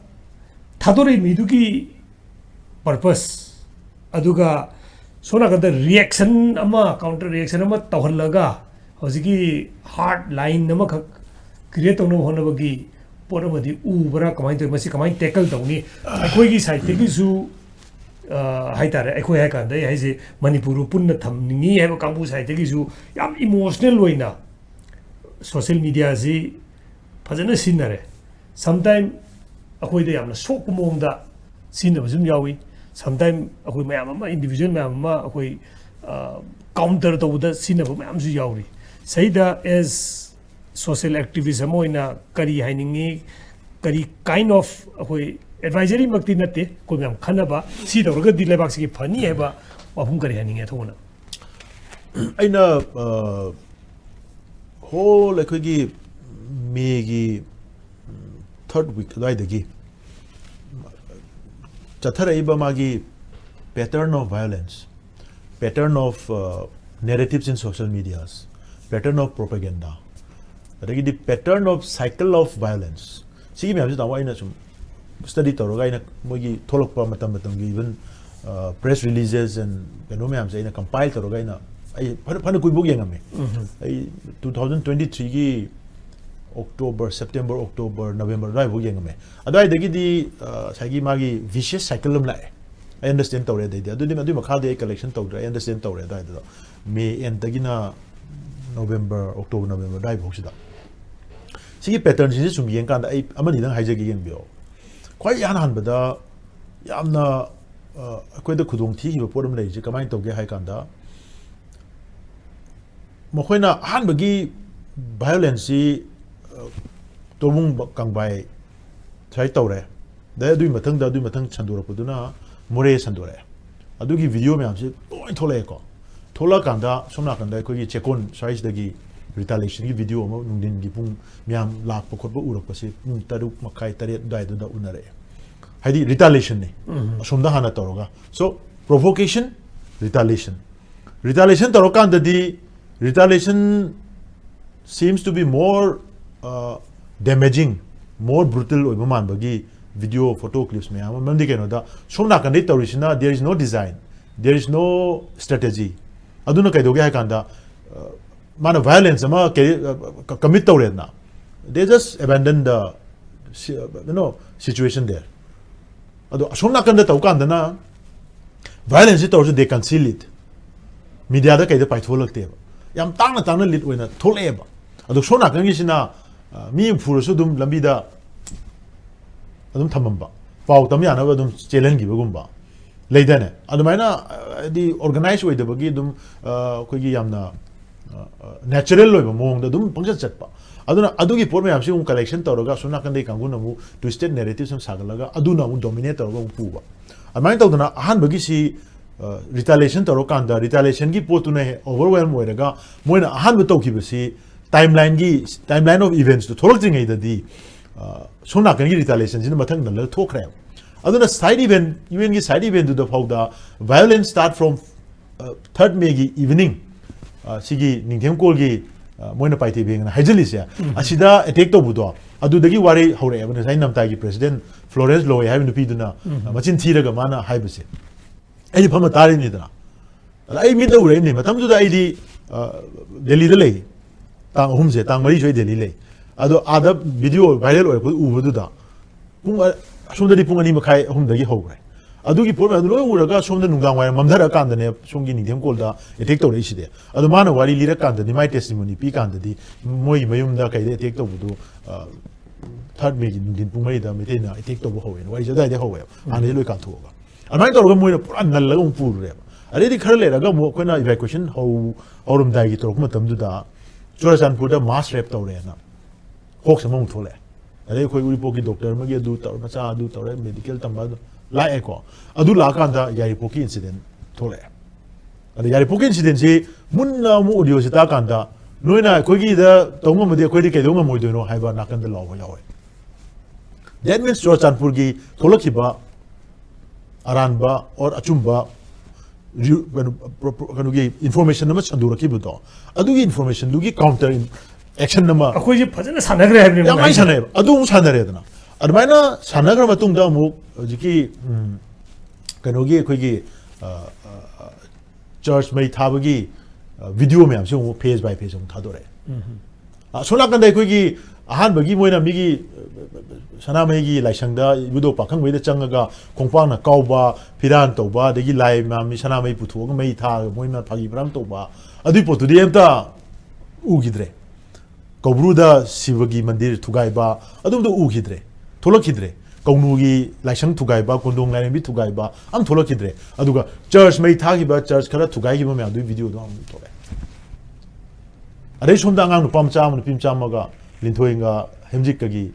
ꯊꯥꯗꯣꯔꯛꯏ ꯃꯤꯗꯨꯒꯤ ꯄꯔꯄꯁ, ꯑꯗꯨꯒ ꯁꯣꯝ ꯅꯥꯀꯟꯗ ꯔꯤꯌꯦꯛꯁꯟ ꯑꯃ, ꯀꯥꯎꯟꯇꯔ ꯔꯤꯌꯦꯛꯁꯟ ꯑꯃ ꯇꯧꯍꯜꯂꯒ ꯍꯧꯖꯤꯛꯀꯤ ꯍꯥꯔꯠ ꯂꯥꯏꯟ ꯑꯃꯈꯛ ꯀ꯭ꯔꯤꯌꯦꯠ ꯇꯧꯅꯕ ꯍꯣꯠꯅꯕꯒꯤ ꯄꯣꯠ ꯑꯃꯗꯤ ꯎꯕ꯭ꯔꯥ? ꯀꯃꯥꯏꯅ ꯇꯧꯋꯤ? ꯃꯁꯤ ꯀꯃꯥꯏꯅ ꯇꯦꯀꯜ ꯇꯧꯅꯤ? ꯑꯩꯈꯣꯏꯒꯤ ꯁꯥꯏꯠꯇꯒꯤꯁꯨ, ꯑ, ꯍꯥꯏꯇꯥꯔꯦ, ꯑꯩꯈꯣꯏ ꯍꯥꯏ ꯀꯥꯟꯗ ꯑꯩ ꯍꯥꯏꯁꯦ ꯃꯅꯤꯄꯨꯔꯕꯨ ꯄꯨꯟꯅ ꯊꯝꯅꯤꯡꯉꯤ ꯍꯥꯏꯕ ꯀꯥꯡꯕꯨ ꯁꯥꯏꯠꯇꯒꯤꯁꯨ ꯌꯥꯝ ꯏꯃꯣꯁꯅꯦꯜ ꯑꯣꯏꯅ ꯁꯣꯁꯦꯜ ꯃꯤꯗꯤꯌꯥꯁꯤ ꯐꯖꯅ ꯁꯤꯖꯤꯟꯅꯔꯦ꯫ ꯁꯝꯇꯥꯏꯝ ꯑꯩꯈꯣꯏꯗ ꯌꯥꯝꯅ ꯁꯣꯛꯄ ꯃꯑꯣꯡꯗ ꯁꯤꯖꯤꯟꯅꯕꯁꯨ ꯑꯗꯨꯝ ꯌꯥꯎꯏ꯫ ꯁꯝꯇꯥꯏꯝ ꯑꯩꯈꯣꯏ ꯃꯌꯥꯝ ꯑꯃ, ꯏꯟꯗꯤꯕꯤꯖꯨꯋꯦꯜ ꯃꯌꯥꯝ ꯑꯃ ꯑꯩꯈꯣꯏ, ꯑ, ꯀꯥꯎꯟꯇꯔ ꯇꯧꯕꯗ ꯁꯤꯖꯤꯟꯅꯕ ꯃꯌꯥꯝꯁꯨ ꯌꯥꯎꯔꯤ꯫ ꯁꯤꯗ ꯑꯦꯁ ꯁꯣꯁꯦꯜ ꯑꯦꯛꯇꯤꯚꯤꯁ ꯑꯃ ꯑꯣꯏꯅ ꯀꯔꯤ ꯍꯥꯏꯅꯤꯡꯉꯤ? ꯀꯔꯤ ꯀꯥꯏꯟ ꯑꯣꯐ ꯑꯩꯈꯣꯏ ꯑꯦꯗꯚꯥꯏꯖꯔꯤꯃꯛꯇꯤ ꯅꯠꯇꯦ, ꯑꯩꯈꯣꯏ ꯃꯌꯥꯝ ꯈꯟꯅꯕ, ꯁꯤ ꯇꯧꯔꯒꯗꯤ ꯂꯩꯕꯥꯛꯁꯤꯒꯤ ꯐꯅꯤ ꯍꯥꯏꯕ ꯋꯥꯐꯝ ꯀꯔꯤ ꯍꯥꯏꯅꯤꯡꯉꯤ ꯑꯊꯧꯕꯅ? ꯑꯩꯅ, ꯑ, ꯍꯣꯜ ꯑꯩꯈꯣꯏꯒꯤ ꯃꯦꯒꯤ ꯊꯥꯔꯠ ꯋꯤꯛ ꯑꯗꯨꯋꯥꯏꯗꯒꯤ ꯆꯠꯊꯔꯛꯏꯕ ꯃꯥꯒꯤ pattern of violence, pattern of narratives in social medias, pattern of propaganda, ꯑꯗꯒꯤꯗꯤ pattern of cycle of violence, ꯁꯤꯒꯤ ꯃꯌꯥꯝꯁꯤ ꯇꯥꯃꯣ ꯑꯩꯅ ꯁꯨꯝ study ꯇꯧꯔꯒ ꯑꯩꯅ ꯃꯣꯏꯒꯤ ꯊꯣꯛꯂꯛꯄ ꯃꯇꯝ ꯃꯇꯝꯒꯤ even press releases and ꯀꯩꯅꯣ ꯃꯌꯥꯝꯁꯦ ꯑꯩꯅ compile ꯇꯧꯔꯒ ꯑꯩꯅ ꯑꯩ ꯐꯅ ꯐꯅ ꯀꯨꯏꯕꯧ ꯌꯦꯡꯉꯝꯃꯦ꯫ ꯑꯩ two thousand twenty threeꯒꯤ October, September, October, November ꯑꯗꯨꯋꯥꯏꯐꯥꯎ ꯌꯦꯡꯉꯝꯃꯦ꯫ ꯑꯗꯨꯋꯥꯏꯗꯒꯤꯗꯤ ꯉꯁꯥꯏꯒꯤ ꯃꯥꯒꯤ vicious cycle ꯑꯃ ꯂꯥꯛꯑꯦ꯫ ꯑꯩ understand ꯇꯧꯔꯦ꯫ ꯑꯗꯩꯗꯤ ꯑꯗꯨꯗꯤ ꯑꯗꯨꯒꯤ ꯃꯈꯥꯗꯤ ꯑꯩ collection ꯇꯧꯗ꯭ꯔꯦ꯫ ꯑꯩ understand ꯇꯧꯔꯦ ꯑꯗꯨꯋꯥꯏꯗꯨꯗ꯫ May endꯗꯒꯤꯅ November, October, November ꯑꯗꯨꯋꯥꯏꯐꯥꯎꯁꯤꯗ꯫ ꯁꯤꯒꯤ patternꯁꯤꯡꯁꯦ ꯁꯨꯝ ꯌꯦꯡꯀꯥꯟꯗ ꯑꯩ ꯑꯃꯅꯤꯗꯪ ꯍꯥꯏꯖꯒꯦ, ꯌꯦꯡꯕꯤꯌꯣ꯫ ꯈ꯭ꯋꯥꯏ ꯏꯍꯥꯟ ꯍꯥꯟꯕꯗ ꯌꯥꯝꯅ ꯑꯩꯈꯣꯏꯗ ꯈꯨꯗꯣꯡ ꯊꯤꯈꯤꯕ ꯄꯣꯠ ꯑꯃ ꯂꯩꯔꯤꯁꯦ ꯀꯃꯥꯏꯅ ꯇꯧꯒꯦ ꯍꯥꯏ ꯀꯥꯟꯗ, ꯃꯈꯣꯏꯅ ꯑꯍꯥꯟꯕꯒꯤ violenceꯁꯤ ꯇꯣꯔꯕꯨꯡ ꯀꯪꯕꯥꯏ ꯁ꯭ꯋꯥꯏ ꯇꯧꯔꯦ꯫ ꯑꯗꯩ ꯑꯗꯨꯒꯤ ꯃꯊꯪꯗ ꯑꯗꯨꯒꯤ ꯃꯊꯪ ꯁꯟꯗꯣꯔꯛꯄꯗꯨꯅ ꯃꯣꯔꯦ ꯁꯟꯗꯣꯔꯛꯑꯦ꯫ ꯑꯗꯨꯒꯤ video ꯃꯌꯥꯝꯁꯤ ꯂꯣꯏ ꯊꯣꯛꯂꯛꯑꯦꯀꯣ꯫ ꯊꯣꯛꯂꯛꯑꯀꯥꯟꯗ ꯁꯣꯝ ꯅꯥꯀꯟꯗ ꯑꯩꯈꯣꯏꯒꯤ ꯆꯦꯛꯀꯣꯟ ꯁ꯭ꯋꯥꯏꯁꯤꯗꯒꯤ retaliationꯒꯤ video ꯑꯃ ꯅꯨꯡꯊꯤꯟꯒꯤ ꯄꯨꯡ ꯃꯌꯥꯝ ꯂꯥꯛꯄ ꯈꯣꯠꯄ ꯎꯔꯛꯄꯁꯤ ꯄꯨꯡ ꯇꯔꯨꯛ ꯃꯈꯥꯏ, ꯇꯔꯦꯠ ꯑꯗꯨꯋꯥꯏꯗꯨꯗ ꯎꯅꯔꯛꯑꯦ꯫ ꯍꯥꯏꯗꯤ retaliationꯅꯤ꯫ ꯑꯁꯣꯝꯗ ꯍꯥꯟꯅ ꯇꯧꯔꯒ꯫ So, provocation, retaliation꯫ Retaliation ꯇꯧꯔꯀꯥꯟꯗꯗꯤ, retaliation seems to be more damaging, more brutal ꯑꯣꯏꯕ ꯃꯥꯟꯕꯒꯤ video, photo clips ꯃꯌꯥꯝ ꯑꯃ꯫ ꯃꯔꯝꯗꯤ ꯀꯩꯅꯣꯗ, ꯁꯣꯝ ꯅꯥꯀꯟꯗꯩ ꯇꯧꯔꯤꯁꯤꯅ there is no design, there is no strategy꯫ ꯑꯗꯨꯅ ꯀꯩꯗꯧꯒꯦ ꯍꯥꯏ ꯀꯥꯟꯗ, ꯃꯥꯅ violence ꯑꯃ commit ꯇꯧꯔꯦꯗꯅ, they just abandon the, you know, situation there꯫ ꯑꯗꯣ ꯑꯁꯣꯝ ꯅꯥꯀꯟꯗ ꯇꯧ ꯀꯥꯟꯗꯅ violenceꯁꯤ ꯇꯧꯔꯁꯨ they conceal it, mediaꯗ ꯀꯩꯗ ꯄꯥꯏꯊꯣꯛꯍꯜꯂꯛꯇꯦꯕ꯫ ꯌꯥꯝ ꯇꯥꯡꯅ ꯇꯥꯡꯅ lead ꯑꯣꯏꯅ ꯊꯣꯛꯂꯛꯑꯦꯕ꯫ ꯑꯗꯣ ꯁꯣꯝ ꯅꯥꯀꯟꯒꯤꯁꯤꯅ ꯃꯤ ꯑꯃ ꯐꯨꯔꯁꯨ ꯑꯗꯨꯝ ꯂꯝꯕꯤꯗ ꯑꯗꯨꯝ ꯊꯝꯃꯝꯕ, ꯄꯥꯎ ꯇꯝ ꯌꯥꯅꯕ ꯑꯗꯨꯝ ꯆꯦꯜꯍꯟꯈꯤꯕꯒꯨꯝꯕ ꯂꯩꯗꯥꯏꯅꯦ꯫ ꯑꯗꯨꯃꯥꯏꯅ ꯍꯥꯏꯗꯤ organize ꯑꯣꯏꯗꯕꯒꯤ ꯑꯗꯨꯝ ꯑꯩꯈꯣꯏꯒꯤ ꯌꯥꯝꯅ natural ꯑꯣꯏꯕ ꯃꯑꯣꯡꯗ ꯑꯗꯨꯝ ꯄꯪꯆꯠ ꯆꯠꯄ꯫ ꯑꯗꯨꯅ ꯑꯗꯨꯒꯤ ꯄꯣꯠ ꯃꯌꯥꯝꯁꯤ ꯑꯃꯨꯛ collection ꯇꯧꯔꯒ ꯑꯁꯣꯝ ꯅꯥꯀꯟꯗꯒꯤ ꯀꯥꯡꯕꯨꯅ ꯑꯃꯨꯛ twisted narratives ꯑꯃ ꯁꯥꯒꯠꯂꯒ ꯑꯗꯨꯅ ꯑꯃꯨꯛ dominate ꯇꯧꯔꯒ ꯑꯃꯨꯛ ꯄꯨꯕ꯫ ꯑꯗꯨꯃꯥꯏꯅ ꯇꯧꯗꯅ ꯑꯍꯥꯟꯕꯒꯤꯁꯤ retaliation ꯇꯧꯔꯀꯥꯟꯗ retaliationꯒꯤ ꯄꯣꯠꯇꯨꯅ ꯍꯦꯛ overwhelm ꯑꯣꯏꯔꯒ ꯃꯣꯏꯅ ꯑꯍꯥꯟꯕ ꯇꯧꯈꯤꯕꯁꯤ timelineꯒꯤ, timeline of eventsꯇꯨ ꯊꯣꯛꯂꯛꯇ꯭ꯔꯤꯉꯩꯗꯗꯤ ꯁꯣꯝ ꯅꯥꯀꯟꯒꯤ retaliationꯁꯤꯅ ꯃꯊꯪ ꯅꯜꯂꯒ ꯊꯣꯛꯈ꯭ꯔꯦꯕ꯫ ꯑꯗꯨꯅ side event, UN ꯒꯤ side event ꯗꯨꯗ ꯐꯥꯎꯗ violence start from, uh, third May ꯒꯤ evening, uh, ꯁꯤꯒꯤ ꯅꯤꯡꯊꯦꯝ ꯀꯣꯜꯒꯤ, uh, ꯃꯣꯏꯅ ꯄꯥꯏꯊꯦ ꯕꯦꯡꯅ ꯍꯥꯏꯖꯤꯜꯂꯤꯁꯦ, ꯑꯁꯤꯗ attack ꯇꯧꯕꯗꯣ ꯑꯗꯨꯗꯒꯤ ꯋꯥꯔꯤ ꯍꯧꯔꯛꯑꯦꯕ꯫ ꯉꯁꯥꯏ ꯅꯝꯇꯥꯏꯒꯤ president Florence Lowe ꯍꯥꯏꯕ ꯅꯨꯄꯤꯗꯨꯅ, uh, ꯃꯆꯤꯟ ꯊꯤꯔꯒ ꯃꯥꯅ ꯍꯥꯏꯕꯁꯦ ꯑꯩꯗꯤ ꯐꯝꯃ ꯇꯥꯔꯤꯅꯤꯗꯅ꯫ ꯑꯗ ꯑꯩ ꯃꯤꯠꯅ ꯎꯔꯛꯏꯅꯤ꯫ ꯃꯇꯝꯗꯨꯗ ꯑꯩꯗꯤ, ꯑ, ꯗꯦꯜꯂꯤꯗ ꯂꯩ꯫ ꯇꯥꯡ ꯑꯍꯨꯝꯁꯦ, ꯇꯥꯡ ꯃꯔꯤꯁꯨ ꯑꯩ ꯗꯦꯜꯂꯤ ꯂꯩ꯫ ꯑꯗꯣ ꯑꯥꯗ video viral ꯑꯣꯏꯔꯛꯄꯗꯨ ꯎꯕꯗꯨꯗ ꯄꯨꯡ ꯑ-, ꯑꯁꯣꯝꯗꯗꯤ ꯄꯨꯡ ꯑꯅꯤ ꯃꯈꯥꯏ, ꯑꯍꯨꯝꯗꯒꯤ ꯍꯧꯈ꯭ꯔꯦ꯫ ꯑꯗꯨꯒꯤ ꯄꯣꯠ ꯃꯌꯥꯝꯗꯣ ꯂꯣꯏ ꯎꯔꯒ ꯁꯣꯝꯗ ꯅꯨꯡꯗꯥꯡ ꯋꯥꯏꯔꯝ ꯃꯝꯊꯔꯛꯑꯀꯥꯟꯗꯅꯦ ꯁꯣꯝꯒꯤ ꯅꯤꯡꯊꯦꯝ ꯀꯣꯜꯗ attack ꯇꯧꯔꯛꯏꯁꯤꯗꯤ꯫ ꯑꯗꯣ ꯃꯥꯅ ꯋꯥꯔꯤ ꯂꯤꯔꯀꯥꯟꯗꯗꯤ, ꯃꯥꯏ testimony ꯄꯤꯀꯥꯟꯗꯗꯤ ꯃꯣꯏꯒꯤ ꯃꯌꯨꯝꯗ ꯀꯩꯗ attack ꯇꯧꯕꯗꯨ, ꯑ, third May ꯒꯤ ꯅꯨꯡꯊꯤꯟ ꯄꯨꯡ ꯃꯔꯤꯗ ꯃꯩꯇꯩꯅ attack ꯇꯧꯕ ꯍꯧꯋꯦꯅ ꯋꯥꯔꯤꯁꯦ ꯑꯗꯨꯋꯥꯏꯗꯩ ꯍꯧꯋꯦꯕ꯫ ꯍꯥꯟꯅꯗꯤ ꯂꯣꯏ ꯀꯥꯟꯊꯣꯛꯑꯒ꯫ ꯑꯗꯨꯃꯥꯏꯅ ꯇꯧꯔꯒ ꯃꯣꯏꯅ ꯄꯨꯔꯥ ꯅꯜꯂꯒ ꯑꯃꯨꯛ ꯄꯨꯔꯨꯔꯦꯕ꯫ ꯑꯗꯩꯗꯤ ꯈꯔ ꯂꯩꯔꯒ ꯑꯃꯨꯛ ꯑꯩꯈꯣꯏꯅ evacuation ꯍꯧ-, ꯍꯧꯔꯝꯗꯥꯏꯒꯤ ꯇꯧꯔꯛꯄ ꯃꯇꯝꯗꯨꯗ ꯆꯨꯔꯆꯥꯟꯄꯨꯔꯗ mass rape ꯇꯧꯔꯦꯅ hoax ꯑꯃꯃꯨꯛ ꯊꯣꯛꯂꯛꯑꯦ꯫ ꯑꯗꯩ ꯑꯩꯈꯣꯏ ꯎꯔꯤꯄꯣꯛꯀꯤ doctor ꯑꯃꯒꯤ ꯑꯗꯨ ꯇꯧꯔꯦ, ꯃꯆꯥ ꯑꯗꯨ ꯇꯧꯔꯦ, medical ꯇꯝꯕ ꯑꯗꯨ ꯂꯥꯛꯑꯦꯀꯣ꯫ ꯑꯗꯨ ꯂꯥꯛꯑꯀꯥꯟꯗ ꯌꯥꯏꯔꯤꯄꯣꯛꯀꯤ incident ꯊꯣꯛꯂꯛꯑꯦ꯫ ꯑꯗ ꯌꯥꯏꯔꯤꯄꯣꯛꯀꯤ incident ꯁꯤ ꯃꯨꯟꯅ ꯑꯃꯨꯛ audio ꯁꯤ ꯇꯥꯀꯥꯟꯗ, ꯅꯣꯏꯅ ꯑꯩꯈꯣꯏꯒꯤꯗ ꯇꯧ ꯉꯝꯃꯗꯤ ꯑꯩꯈꯣꯏꯗꯤ ꯀꯩꯗꯧ ꯉꯝꯃꯣꯏꯗꯣꯏꯅꯣ ꯍꯥꯏꯕ ꯅꯥꯀꯟꯗ ꯂꯥꯎꯕ ꯌꯥꯎꯋꯦ꯫ That means ꯆꯨꯔꯆꯥꯟꯄꯨꯔꯒꯤ ꯊꯣꯛꯂꯛꯈꯤꯕ ꯑꯔꯥꯟꯕ or ꯑꯆꯨꯝꯕ ꯔꯤ-, ꯀꯩꯅꯣ, ꯄ꯭ꯔꯣ-, ꯄ꯭ꯔꯣ-, ꯀꯩꯅꯣꯒꯤ information ꯑꯃ ꯁꯟꯗꯣꯔꯛꯈꯤꯕꯗꯣ, ꯑꯗꯨꯒꯤ information ꯗꯨꯒꯤ counter action ꯑꯃ ꯑꯩꯈꯣꯏꯁꯦ ꯐꯖꯅ ꯁꯥꯟꯅꯈ꯭ꯔꯦ ꯍꯥꯏꯕꯅꯦ ꯌꯥꯝ ꯃꯣꯏ ꯂꯥꯏꯅ ꯍꯥꯏꯁꯦ꯫ ꯁꯥꯟꯅꯩꯌꯦꯕ꯫ ꯑꯗꯨ ꯑꯃꯨꯛ ꯁꯥꯟꯅꯔꯦꯗꯅ꯫ ꯑꯗꯨꯃꯥꯏꯅ ꯁꯥꯟꯅꯈ꯭ꯔ ꯃꯇꯨꯡꯗ ꯑꯃꯨꯛ ꯍꯧꯖꯤꯛꯀꯤ, ꯎꯝ, ꯀꯩꯅꯣꯒꯤ ꯑꯩꯈꯣꯏꯒꯤ, ꯑ, ꯑ, ꯑ, church ꯃꯩ ꯊꯥꯕꯒꯤ, ꯑ, video ꯃꯌꯥꯝꯁꯦ ꯑꯃꯨꯛ phase by phase ꯑꯃꯨꯛ ꯊꯥꯗꯣꯔꯛꯑꯦ꯫ ꯑ, ꯁꯣꯝ ꯅꯥꯀꯟꯗ ꯑꯩꯈꯣꯏꯒꯤ ꯑꯍꯥꯟꯕꯒꯤ ꯃꯣꯏꯅ ꯃꯤꯒꯤ, ꯑ, ꯁꯅꯥꯃꯍꯤꯒꯤ ꯂꯥꯏꯁꯪꯗ ꯏꯕꯨꯙꯧ ꯄꯥꯈꯪꯕꯩꯗ ꯆꯪꯉꯒ ꯈꯣꯡꯄꯥꯛꯅ ꯀꯥꯎꯕ, ꯐꯤꯔꯥꯟ ꯇꯧꯕ, ꯑꯗꯒꯤ ꯂꯥꯏ ꯃꯌꯥꯝ ꯃꯤ ꯁꯅꯥꯃꯍꯤ ꯄꯨꯊꯣꯛꯑꯒ ꯃꯩ ꯊꯥꯔꯒ ꯃꯣꯏꯅ ꯐꯥꯒꯤ ꯐꯔꯥꯡ ꯇꯧꯕ, ꯑꯗꯨꯒꯤ ꯄꯣꯠꯇꯨꯗꯤ ꯑꯝꯇ ꯎꯈꯤꯗ꯭ꯔꯦ꯫ ꯀꯧꯕ꯭ꯔꯨꯗ ꯁꯤꯕꯒꯤ ꯃꯟꯗꯤꯔ ꯊꯨꯒꯥꯏꯕ, ꯑꯗꯨꯝꯗ ꯎꯈꯤꯗ꯭ꯔꯦ, ꯊꯣꯛꯂꯛꯈꯤꯗ꯭ꯔꯦ꯫ ꯀꯧꯅꯨꯒꯤ ꯂꯥꯏꯁꯪ ꯊꯨꯒꯥꯏꯕ, ꯀꯣꯟꯗꯣꯡ ꯂꯥꯏꯔꯦꯝꯕꯤ ꯊꯨꯒꯥꯏꯕ, ꯑꯝ ꯊꯣꯛꯂꯛꯈꯤꯗ꯭ꯔꯦ꯫ ꯑꯗꯨꯒ church ꯃꯩ ꯊꯥꯈꯤꯕ, church ꯈꯔ ꯊꯨꯒꯥꯏꯈꯤꯕ ꯃꯌꯥꯝꯗꯨꯒꯤ video ꯗꯣ ꯑꯃꯨꯛ ꯊꯣꯛꯂꯛꯑꯦ꯫ ꯑꯗꯩ ꯁꯣꯝꯗ ꯑꯉꯥꯡ ꯅꯨꯄꯥ ꯃꯆꯥ ꯑꯃ, ꯅꯨꯄꯤ ꯃꯆꯥ ꯑꯃꯒ ꯂꯤꯟꯊꯣꯏꯒ ꯍꯦꯝꯖꯤꯛꯀꯒꯤ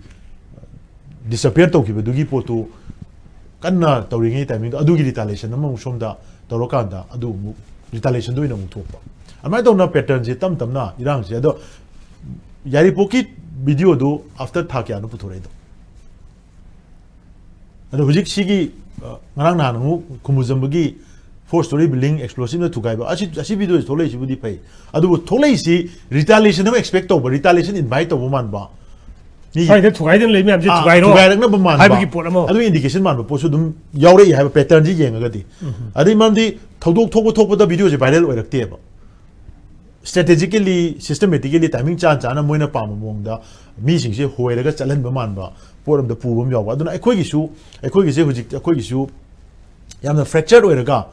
disappear ꯇꯧꯈꯤꯕꯗꯨꯒꯤ ꯄꯣꯠꯇꯨ ꯀꯟꯅ ꯇꯧꯔꯤꯉꯩ timing ꯗꯣ, ꯑꯗꯨꯒꯤ retaliation ꯑꯃꯃꯨꯛ ꯁꯣꯝꯗ ꯇꯧꯔꯀꯥꯟꯗ ꯑꯗꯨ ꯑꯃꯨꯛ retaliation ꯗ ꯑꯣꯏꯅ ꯑꯃꯨꯛ ꯊꯣꯛꯄ꯫ ꯑꯗꯨꯃꯥꯏꯅ ꯇꯧꯅ pattern ꯁꯦ ꯇꯞ ꯇꯞꯅ ꯏꯔꯥꯡꯁꯦ꯫ ꯑꯗꯣ ꯌꯥꯏꯔꯤꯄꯣꯛꯀꯤ video ꯗꯨ after ꯊꯥ ꯀꯌꯥꯅꯣ ꯄꯨꯊꯣꯔꯛꯏꯗꯣ? ꯑꯗꯣ ꯍꯧꯖꯤꯛ ꯁꯤꯒꯤ, ꯑ, ꯉꯔꯥꯡ ꯅꯍꯥꯟ ꯑꯃꯨꯛ ꯈꯨꯃꯨꯖꯝꯕꯒꯤ four story building explosive ꯅ ꯊꯨꯒꯥꯏꯕ, ꯑꯁꯤ, ꯑꯁꯤ video ꯁꯤ ꯊꯣꯛꯂꯛꯏꯁꯤꯕꯨꯗꯤ ꯐꯩ, ꯑꯗꯨꯕꯨ ꯊꯣꯛꯂꯛꯏꯁꯤ retaliation ꯑꯃ expect ꯇꯧꯕ, retaliation invite ꯇꯧꯕ ꯃꯥꯟꯕ, ꯃꯤ ꯁ꯭ꯋꯥꯏꯗ ꯊꯨꯒꯥꯏꯗꯅ ꯂꯩ ꯃꯌꯥꯝꯁꯦ ꯑꯥ, ꯊꯨꯒꯥꯏꯔꯣ ꯊꯨꯒꯥꯏꯔꯛꯅꯕ ꯃꯥꯟꯕ, ꯍꯥꯏꯕꯒꯤ ꯄꯣꯠ ꯑꯃ꯫ ꯑꯗꯨꯒꯤ indication ꯃꯥꯟꯕ ꯄꯣꯠꯁꯨ ꯑꯗꯨꯝ ꯌꯥꯎꯔꯛꯏ ꯍꯥꯏꯕ pattern ꯁꯤ ꯌꯦꯡꯉꯒꯗꯤ꯫ ꯑꯗꯩ ꯃꯔꯝꯗꯤ ꯊꯧꯗꯣꯛ ꯊꯣꯛꯄ ꯊꯣꯛꯄꯗ video ꯁꯦ viral ꯑꯣꯏꯔꯛꯇꯦꯕ꯫ Strategically, systematically timing ꯆꯥ ꯆꯥꯅ ꯃꯣꯏꯅ ꯄꯥꯝꯕ ꯃꯑꯣꯡꯗ ꯃꯤꯁꯤꯡꯁꯦ ꯍꯣꯏꯔꯒ ꯆꯠꯍꯟꯕ ꯃꯥꯟꯕ ꯄꯣꯠ ꯑꯃꯗ ꯄꯨꯕ ꯑꯃ ꯌꯥꯎꯕ꯫ ꯑꯗꯨꯅ ꯑꯩꯈꯣꯏꯒꯤꯁꯨ, ꯑꯩꯈꯣꯏꯒꯤꯁꯦ ꯍꯧꯖꯤꯛ ꯑꯩꯈꯣꯏꯒꯤꯁꯨ ꯌꯥꯝꯅ fractured ꯑꯣꯏꯔꯒ,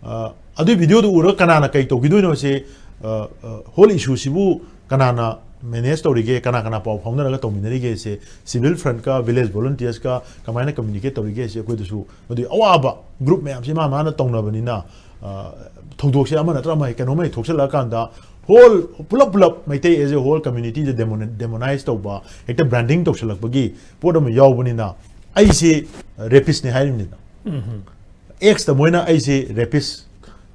ꯑ, ꯑꯗꯨꯒꯤ video ꯗꯨ ꯎꯔꯒ ꯀꯅꯥꯅ ꯀꯩ ꯇꯧꯈꯤꯗꯣꯏꯅꯣꯁꯦ, ꯑ, ꯑ, whole issue ꯁꯤꯕꯨ ꯀꯅꯥꯅ manage ꯇꯧꯔꯤꯒꯦ, ꯀꯅꯥ ꯀꯅꯥ ꯄꯥꯎ ꯐꯥꯎꯅꯔꯒ ꯇꯧꯃꯤꯟꯅꯔꯤꯒꯦꯁꯦ, civil front ꯀ village volunteers ꯀ ꯀꯃꯥꯏꯅ communicate ꯇꯧꯔꯤꯒꯦꯁꯦ, ꯑꯩꯈꯣꯏꯗꯁꯨ ꯃꯗꯨꯒꯤ ꯑꯋꯥꯕ group ꯃꯌꯥꯝꯁꯦ ꯃꯥ ꯃꯥꯅ ꯇꯧꯅꯕꯅꯤꯅ, ꯑ, ꯊꯧꯗꯣꯛꯁꯦ ꯑꯃ ꯅꯠꯇ꯭ꯔ ꯑꯃ ꯀꯩꯅꯣꯝꯃ ꯍꯦꯛ ꯊꯣꯛꯆꯜꯂꯛꯑꯀꯥꯟꯗ whole, ꯄꯨꯂꯞ ꯄꯨꯂꯞ Meitei as a whole community say demoni-, demonize ꯇꯧꯕ, ꯍꯦꯛꯇ branding ꯇꯧꯁꯜꯂꯛꯄꯒꯤ ꯄꯣꯠ ꯑꯃ ꯌꯥꯎꯕꯅꯤꯅ ꯑꯩꯁꯦ rapist ꯅꯤ ꯍꯥꯏꯔꯤꯕꯅꯤꯅ꯫ X ꯇ ꯃꯣꯏꯅ ꯑꯩꯁꯦ rapist,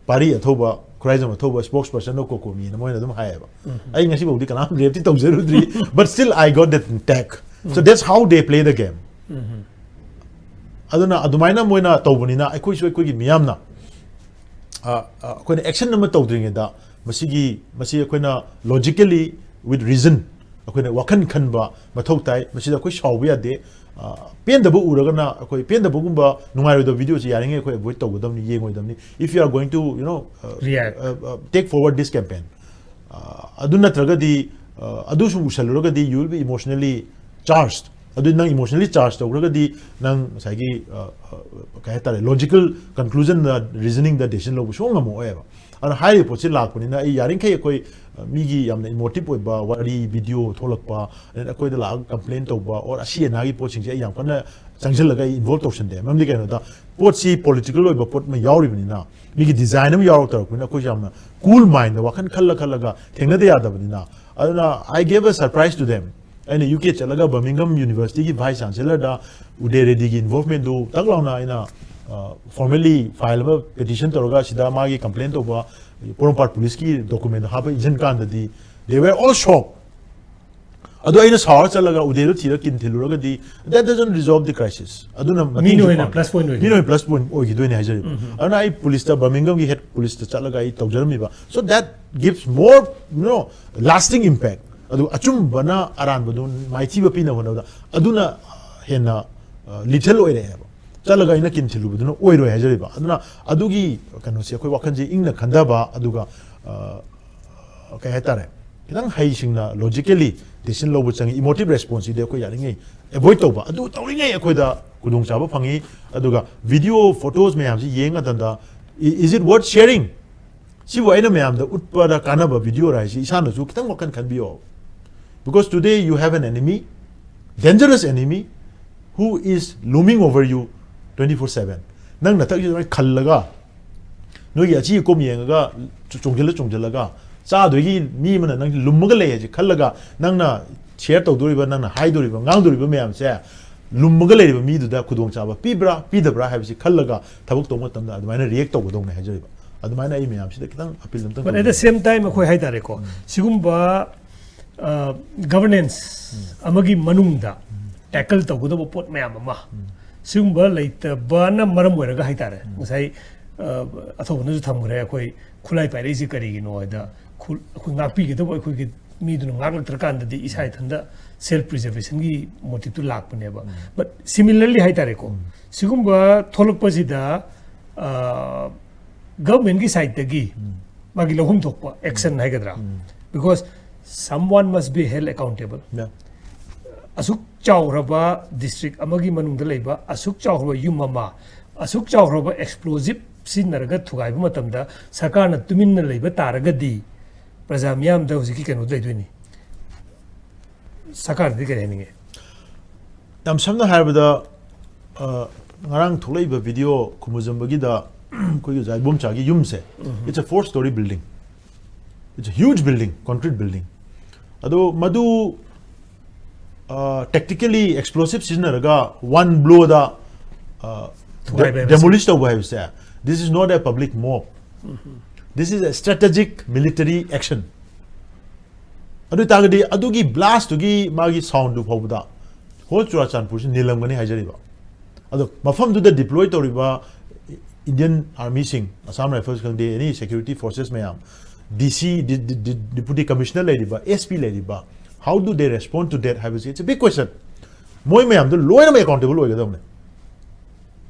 ꯄꯥꯔꯤ ꯑꯊꯧꯕ, ꯈꯨꯔꯥꯏꯖꯝ ꯑꯊꯧꯕ spokesperson of COCOMI ꯅ ꯃꯣꯏꯅ ꯑꯗꯨꯝ ꯍꯥꯏꯌꯦꯕ꯫ ꯑꯩ ꯉꯁꯤꯐꯥꯎꯗꯤ ꯀꯅꯥꯝ rape ꯇꯤ ꯇꯧꯖꯔꯨꯗ꯭ꯔꯤ, but still I got that tag. So that's how they play the game. ꯑꯗꯨꯅ ꯑꯗꯨꯃꯥꯏꯅ ꯃꯣꯏꯅ ꯇꯧꯕꯅꯤꯅ ꯑꯩꯈꯣꯏꯁꯨ ꯑꯩꯈꯣꯏꯒꯤ ꯃꯤꯌꯥꯝꯅ, ꯑ, ꯑ, ꯑꯩꯈꯣꯏꯅ action ꯑꯃ ꯇꯧꯗ꯭ꯔꯤꯉꯩꯗ ꯃꯁꯤꯒꯤ, ꯃꯁꯤ ꯑꯩꯈꯣꯏꯅ logically, with reason, ꯑꯩꯈꯣꯏꯅ ꯋꯥꯈꯜ ꯈꯟꯕ ꯃꯊꯧ ꯇꯥꯏ꯫ ꯃꯁꯤꯗ ꯑꯩꯈꯣꯏ ꯁꯥꯎꯕ ꯌꯥꯗꯦ꯫ ꯑ, ꯄꯦꯟꯗꯕ ꯎꯔꯒꯅ, ꯑꯩꯈꯣꯏ ꯄꯦꯟꯗꯕꯒꯨꯝꯕ ꯅꯨꯡꯉꯥꯏꯔꯣꯏꯗꯕ video ꯁꯦ ꯌꯥꯔꯤꯉꯩ ꯑꯩꯈꯣꯏ avoid ꯇꯧꯒꯗꯕꯅꯤ, ꯌꯦꯡꯉꯣꯏꯗꯕꯅꯤ, if you are going to, you know, uh, React. Uh, uh, take forward this campaign. ꯑ, ꯑꯗꯨ ꯅꯠꯇ꯭ꯔꯒꯗꯤ, ꯑ, ꯑꯗꯨꯁꯨ ꯎꯁꯜꯂꯨꯔꯒꯗꯤ you will be emotionally charged. ꯑꯗꯨ ꯅꯪ emotionally charge ꯇꯧꯈ꯭ꯔꯒꯗꯤ ꯅꯪ ꯉꯁꯥꯏꯒꯤ, ꯑ, ꯑ, ꯀꯩ ꯍꯥꯏꯇꯥꯔꯦ, logical conclusion ꯗ, reasoning ꯗ decision ꯂꯧꯕ ꯁꯨꯡꯉꯝ ꯉꯝꯃꯛꯑꯣꯏꯕ꯫ ꯑꯗꯨꯅ ꯍꯥꯏꯔꯤꯕ ꯄꯣꯠꯁꯤ ꯂꯥꯛꯄꯅꯤꯅ ꯑꯩ ꯌꯥꯔꯤꯈꯩ ꯑꯩꯈꯣꯏ, ꯑ, ꯃꯤꯒꯤ ꯌꯥꯝꯅ emotive ꯑꯣꯏꯕ ꯋꯥꯔꯤ, video ꯊꯣꯛꯂꯛꯄ, ꯑꯗꯩ ꯑꯩꯈꯣꯏꯗ ꯂꯥꯛꯑꯒ complain ꯇꯧꯕ or ꯑꯁꯤ ꯑꯅꯥꯒꯤ ꯄꯣꯠꯁꯤꯡꯁꯦ ꯑꯩ ꯌꯥꯝ ꯀꯟꯅ ꯆꯪꯁꯤꯜꯂꯒ ꯑꯩ involve ꯇꯧꯁꯟꯗꯦ꯫ ꯃꯔꯝꯗꯤ ꯀꯩꯅꯣꯗ ꯄꯣꯠꯁꯤ political ꯑꯣꯏꯕ ꯄꯣꯠ ꯑꯃ ꯌꯥꯎꯔꯤꯕꯅꯤꯅ, ꯃꯤꯒꯤ design ꯑꯃ ꯌꯥꯎꯔꯛꯇꯧꯔꯛꯄꯅꯤꯅ ꯑꯩꯈꯣꯏꯁꯨ ꯌꯥꯝꯅ cool mind ꯗ ꯋꯥꯈꯜ ꯈꯜꯂ ꯈꯜꯂꯒ ꯊꯦꯡꯅꯗ ꯌꯥꯗꯕꯅꯤꯅ꯫ ꯑꯗꯨꯅ I gave a surprise to them. ꯑꯩꯅ U K ꯆꯠꯂꯒ Birmingham University ꯒꯤ vice chancellor ꯗ ꯎꯗꯦ ꯔꯦꯗꯤꯒꯤ involvement ꯗꯨ ꯇꯛ ꯂꯥꯎꯅ ꯑꯩꯅ, ꯑ, formally file ꯑꯃ petition ꯇꯧꯔꯒ ꯁꯤꯗ ꯃꯥꯒꯤ complain ꯇꯧꯕ ꯄꯣꯔꯣꯝꯄꯥꯠ police ꯀꯤ document ꯍꯥꯞꯄ ꯏꯟꯁꯤꯟ ꯀꯥꯟꯗꯗꯤ they were all shocked. ꯑꯗꯣ ꯑꯩꯅ ꯁꯥꯎꯔ ꯆꯠꯂꯒ ꯎꯗꯦꯗꯣ ꯊꯤꯔꯒ ꯀꯤꯟ ꯊꯤꯜꯂꯨꯔꯒꯗꯤ, that doesn't resolve the crisis. ꯑꯗꯨꯅ ꯃꯇꯦꯡꯁꯨ ꯃꯤꯅ ꯑꯣꯏꯅ ꯄꯥꯡ- plus point ꯑꯣꯏꯒꯅꯤ꯫ ꯃꯤꯅ ꯑꯣꯏꯅ plus point ꯑꯣꯏꯈꯤꯗꯣꯏꯅꯦ ꯍꯥꯏꯖꯔꯤꯕ꯫ ꯑꯗꯨꯅ ꯑꯩ ꯄꯨꯂꯤꯁꯇ, ꯕꯔꯃꯤꯡꯒꯝꯒꯤ ꯍꯦꯠ ꯄꯨꯂꯤꯁꯇ ꯆꯠꯂꯒ ꯑꯩ ꯇꯧꯖꯔꯝꯃꯤꯕ꯫ So that gives more, you know, lasting impact. ꯑꯗꯨ ꯑꯆꯨꯝꯕꯅ ꯑꯔꯥꯟꯕꯗꯨ ꯃꯥꯏꯊꯤꯕ ꯄꯤꯅꯕ ꯍꯣꯠꯅꯕꯗ ꯑꯗꯨꯅ ꯍꯦꯟꯅ ꯂꯤꯊꯦꯜ ꯑꯣꯏꯔꯛꯑꯦꯕ꯫ ꯆꯠꯂꯒ ꯑꯩꯅ ꯀꯤꯟ ꯊꯤꯜꯂꯨꯕꯗꯨꯅ ꯑꯣꯏꯔꯣꯏ ꯍꯥꯏꯖꯔꯤꯕ꯫ ꯑꯗꯨꯅ ꯑꯗꯨꯒꯤ ꯀꯩꯅꯣꯁꯦ ꯑꯩꯈꯣꯏ ꯋꯥꯈꯜꯁꯦ ꯏꯪꯅ ꯈꯟꯊꯕ, ꯑꯗꯨꯒ ꯑ, ꯀꯩ ꯍꯥꯏꯇꯥꯔꯦ, ꯈꯤꯇꯪ ꯍꯩꯁꯤꯡꯅ logically decision ꯂꯧꯕ ꯆꯪꯉꯤ꯫ Emotive response ꯁꯤꯗꯤ ꯑꯩꯈꯣꯏ ꯌꯥꯔꯤꯉꯩ avoid ꯇꯧꯕ꯫ ꯑꯗꯨ ꯇꯧꯔꯤꯉꯩ ꯑꯩꯈꯣꯏꯗ ꯈꯨꯗꯣꯡꯆꯥꯕ ꯐꯪꯉꯤ꯫ ꯑꯗꯨꯒ video photos ꯃꯌꯥꯝꯁꯤ ꯌꯦꯡꯉ ꯃꯇꯝꯗ, "I- is it worth sharing?" ꯁꯤꯕꯨ ꯑꯩꯅ ꯃꯌꯥꯝꯗ ꯎꯠꯄꯗ ꯀꯥꯟꯅꯕ video ꯔ ꯍꯥꯏꯁꯤ ꯏꯁꯥꯅꯁꯨ ꯈꯤꯇꯪ ꯋꯥꯈꯜ ꯈꯟꯕꯤꯌꯣ꯫ Because today you have an enemy, dangerous enemy, who is looming over you twenty four seven. ꯅꯪ ꯅꯊꯛꯁꯤꯗ ꯂꯣꯏ ꯈꯜꯂꯒ, ꯅꯣꯏꯒꯤ ꯑꯆꯤ ꯑꯀꯣꯝ ꯌꯦꯡꯉꯒ, ꯆꯣꯡꯁꯤꯜꯂ ꯆꯣꯡꯁꯤꯜꯂꯒ, ꯆꯥꯗꯣꯏꯒꯤ ꯃꯤ ꯑꯃꯅ ꯅꯪ ꯂꯨꯝꯃꯒ ꯂꯩ ꯍꯥꯏꯁꯦ ꯈꯜꯂꯒ, ꯅꯪꯅ share ꯇꯧꯗꯣꯔꯤꯕ, ꯅꯪꯅ ꯍꯥꯏꯗꯣꯔꯤꯕ, ꯉꯥꯡꯗꯣꯔꯤꯕ ꯃꯌꯥꯝꯁꯦ ꯂꯨꯝꯃꯒ ꯂꯩꯔꯤꯕ ꯃꯤꯗꯨꯗ ꯈꯨꯗꯣꯡꯆꯥꯕ ꯄꯤꯕ꯭ꯔꯥ, ꯄꯤꯗꯕ꯭ꯔꯥ ꯍꯥꯏꯕꯁꯤ ꯈꯜꯂꯒ ꯊꯕꯛ ꯇꯧꯕ ꯃꯇꯝꯗ ꯑꯗꯨꯃꯥꯏꯅ react ꯇꯧꯒꯗꯧꯅꯦ ꯍꯥꯏꯖꯔꯤꯕ꯫ ꯑꯗꯨꯃꯥꯏꯅ ꯑꯩ ꯃꯌꯥꯝꯁꯤꯗ ꯈꯤꯇꯪ appeal ꯑꯝꯇꯪ But at the ꯇꯧꯖꯒꯦ꯫ Same time ꯑꯩꯈꯣꯏ ꯍꯥꯏꯇꯥꯔꯦꯀꯣ, ꯁꯤꯒꯨꯝꯕ ꯒꯚꯔꯅꯦꯟꯁ ꯑꯃꯒꯤ ꯃꯅꯨꯡꯗ tackle ꯇꯧꯒꯗꯕ ꯄꯣꯠ ꯃꯌꯥꯝ ꯑꯃ, ꯁꯤꯒꯨꯝꯕ ꯂꯩꯇꯕꯅ ꯃꯔꯝ ꯑꯣꯏꯔꯒ ꯍꯥꯏꯇꯥꯔꯦ, ꯉꯁꯥꯏ ꯑ, ꯑꯊꯧꯕꯅꯁꯨ ꯊꯝꯈ꯭ꯔꯦ, ꯑꯩꯈꯣꯏ ꯈꯨꯠꯂꯥꯏ ꯄꯥꯏꯔꯛꯏꯁꯦ ꯀꯔꯤꯒꯤꯅꯣ ꯍꯥꯏꯗ, ꯈꯨ- ꯑꯩꯈꯣꯏ ꯉꯥꯛꯄꯤꯒꯗꯕ ꯑꯩꯈꯣꯏꯒꯤ ꯃꯤꯗꯨꯅ ꯉꯥꯛꯂꯛꯇ꯭ꯔꯀꯥꯟꯗꯗꯤ ꯏꯁꯥ ꯏꯊꯟꯗ self preservation ꯒꯤ motive ꯇꯨ ꯂꯥꯛꯄꯅꯦꯕ꯫ But similarly ꯍꯥꯏꯇꯥꯔꯦꯀꯣ, ꯁꯤꯒꯨꯝꯕ ꯊꯣꯛꯂꯛꯄꯁꯤꯗ ꯒꯚꯔꯟꯃꯦꯟ ꯀꯤ side ꯇꯒꯤ ꯃꯥꯒꯤ ꯂꯧꯐꯝ ꯊꯣꯛꯄ action ꯍꯥꯏꯒꯗ꯭ꯔꯥ, because someone must be held accountable. Yeah. ꯑꯁꯨꯛ ꯆꯥꯎꯈ꯭ꯔꯕ district ꯑꯃꯒꯤ ꯃꯅꯨꯡꯗ ꯂꯩꯕ ꯑꯁꯨꯛ ꯆꯥꯎꯈ꯭ꯔꯕ ꯌꯨꯝ ꯑꯃ, ꯑꯁꯨꯛ ꯆꯥꯎꯈ꯭ꯔꯕ explosive ꯁꯤꯖꯤꯟꯅꯔꯒ ꯊꯨꯒꯥꯏꯕ ꯃꯇꯝꯗ ꯁꯔꯀꯥꯔꯅ ꯇꯨꯃꯤꯟꯅ ꯂꯩꯕ ꯇꯥꯔꯒꯗꯤ ꯄ꯭ꯔꯖꯥ ꯃꯤꯌꯥꯝꯗ ꯍꯧꯖꯤꯛꯀꯤ ꯀꯩꯅꯣ ꯂꯩꯗꯣꯏꯅꯤ, ꯁꯔꯀꯥꯔꯗꯗꯤ ꯀꯔꯤ ꯍꯥꯏꯅꯤꯡꯉꯤ? ꯌꯥꯝ ꯁꯝꯅ ꯍꯥꯏꯔꯕꯗ, ꯑ, ꯉꯔꯥꯡ ꯊꯣꯛꯂꯛꯏꯕ video ꯈꯨꯃꯨꯖꯝꯕꯒꯤꯗ ꯑꯩꯈꯣꯏꯒꯤ ꯑꯣꯖꯥ ꯏꯕꯣꯝꯆꯥꯒꯤ ꯌꯨꯝꯁꯦ, it's a four story building, it's a huge building, concrete building. ꯑꯗꯣ ꯃꯗꯨ, ꯑ, tactically explosive ꯁꯤꯖꯤꯟꯅꯔꯒ one blow ꯗ, ꯑ, ꯊꯨꯒꯥꯏꯕ ꯍꯥꯏꯕꯁꯦ꯫ Demolish ꯇꯧꯕ ꯍꯥꯏꯕꯁꯦ, this is not a public mob, this is a strategic military action. ꯑꯗꯨ ꯑꯣꯏꯇꯥꯔꯒꯗꯤ ꯑꯗꯨꯒꯤ blastꯇꯨꯒꯤ ꯃꯥꯒꯤ soundꯗꯨ ꯐꯥꯎꯕꯗ whole ꯆꯨꯔꯥꯆꯥꯟꯄꯨꯔꯁꯤ ꯅꯤꯜꯂꯝꯒꯅꯤ ꯍꯥꯏꯖꯔꯤꯕ꯫ ꯑꯗꯣ ꯃꯐꯝꯗꯨꯗ deploy ꯇꯧꯔꯤꯕ Indian Armyꯁꯤꯡ, Assam Rifles ꯈꯪꯗꯦ, any security forces ꯃꯌꯥꯝ, DC, Deputy Commissioner ꯂꯩꯔꯤꯕ, SP ꯂꯩꯔꯤꯕ, how do they respond to that ꯍꯥꯏꯕꯁꯤ it's a big question. ꯃꯣꯏ ꯃꯌꯥꯝꯗꯣ ꯂꯣꯏꯅꯃꯛ accountable ꯑꯣꯏꯒꯗꯕꯅꯦ꯫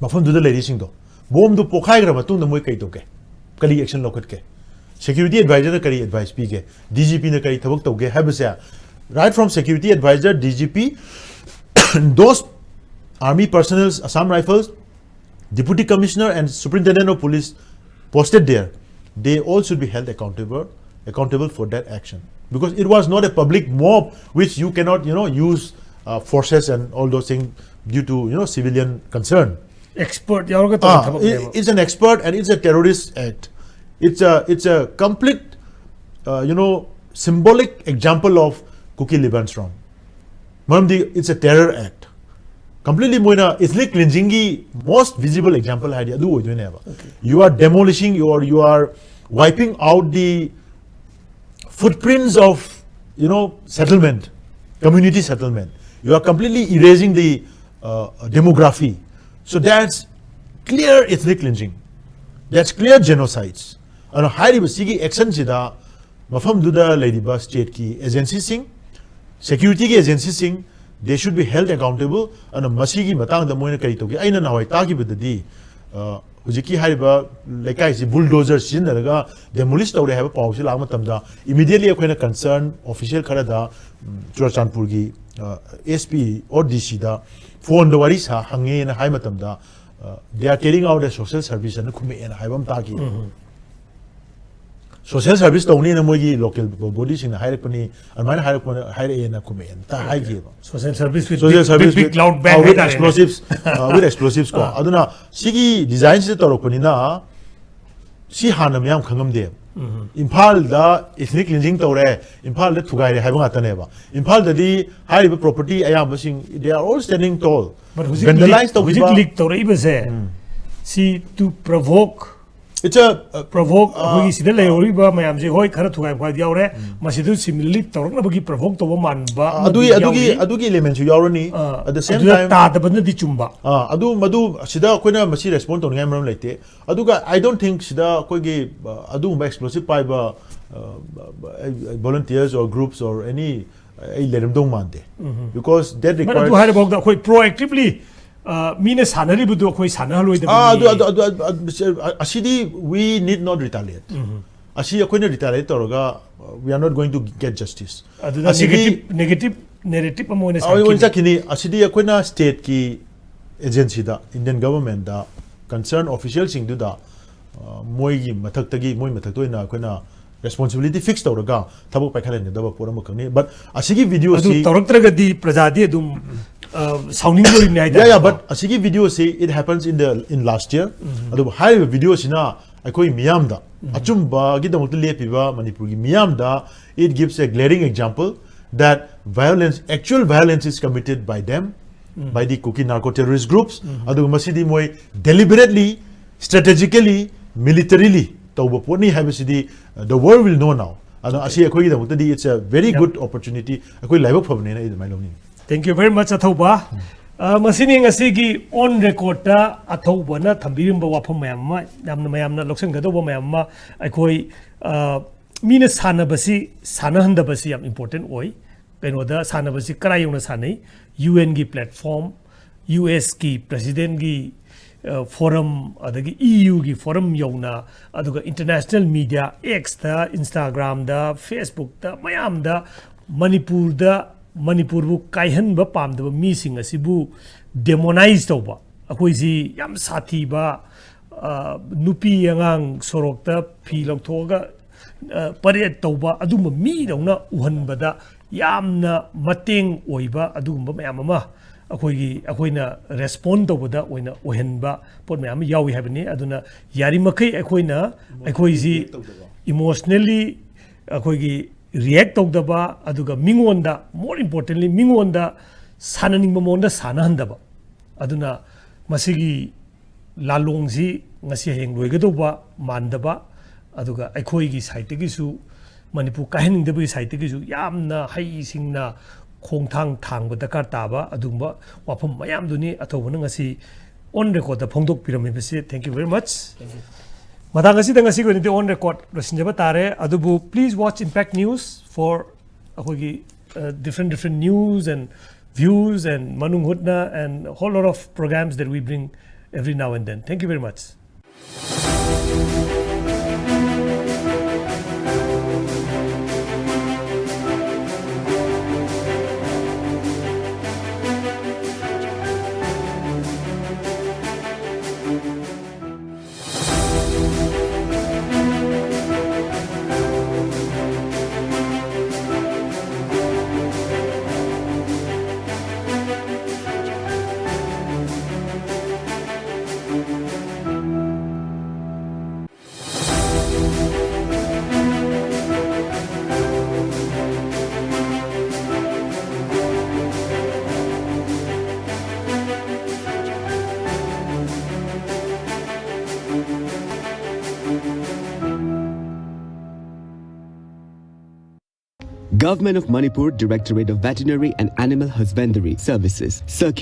ꯃꯐꯝꯗꯨꯗ ꯂꯩꯔꯤꯁꯤꯡꯗꯣ, bombꯗꯨ ꯄꯣꯈꯥꯏꯈ꯭ꯔ ꯃꯇꯨꯡꯗ ꯃꯣꯏ ꯀꯩ ꯇꯧꯒꯦ? ꯀꯔꯤ action ꯂꯧꯈꯠꯀꯦ? Security advisorꯅ ꯀꯔꯤ advice ꯄꯤꯒꯦ? DGPꯅ ꯀꯔꯤ ꯊꯕꯛ ꯇꯧꯒꯦ ꯍꯥꯏꯕꯁꯦ, right from security advisor, DGP, those army personnel, Assam Rifles, Deputy Commissioner and Superintendent of Police posted there, they all should be held accountable, accountable for that action. Because it was not a public mob which you cannot, you know, use uh, forces and all those things due to, you know, civilian concern. Expert ꯌꯥꯎꯔꯒ ꯇꯧꯕ Ah, ꯊꯕꯛꯅꯦꯕ. It's an expert and it's a terrorist act. It's a, it's a complete, uh, you know, symbolic example of Kuki Libyan Storm. ꯃꯔꯝꯗꯤ it's a terror act. Completely ꯃꯣꯏꯅ ethnic cleansingꯒꯤ most visible example ꯍꯥꯏꯗꯤ ꯑꯗꯨ ꯑꯣꯏꯗꯣꯏꯅꯦꯕ. You are demolishing, you are, you are wiping out the footprints of, you know, settlement, community settlement. You are completely erasing the uh, demography. So that's clear ethnic cleansing. That's clear genocides. ꯑꯗꯨꯅ ꯍꯥꯏꯔꯤꯕ ꯁꯤꯒꯤ actionꯁꯤꯗ ꯃꯐꯝꯗꯨꯗ ꯂꯩꯔꯤꯕ stateꯀꯤ agencyꯁꯤꯡ, securityꯒꯤ agencyꯁꯤꯡ, they should be held accountable. ꯑꯗꯨꯅ ꯃꯁꯤꯒꯤ ꯃꯇꯥꯡꯗ ꯃꯣꯏꯅ ꯀꯔꯤ ꯇꯧꯒꯦ? ꯑꯩꯅ ꯅꯍꯥꯟꯋꯥꯏ ꯇꯥꯈꯤꯕꯗꯗꯤ, ꯑ, ꯍꯧꯖꯤꯛꯀꯤ ꯍꯥꯏꯔꯤꯕ ꯂꯩꯀꯥꯏꯁꯤ bulldozer ꯁꯤꯖꯤꯟꯅꯔꯒ demolish ꯇꯧꯔꯦ ꯍꯥꯏꯕ ꯄꯥꯎꯁꯤ ꯂꯥꯛꯄ ꯃꯇꯝꯗ, immediately ꯑꯩꯈꯣꯏꯅ concern official ꯈꯔꯗ, ꯎꯝ, ꯆꯨꯔꯆꯥꯟꯄꯨꯔꯒꯤ, ꯑ, SP or DCꯗ phoneꯗ ꯋꯥꯔꯤ ꯁꯥ ꯍꯪꯉꯦꯅ ꯍꯥꯏ ꯃꯇꯝꯗ, ꯑ, they are carrying out a social service ꯑꯅ ꯈꯨꯝꯃꯛꯑꯦꯅ ꯍꯥꯏꯕ ꯑꯃ ꯇꯥꯈꯤ꯫ Social service ꯇꯧꯅꯤꯅ ꯃꯣꯏꯒꯤ local bodyꯁꯤꯡꯅ ꯍꯥꯏꯔꯛꯄꯅꯤ, ꯑꯗꯨꯃꯥꯏꯅ ꯍꯥꯏꯔꯛꯄꯅ, ꯍꯥꯏꯔꯛꯑꯦꯅ ꯈꯨꯝꯃꯛꯑꯦꯅ ꯇ-, ꯍꯥꯏꯈꯤꯑꯕ꯫ Social service with Social big, service big, big with, loud bang uh, with ꯍꯥꯏꯇꯥꯔꯦꯅꯦ꯫ Explosives, uh, with explosives ꯀꯣ꯫ ꯑꯗꯨꯅ ꯁꯤꯒꯤ designꯁꯤꯗ ꯇꯧꯔꯛꯄꯅꯤꯅ ꯁꯤ ꯍꯥꯟꯅ ꯃꯌꯥꯝ ꯈꯪꯉꯝꯗꯦꯕ꯫ ꯏꯝꯐꯥꯜꯗ ethnic cleansing ꯇꯧꯔꯦ, ꯏꯝꯐꯥꯜꯗ ꯊꯨꯒꯥꯏꯔꯦ ꯍꯥꯏꯕ ꯉꯥꯛꯇꯅꯦꯕ꯫ ꯏꯝꯐꯥꯜꯗꯗꯤ ꯍꯥꯏꯔꯤꯕ property ꯑꯌꯥꯝꯕꯁꯤꯡ, they are all standing tall. But ꯍꯧꯖꯤꯛ Vandalize leak, ꯍꯧꯖꯤꯛ ꯇꯧꯈꯤꯕ leak ꯇꯧꯔꯛꯏꯕꯁꯦ, ꯁꯤ to provoke It's a, uh, ꯄ꯭ꯔꯣꯚꯣꯛ ꯑꯩꯈꯣꯏꯒꯤ ꯁꯤꯗ ꯂꯩꯍꯧꯔꯤꯕ ꯃꯌꯥꯝꯁꯦ, ꯍꯣꯏ, ꯈꯔ ꯊꯨꯒꯥꯏ ꯈꯣꯒꯥꯏꯗꯤ ꯌꯥꯎꯔꯦ, ꯃꯁꯤꯗ ꯁꯤꯃꯤꯂꯔꯂꯤ ꯇꯧꯔꯛꯅꯕꯒꯤ ꯄ꯭ꯔꯣꯚꯣꯛ ꯇꯧꯕ ꯃꯥꯟꯕ ꯑꯃꯗꯤ ꯑꯗꯨꯒꯤ ꯑꯗꯨꯒꯤ ꯌꯥꯎꯔꯤ꯫ ꯑꯗꯨꯒꯤ ꯏꯂꯦꯃꯦꯟꯁꯨ ꯌꯥꯎꯔꯅꯤ. ꯑꯥ, At the same ꯑꯗꯨꯗ time, ꯇꯥꯗꯕꯅꯗꯤ ꯆꯨꯝꯕ. ꯑꯥ, ꯑꯗꯨ ꯃꯗꯨ ꯁꯤꯗ ꯑꯩꯈꯣꯏꯅ ꯃꯁꯤ ꯔꯦꯁꯄꯣꯟ ꯇꯧꯅꯤꯡꯉꯥꯏ ꯃꯔꯝ ꯂꯩꯇꯦ. ꯑꯗꯨꯒ I don't think ꯁꯤꯗ ꯑꯩꯈꯣꯏꯒꯤ, ꯑ, ꯑꯗꯨꯒꯨꯝꯕ ꯑꯦꯛꯁꯄ꯭ꯂꯣꯁꯤꯞ ꯄꯥꯏꯕ volunteers or groups or any ꯑꯩ ꯂꯩꯔꯝꯗꯧ ꯃꯥꯟꯗꯦ. Because that But ꯑꯗꯨ requires ꯍꯥꯏꯔꯐꯥꯎꯗ ꯑꯩꯈꯣꯏ ꯄ꯭ꯔꯣꯑꯦꯛꯇꯤꯚꯂꯤ ꯃꯤꯅ ꯁꯥꯟꯅꯔꯤꯕꯗꯨ ꯑꯩꯈꯣꯏ ꯁꯥꯟꯅꯍꯜꯂꯣꯏꯗꯕꯅꯤ. ꯑꯥ, ꯑꯗꯨ ꯑꯗꯨ ꯑꯗꯨ ꯑꯗꯨ- ꯑꯁꯤꯗꯤ we need not retaliate. ꯑꯁꯤ ꯑꯩꯈꯣꯏꯅ ꯔꯤꯇꯥꯂꯤꯌꯦꯠ ꯇꯧꯔꯒ, uh, we are not going to get justice. ꯑꯗꯨꯗ ꯑꯁꯤꯗꯤ ꯅꯦꯒꯦꯇꯤꯚ ꯅꯦꯒꯦꯇꯤꯚ ꯅꯦꯔꯦꯇꯤꯚ ꯑꯃ ꯑꯣꯏꯅ ꯑ, ꯑꯣꯏꯅ ꯁꯥꯈꯤꯅꯤ. ꯆꯠꯈꯤꯅꯤ. ꯑꯁꯤꯗꯤ ꯑꯩꯈꯣꯏꯅ ꯁ꯭ꯇꯦꯠꯀꯤ ꯑꯦꯖꯦꯟꯁꯤꯗ, ꯏꯟꯗꯤꯌꯟ ꯒꯚꯔꯟꯃꯦꯟꯗ, ꯀꯟꯁꯔꯟ ꯑꯣꯐꯤꯁꯤꯌꯦꯜꯁꯤꯡꯗꯨꯗ, ꯑ, ꯃꯣꯏꯒꯤ ꯃꯊꯛꯇꯒꯤ, ꯃꯣꯏ ꯃꯊꯛꯇ ꯑꯣꯏꯅ ꯑꯩꯈꯣꯏꯅ ꯔꯦꯁꯄꯣꯟꯁꯤꯕꯤꯂꯤꯇꯤ ꯐꯤꯛꯁ ꯇꯧꯔꯒ ꯊꯕꯛ ꯄꯥꯏꯈꯠꯍꯟꯒꯗꯕ ꯄꯣꯠ ꯑꯃꯈꯛꯅꯤ. But ꯑꯁꯤꯒꯤ ꯑꯗꯨ ꯚꯤꯗꯤꯑꯣꯁꯤ ꯇꯧꯔꯛꯇ꯭ꯔꯒꯗꯤ ꯄ꯭ꯔꯖꯥꯗꯤ ꯑꯗꯨꯝ ꯑ, ꯁꯥꯎꯅꯤꯡꯗꯣꯔꯤꯕꯅꯤ ꯍꯥꯏꯇꯥꯔꯦ. Yeah, yeah, but ꯑꯁꯤꯒꯤ ꯚꯤꯗꯤꯑꯣꯁꯤ, it happens in the, in last year. ꯑꯗꯨꯕꯨ ꯍꯥꯏꯔꯤꯕ ꯚꯤꯗꯤꯑꯣꯁꯤꯅ ꯑꯩꯈꯣꯏ ꯃꯤꯌꯥꯝꯗ, ꯑꯆꯨꯝꯕꯒꯤꯗꯃꯛꯇ ꯂꯦꯞꯄꯤꯕ ꯃꯅꯤꯄꯨꯔꯒꯤ ꯃꯤꯌꯥꯝꯗ, it gives a glaring example that violence, actual violence is committed by them, by the Kuki narco terrorist groups. ꯑꯗꯨꯒ ꯃꯁꯤꯗꯤ ꯃꯣꯏ deliberately, strategically, militarily ꯇꯧꯕ ꯄꯣꯠꯅꯤ ꯍꯥꯏꯕꯁꯤꯗꯤ, uh, the world will know now. ꯑꯗꯣ ꯑꯁꯤ ꯑꯩꯈꯣꯏꯒꯤꯗꯃꯛꯇꯗꯤ it's a very good opportunity. ꯑꯩꯈꯣꯏ ꯂꯥꯏꯕꯛ ꯐꯕꯅꯦꯅ ꯑꯩ ꯑꯗꯨꯃꯥꯏꯅ ꯂꯧꯅꯤꯡꯉꯤ. Thank you very much, ꯑꯊꯧꯕ. ꯑ, ꯃꯁꯤꯅꯤ ꯉꯁꯤꯒꯤ ꯑꯣꯟ ꯔꯦꯀꯣꯔꯠꯇ ꯑꯊꯧꯕꯅ ꯊꯝꯕꯤꯔꯝꯕ ꯋꯥꯐꯝ ꯃꯌꯥꯝ ꯑꯃ, ꯌꯥꯝꯅ ꯃꯌꯥꯝꯅ ꯂꯧꯁꯤꯟꯒꯗꯧꯕ ꯃꯌꯥꯝ ꯑꯃ. ꯑꯩꯈꯣꯏ, ꯑ, ꯃꯤꯅ ꯁꯥꯟꯅꯕꯁꯤ, ꯁꯥꯟꯅꯍꯟꯗꯕꯁꯤ ꯌꯥꯝ ꯏꯝꯄꯣꯔꯇꯦꯟ ꯑꯣꯏ. ꯀꯩꯅꯣꯗ ꯁꯥꯟꯅꯕꯁꯤ ꯀꯔꯥꯏ ꯌꯧꯅ ꯁꯥꯟꯅꯩ? UN ꯒꯤ ꯄ꯭ꯂꯦꯠꯐꯣꯝ, US ꯀꯤ ꯄ꯭ꯔꯦꯁꯤꯗꯦꯟꯒꯤ, ꯑ, ꯐꯣꯔꯝ, ꯑꯗꯒꯤ EU ꯒꯤ ꯐꯣꯔꯝ ꯌꯧꯅ, ꯑꯗꯨꯒ ꯏꯟꯇꯔꯅꯦꯁꯅꯦꯜ ꯃꯤꯗꯤꯌꯥ, X ꯇ, Instagram ꯗ, Facebook ꯇ, ꯃꯌꯥꯝꯗ ꯃꯅꯤꯄꯨꯔꯗ, ꯃꯅꯤꯄꯨꯔꯕꯨ ꯀꯥꯏꯍꯟꯕ ꯄꯥꯝꯗꯕ ꯃꯤꯁꯤꯡ ꯑꯁꯤꯕꯨ ꯗꯦꯃꯣꯅꯥꯏꯖ ꯇꯧꯕ, ꯑꯩꯈꯣꯏꯁꯤ ꯌꯥꯝ ꯁꯥꯊꯤꯕ, ꯑ, ꯅꯨꯄꯤ ꯑꯉꯥꯡ ꯁꯣꯔꯣꯛꯇ ꯐꯤ ꯂꯧꯊꯣꯛꯑꯒ, ꯑ, ꯄꯔꯦꯗ ꯇꯧꯕ, ꯑꯗꯨꯒꯨꯝꯕ ꯃꯤꯗꯧꯅ ꯎꯍꯟꯕꯗ ꯌꯥꯝꯅ ꯃꯇꯦꯡ ꯑꯣꯏꯕ ꯑꯗꯨꯒꯨꯝꯕ ꯃꯌꯥꯝ ꯑꯃ ꯑꯩꯈꯣꯏꯒꯤ, ꯑꯩꯈꯣꯏꯅ ꯔꯦꯁꯄꯣꯟ ꯇꯧꯕꯗ ꯑꯣꯏꯅ ꯑꯣꯏꯍꯟꯕ ꯄꯣꯠ ꯃꯌꯥꯝ ꯑꯃ ꯌꯥꯎꯏ ꯍꯥꯏꯕꯅꯤ. ꯑꯗꯨꯅ ꯌꯥꯔꯤꯃꯈꯩ ꯑꯩꯈꯣꯏꯅ, ꯑꯩꯈꯣꯏꯁꯤ ꯏꯃꯣꯁꯅꯦꯜꯂꯤ ꯑꯩꯈꯣꯏꯒꯤ ꯔꯤꯌꯦꯛ ꯇꯧꯗꯕ, ꯑꯗꯨꯒ ꯃꯤꯉꯣꯟꯗ, more importantly, ꯃꯤꯉꯣꯟꯗ ꯁꯥꯟꯅꯅꯤꯡꯕ ꯃꯑꯣꯡꯗ ꯁꯥꯟꯅꯍꯟꯗꯕ. ꯑꯗꯨꯅ ꯃꯁꯤꯒꯤ ꯂꯥꯂꯣꯡꯁꯤ ꯉꯁꯤ ꯍꯌꯦꯡ ꯂꯣꯏꯒꯗꯧꯕ ꯃꯥꯟꯗꯕ, ꯑꯗꯨꯒ ꯑꯩꯈꯣꯏꯒꯤ ꯁꯥꯏꯠꯇꯒꯤꯁꯨ, ꯃꯅꯤꯄꯨꯔ ꯀꯥꯏꯍꯟꯅꯤꯡꯗꯕꯒꯤ ꯁꯥꯏꯠꯇꯒꯤꯁꯨ ꯌꯥꯝꯅ ꯍꯩꯁꯤꯡꯅ ꯈꯣꯡꯊꯥꯡ ꯊꯥꯡꯕ ꯗꯔꯀꯥꯔ ꯇꯥꯕ ꯑꯗꯨꯒꯨꯝꯕ ꯋꯥꯐꯝ ꯃꯌꯥꯝꯗꯨꯅꯤ ꯑꯊꯧꯕꯅ ꯉꯁꯤ on record the ꯐꯣꯡꯗꯣꯛꯄꯤꯔꯝꯃꯤꯕꯁꯤ꯫ Thank you very much꯫ ꯃꯇꯥꯡ ꯑꯁꯤꯗ ꯉꯁꯤꯒꯤ ꯑꯣꯏꯅꯗꯤ on record ꯂꯣꯏꯁꯤꯟꯖꯕ ꯇꯥꯔꯦ꯫ ꯑꯗꯨꯕꯨ please watch Impact News for ꯑꯩꯈꯣꯏꯒꯤ, uh, different, different news and views and ꯃꯅꯨꯡ ꯍꯨꯠꯅ and whole lot of programs that we bring every now and then. Thank you very much. Government of Manipur, Directorate of Veterinary and Animal Husbandry Services, Circular.